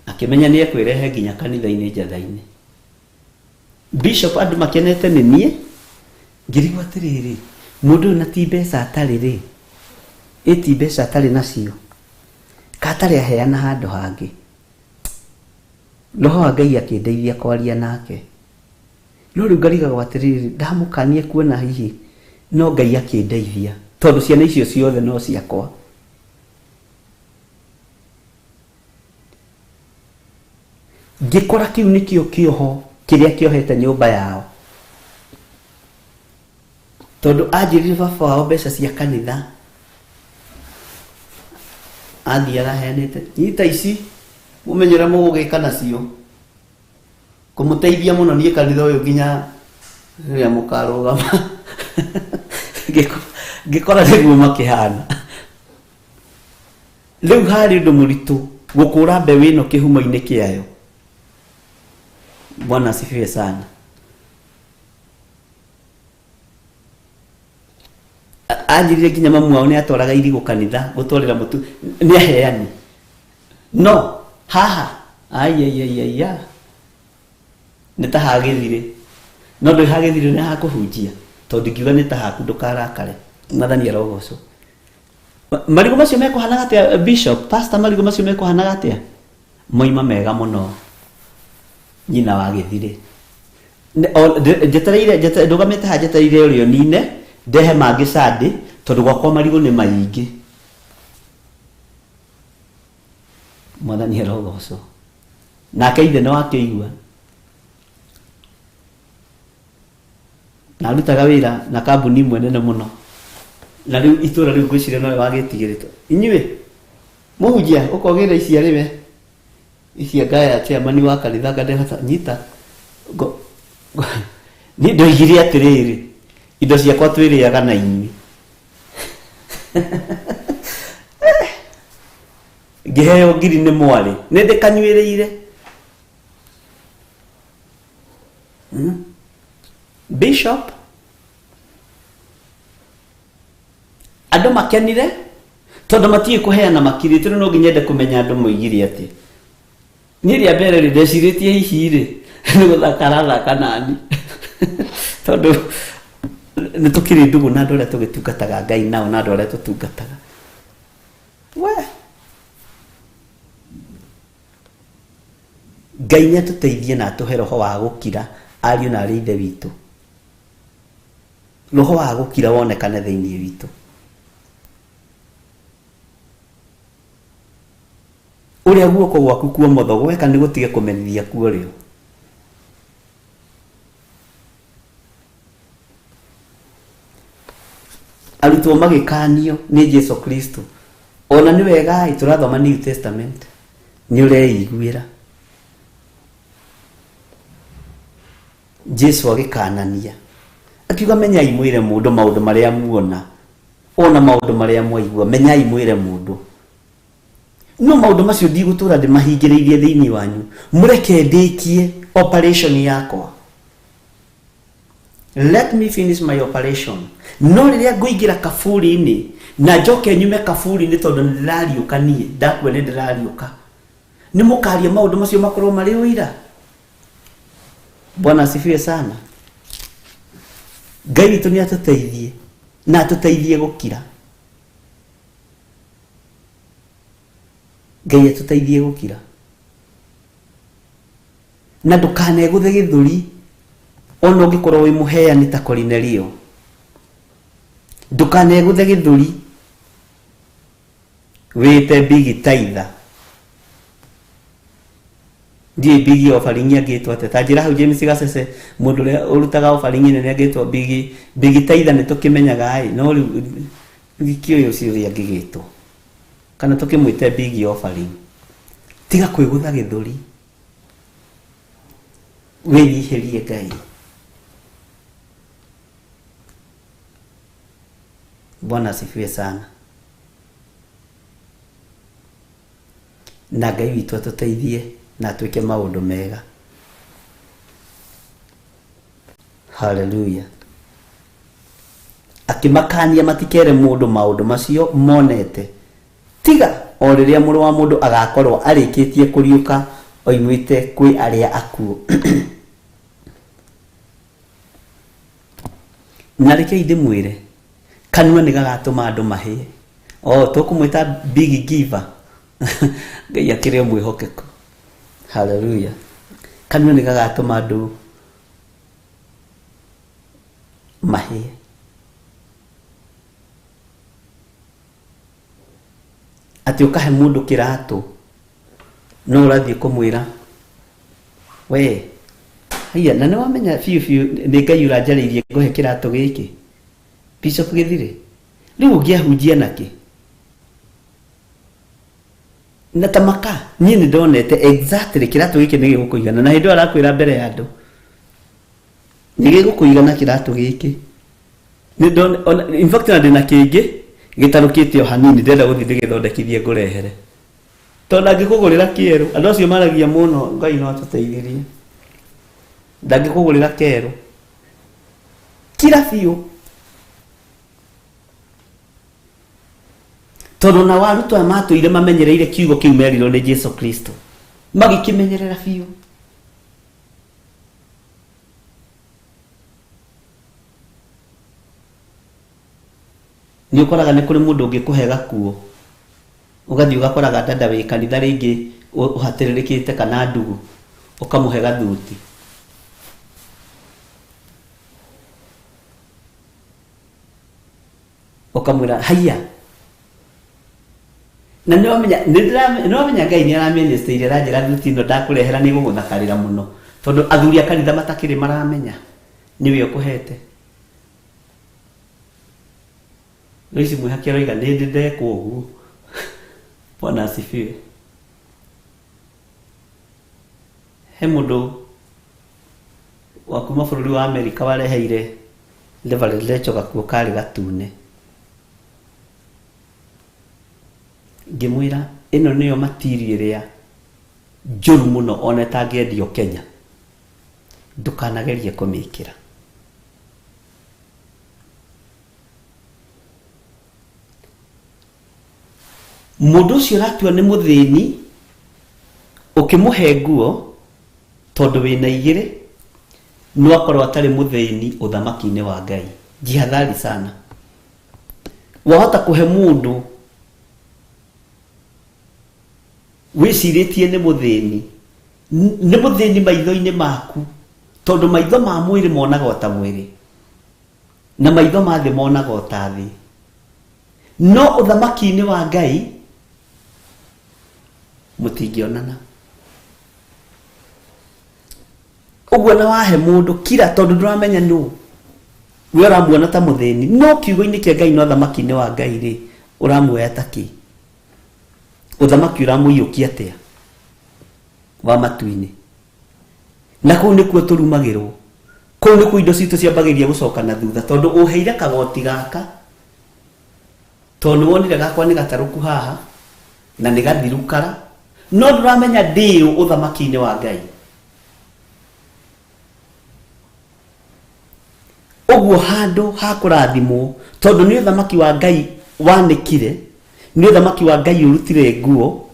Akĩmenya nĩ ekwĩrehe nginya kanitha-inĩ njatha-inĩ. Bishop andũ makenete nĩ niĩ, ngĩrigwo atĩrĩrĩ, mũndũ ũyũ na ti mbeca atarĩ rĩ, ĩ ti mbeca atarĩ nacio, ka atarĩ aheana handũ hangĩ. Roho wa Ngai akĩndeithia kwaria nake. No rĩu ngarigagwo atĩrĩrĩ, ndamũkania kuona hihi no Ngai akĩndeithia, tondũ ciana icio ciothe no ciakwa. Ngĩkora kĩu nĩkĩo kĩoho kĩrĩa kĩohete nyũmba yao, tondũ anjĩrire baba wao mbeca cia kanitha athiaga aheanĩte, nyita ici mũmenye ũrĩa mũgũgĩka nacio, kũmũteithia mũno niĩ kanitha ũyũ nginya rĩrĩa mũkarũgama. Ngĩkora nĩguo makĩhana. Rĩu harĩ ũndũ mũritũ gũkũra mbeũ ĩno kĩhumo-inĩ kĩayo. Bwana asifiwe sana. Anjĩrire nginya mamu wao nĩ atwaraga irigũ kanitha gũtwarĩra mũtu, nĩ aheani. No haha aiaiaiaia nĩ ta hagĩthirĩ, no ndũĩ hagĩthirĩ nĩ hakũhunjia, tondũ ingiuga nĩ ta haku ndũkarakare. Mwathani arogocwo. Marigũ macio mekũhanaga atĩa bishop, pastor, marigũ macio mekũhanaga atĩa? Moima mega mũno nyina wa gĩthirĩ. Njetereire ndũgamĩte haha njetereire ũrĩa ũnine ndehe mangĩ Sunday, tondũ gwakwa marigũ nĩ maingĩ. Mwathani arogocwo. Nake ithe nĩ wakĩigua. Na arutaga wĩra na kambuni ĩmwe nene mũno, na rĩu itũra rĩu ngwĩciria nowe wagĩtigĩrĩtwo. Inyuĩ mũhunjia ũkogĩra ici arĩ we. Ici anga ya chairman wa kanitha anga ndehota nyita. Niĩ ndoigire atĩrĩrĩ, indo ciakwa twĩrĩaga na inyuĩ. Ngĩheo ngiri nĩ mwarĩ, nĩ ndĩkanyuĩrĩire. Bishop andũ makenire tondũ matiĩ kũheana makirĩte rĩu no nginya nyende kũmenya andũ moigire atĩ niĩ rĩa mbere rĩ ndecirĩtie hihi rĩ nĩ gũthaka arathaka nani tondũ nĩ tũkĩrĩ ndũgũ na andũ arĩa tũgĩtungataga Ngai nao na andũ arĩa tũtungataga we Ngai nĩ atũteithie na atũhe roho wa gũkira ariũ na arĩ ithe witũ roho wa gũkira wonekane thĩinĩ witũ ũrĩa guoko gwaku kuomotho gweka nĩ gũtige kũmenyithia kuorĩo arutwo magĩkanio nĩ Jesu Kristo ona nĩ wega ĩ tũrathoma New Testament nĩ ũreiguĩra Jesu agĩkanania akiuga menyai mwĩre mũndũ maũndũ marĩa muona ona maũndũ marĩa mwaigua menyai mwĩre mũndũ no maũndũ macio ndigũtũra ndĩmahingĩrĩirie thĩinĩ wanyu mũreke ndĩkie operation yakwa let me finish my operation no rĩrĩa ngũingĩra kaburi-inĩ na njoke nyume kaburi-inĩ tondũ nĩ ndĩrariũka niĩ ndakua nĩ ndĩrariũka nĩ mũkaria maũndũ macio makorwo marĩ ũira bwana asifiwe sana ngai witũ nĩ atũteithie na atũteithie gũkira ngai atũteithie gũkira na ndũkanegũthe gĩthũri ona ũngĩkorwo wĩ mũheani ta Korinelio ndũkanegũthe gĩthũri wĩte bigi taitha ndiũĩ bigi offering angĩtwo atĩa ta njĩra hau James Gacece mũndũ ũrĩa ũrutaga offering nene angĩtwo bigi bigi taitha nĩ tũkĩmenyaga ĩ no rĩu gĩkĩũĩ ũcio ũrĩa angĩgĩtwo kana tũkĩmwĩte bigi offering tiga kwĩgũtha gĩthũri wĩnyihĩrie Ngai Bwana asifiwe sana na Ngai witũ atũteithie na atwĩke maũndũ mega haleluya akĩmakania matikere mũndũ maũndũ macio monete tiga o rĩrĩa mũrũ wa mũndũ agakorwo arĩkĩtie kũriũka oimĩte kwĩ arĩa akuũ na rekei ndĩmwĩre kanua nĩ gagatũma andũ mahĩe o tũkũmwĩta big giver ngai akĩrĩ o mwĩhokeku haleluya kanua nĩ gagatũma andũ mahĩe atĩ ũkahe mũndũ kĩratũ no ũrathiĩ kũmwĩra we haiya na nĩ wamenya biũ biũ nĩ ngai ũranjarĩirie ngũhe kĩratũ gĩkĩ bishop gĩthire rĩu ũngĩahunjia nakĩ na ta maka niĩ nĩ ndonete exactly kĩratũ gĩkĩ nĩ gĩgũkũigana na hĩndĩ ĩyo arakwĩra mbere ya andũ nĩ gĩgũkũigana kĩratũ gĩkĩ Nĩ in fact na ndĩna kĩngĩ gĩtarũkĩte o hanini ndĩrenda gũthiĩ ndĩgĩthondekithie ngũrehere tondũ ndangĩkũgũrĩra kĩerũ andũ acio maragia mũno ngai no atũteithirie ndangĩkũgũrĩra kerũ kira biũ tondũ nao arutwo aya matũire mamenyereire kiugo kĩu merirwo nĩ Jesu Kristo magĩkĩmenyerera biũ nĩ ũkoraga nĩ kũrĩ mũndũ ũngĩkũhe gakuo ũgathiĩ ũgakoraga dada wĩ kanitha rĩngĩ ũhatĩrĩrĩkĩte kana ndugu ũkamũhe gathuti ũkamwĩra haiya na nĩwamenya nĩwamenya ngai nĩ aramĩnĩstĩire aranjĩra thuti ĩno ndakũrehera nĩ ĩgũgũthakarĩra mũno tondũ athuri a kanitha matakĩrĩ maramenya nĩwe ũkũhete rĩu ici mwĩhaki aroiga nĩ ndĩ ndekwo ũguo bwana asifiwe. He mũndũ wa kuma bũrũri wa Amerika wareheire Reverend Rachel gakuo karĩ gatune. Ngĩmwĩra ĩno nĩyo material ĩrĩa njũru mũno ona ĩtangĩendio Kenya, ndũkanagerie kũmĩkĩra. Mũndũ ũcio ũratua nĩ mũthĩni, ũkĩmũhe nguo tondũ wĩna igĩrĩ, no akorwo atarĩ mũthĩni ũthamaki-inĩ wa Ngai. Jihadhari sana. Wahota kũhe mũndũ wĩcirĩtie nĩ mũthĩni, nĩ mũthĩni maitho-inĩ maku, tondũ maitho ma mwĩrĩ monaga o ta mwĩrĩ, na maitho ma thĩ monaga o ta thĩ. No ũthamaki-inĩ wa Ngai mũtingĩonana. Ũguo na wahe mũndũ kira, tondũ ndũramenya nũ we ũramuona ta mũthĩni, no kiugo-inĩ kĩa Ngai na ũthamaki-inĩ wa Ngai rĩ, ũramuoya ta kĩ? Ũthamaki ũramũiyũkia atĩa wa matu-inĩ? Na kũu nĩkuo tũrumagĩrwo, kũu nĩkuo indo citũ ciambagĩrĩria gũcoka na thutha, tondũ ũheire kagoti gaka, tondũ nĩwonire gakwa nĩ gatarũku haha na nĩ gathiru kara, no ndũramenya ndĩũ ũthamaki-inĩ wa Ngai. Ũguo handũ ha kũrathimwo, tondũ nĩ ũthamaki wa Ngai wanĩkire, nĩ ũthamaki wa Ngai ũrutire nguo,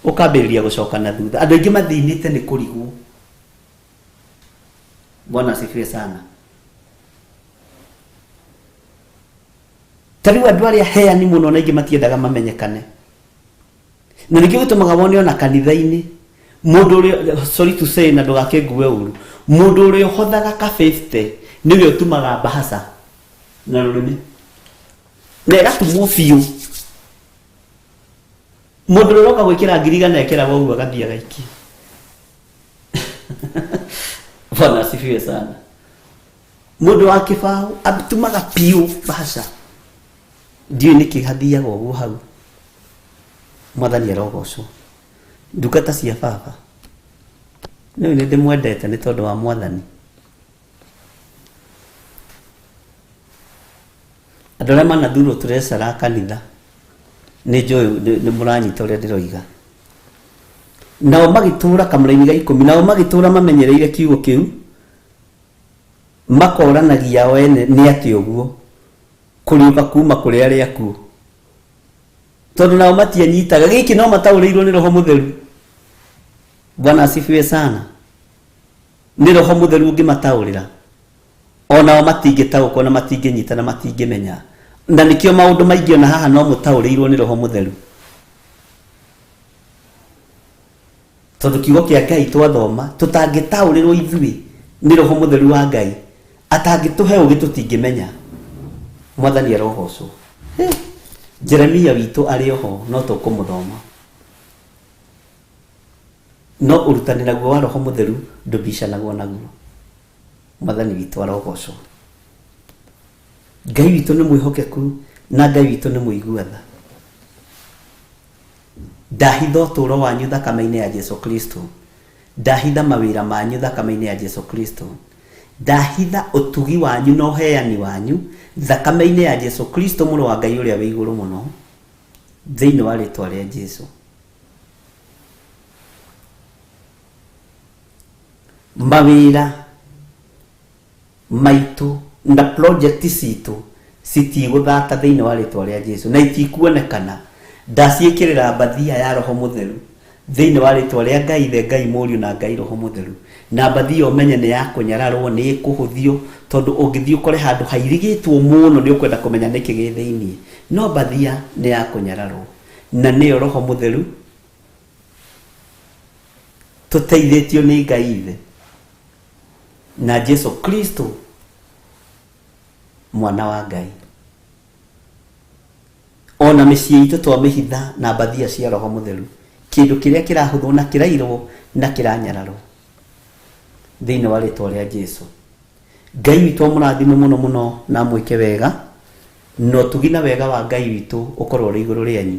ũkambĩrĩria gũcoka na thutha. Andũ aingĩ mathĩnĩte nĩ kũrigwo. Bwana asifiwe sana. Ta rĩu andũ arĩa heani mũno na aingĩ matiendaga mamenyekane, na nĩkĩo gĩtũmaga wone ona kanitha-inĩ mũndũ ũrĩa, sorry to say, na ndũgakĩngue ũru, mũndũ ũrĩa ũhothaga ka 50 nĩwe ũtumaga mbahaca na rũrĩmĩ na ĩgatumwo biũ. Mũndũ ũrĩa ũroka gwĩkĩra 100,000 ekĩraga ũguo agathiĩ agaikia. Bwana asifiwe sana. Mũndũ wa kĩbaũ atumaga biũ mbahaca, ndiũĩ nĩkĩ hathiaga ũguo hau. Mwathani arogocwo. Ndungata cia baba, nĩũĩ nĩ ndĩmwendete nĩ tondũ wa Mwathani. Andũ arĩa manathurwo tũrecara kanitha, nĩ njũĩ nĩ mũranyita ũrĩa ndĩroiga. Nao magĩtũra kamũraini ga ikũmi, nao magĩtũra mamenyereire kiugo kĩu, makoranagia o ene nĩ atĩ ũguo kũriũka kuma kũrĩ arĩa akuũ, tondũ nao matianyitaga gĩkĩ, no mataũrĩirwo nĩ Roho Mũtheru. Bwana asifiwe sana. Nĩ Roho Mũtheru ũngĩmataũrĩra, onao matingĩtaũkwo na matingĩnyita na matingĩmenya, na nĩkĩo maũndũ maingĩ ona haha no mũtaũrĩirwo nĩ Roho Mũtheru, tondũ kiugo kĩa Ngai twathoma tũtangĩtaũrĩrwo ithuĩ nĩ Roho Mũtheru wa Ngai, atangĩtũhe ũgĩ, tũtingĩmenya. Mwathani arogocwo. Jeremia witũ arĩ oho, no tũkũmũthoma, no ũrutani naguo wa Roho Mũtheru ndũbicanagwo naguo. Mwathani witũ arogocwo. Ngai witũ nĩ mwĩhokeku na Ngai witũ nĩ mũigua tha. Ndahitha ũtũũro wanyu thakame-inĩ ya Jesu Kristo, ndahitha mawĩra manyu thakame-inĩ ya Jesu Kristo, ndahitha ũtugi wanyu na ũheani wanyu thakame-inĩ ya Jesu Kristo, mũrũ wa Ngai ũrĩa wĩ igũrũ mũno, thĩinĩ wa rĩtwa rĩa Jesu. Mawĩra maitũ na project citũ citigũthata thĩinĩ wa rĩtwa rĩa Jesu, na itikuonekana. Ndaciĩkĩrĩra mbathia ya Roho Mũtheru thĩinĩ wa rĩtwa rĩa Ngai Ithe, Ngai Mũriũ na Ngai Roho Mũtheru. Na mbathia ũmenye nĩ ya kũnyararwo, nĩ ĩkũhũthio, tondũ ũngĩthiĩ ũkore handũ hairigĩtwo mũno nĩ ũkwenda kũmenya nĩkĩ gĩ thĩinĩ, no mbathia nĩ ya kũnyararwo, na nĩyo Roho Mũtheru tũteithĩtio nĩ Ngai Ithe na Jesu Kristo mwana wa Ngai. Ona mĩciĩ itũ twamĩhitha na mbathia cia Roho Mũtheru, kĩndũ kĩrĩa kĩrahũthwo na kĩrairwo na kĩranyararwo thĩinĩ wa rĩtwa rĩa Jesu. Ngai witũ amũrathime mũno mũno na amwĩke wega, na ũtugi na wega wa Ngai witũ ũkorwo ũrĩ igũrũ rĩanyu,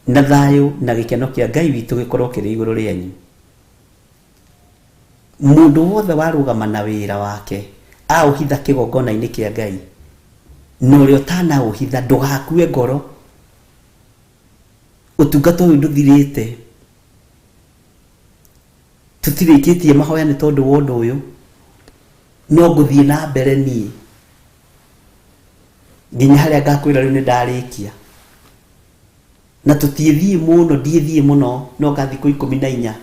na thayũ na gĩkeno kĩa Ngai witũ gĩkorwo kĩrĩ igũrũ rĩanyu. Mũndũ wothe warũgama na wĩra wake aũhitha kĩgongona-inĩ kĩa Ngai, na ũrĩa ũtanaũhitha ndũgakue ngoro. Ũtungata ũyũ ndũthirĩte, tũtirĩkĩtie mahoya nĩ tondũ wa ũndũ ũyũ, no ngũthiĩ na mbere niĩ nginya harĩa ngakwĩra rĩu nĩ ndarĩkia. Na tũtiĩthiĩ mũno, ndiĩthiĩ mũno, no nga thikũ 14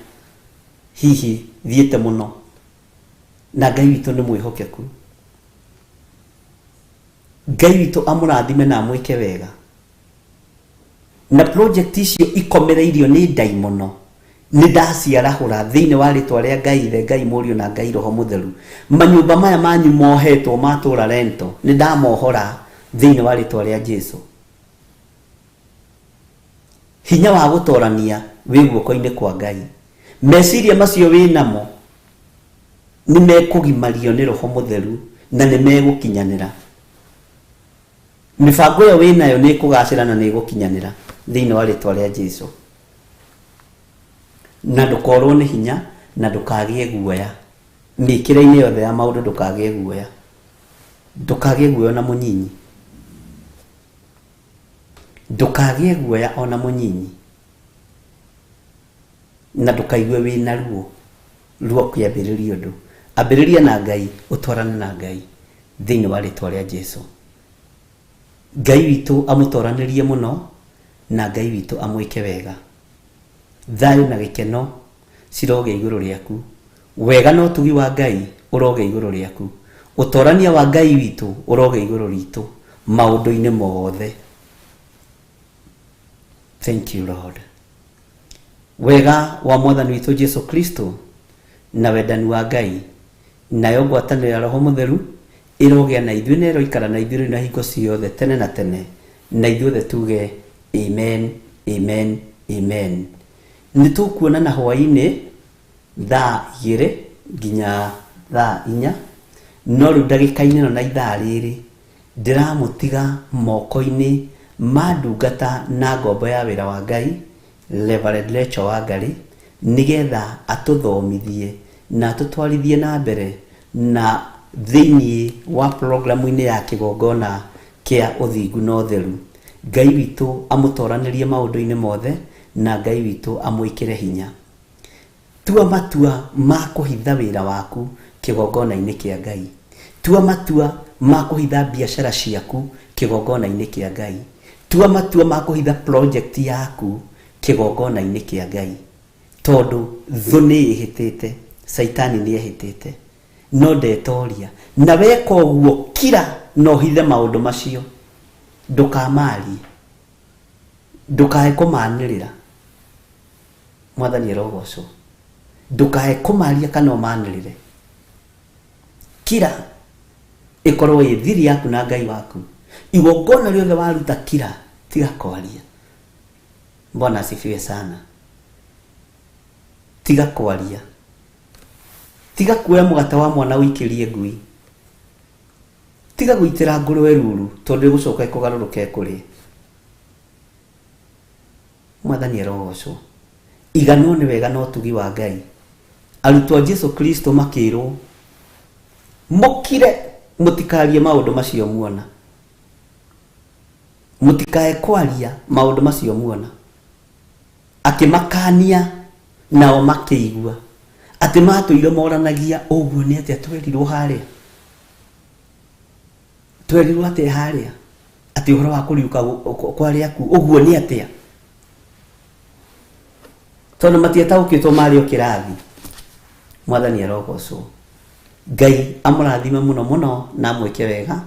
hihi thiĩte mũno, na Ngai witũ nĩ mwĩhokeku. Ngai witũ amũrathime na amwĩke wega. Na project icio ikomereirio nĩ ndaimono nĩ ndaciarahũra thĩinĩ wa rĩtwa rĩa Ngai Ithe, Ngai Mũriũ na Ngai Roho Mũtheru. Manyũmba maya manyu mohetwo matũra rento nĩ ndamohora thĩinĩ wa rĩtwa rĩa Jesu. Hinya wa gũtorania wĩ guoko-inĩ kwa Ngai. Meciria macio wĩ namo nĩ mekũgimario nĩ Roho Mũtheru na nĩ megũkinyanĩra. Mĩbango ĩyo wĩ nayo nĩ ĩkũgacĩra na nĩ ĩgũkinyanĩra thĩinĩ wa rĩtwa rĩa Jesu. Na ndũkorwo nĩ hinya na ndũkagĩe guoya. Mĩkĩre-inĩ yothe ya maũndũ ndũkagĩe guoya. Ndũkagĩe guoya ona mũnyinyi. Ndũkagĩe guoya ona mũnyinyi. Na ndũkaigue wĩna ruo ruo kĩambĩrĩria ũndũ. Ambĩrĩria na Ngai, ũtwarane na Ngai thĩinĩ wa rĩtwa rĩa Jesu. Ngai witũ amũtoranĩrie mũno na Ngai witũ amwĩke wega. Thayũ na gĩkeno cirogĩa igũrũ rĩaku. Wega na ũtugi wa Ngai ũrogĩa igũrũ rĩaku. Ũtorania wa Ngai witũ ũrogĩa igũrũ ritũ maũndũ-inĩ mothe. Thank you Lord. Wega wa Mwathani witũ Jesu Kristo na wendani wa Ngai nayo ngwatanĩro ya Roho Mũtheru ĩrogĩa na ithuĩ na ĩroikara na ithuĩ rĩu na hingo ciothe tene na tene, na ithuothe tuge amen, amen, amen. Nĩ tũkuonana hwaĩ-inĩ thaa 2 nginya thaa 4, no rĩu ndagĩka-inĩ ĩno na ithaa rĩrĩ ndĩramũtiga moko-inĩ ma ndungata na ngombo ya wĩra wa Ngai Reverend Rachel Wangari, nĩgetha atũthomithie na atũtwarithie na mbere na thĩinĩ wa programu-inĩ ya kĩgongona kĩa ũthingu na ũtheru. Ngai witũ amũtoranĩrie maũndũ-inĩ mothe na Ngai witũ amwĩkĩre hinya. Tua matua ma kũhitha wĩra waku kĩgongona-inĩ kĩa Ngai. Tua matua ma kũhitha biacara ciaku kĩgongona-inĩ kĩa Ngai. Tua matua ma kũhitha project yaku kĩgongona-inĩ kĩa Ngai. Tondũ thũ nĩ ĩhĩtĩte, Caitani nĩ ehĩtĩte, no ndetoria. Na weka ũguo kira na ũhithe maũndũ macio. Ndũkamarie. Ndũkae kũmanĩrĩra. Mwathani arogocwo. Ndũkae kũmaria kana ũmanĩrĩre. Kira ĩkorwo ĩ thiri yaku na Ngai waku. Igongona rĩothe waruta kira, tiga kwaria. Bwana asifiwe sana. Tiga kwaria. Tiga kuoya mũgate wa mwana ũikĩrie ngui. Tiga gũitĩra ngũrwe ruru tondũ ĩgũcoka ĩkũgarũrũke ĩkũrĩe. Mwathani arogocwo. Iganwo nĩ wega na ũtugi wa Ngai. Arutwo a Jesu Kristo makĩrwo mũkire mũtikarie maũndũ macio muona. Mũtikae kwaria maũndũ macio muona. Akĩmakania nao makĩigua atĩ matũire moranagia ũguo nĩ atĩa twerirwo harĩa. Twerirwo atĩa harĩa atĩ ũhoro wa kũriũka kwa arĩa akuũ ũguo nĩ atĩa, tondũ matiataũkĩtwo marĩ o kĩrathi. Mwathani arogocwo. Ngai amũrathime mũno mũno na amwĩke wega,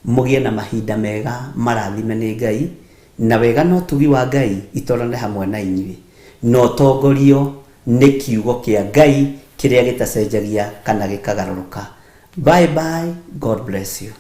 mũgĩe na mahinda mega marathime nĩ Ngai, na wega na ũtugi wa Ngai itorane hamwe na inyuĩ, na ũtongorio nĩ kiugo kĩa Ngai kĩrĩa gĩtacenjagia kana gĩkagarũrũka. Bye bye, God bless you.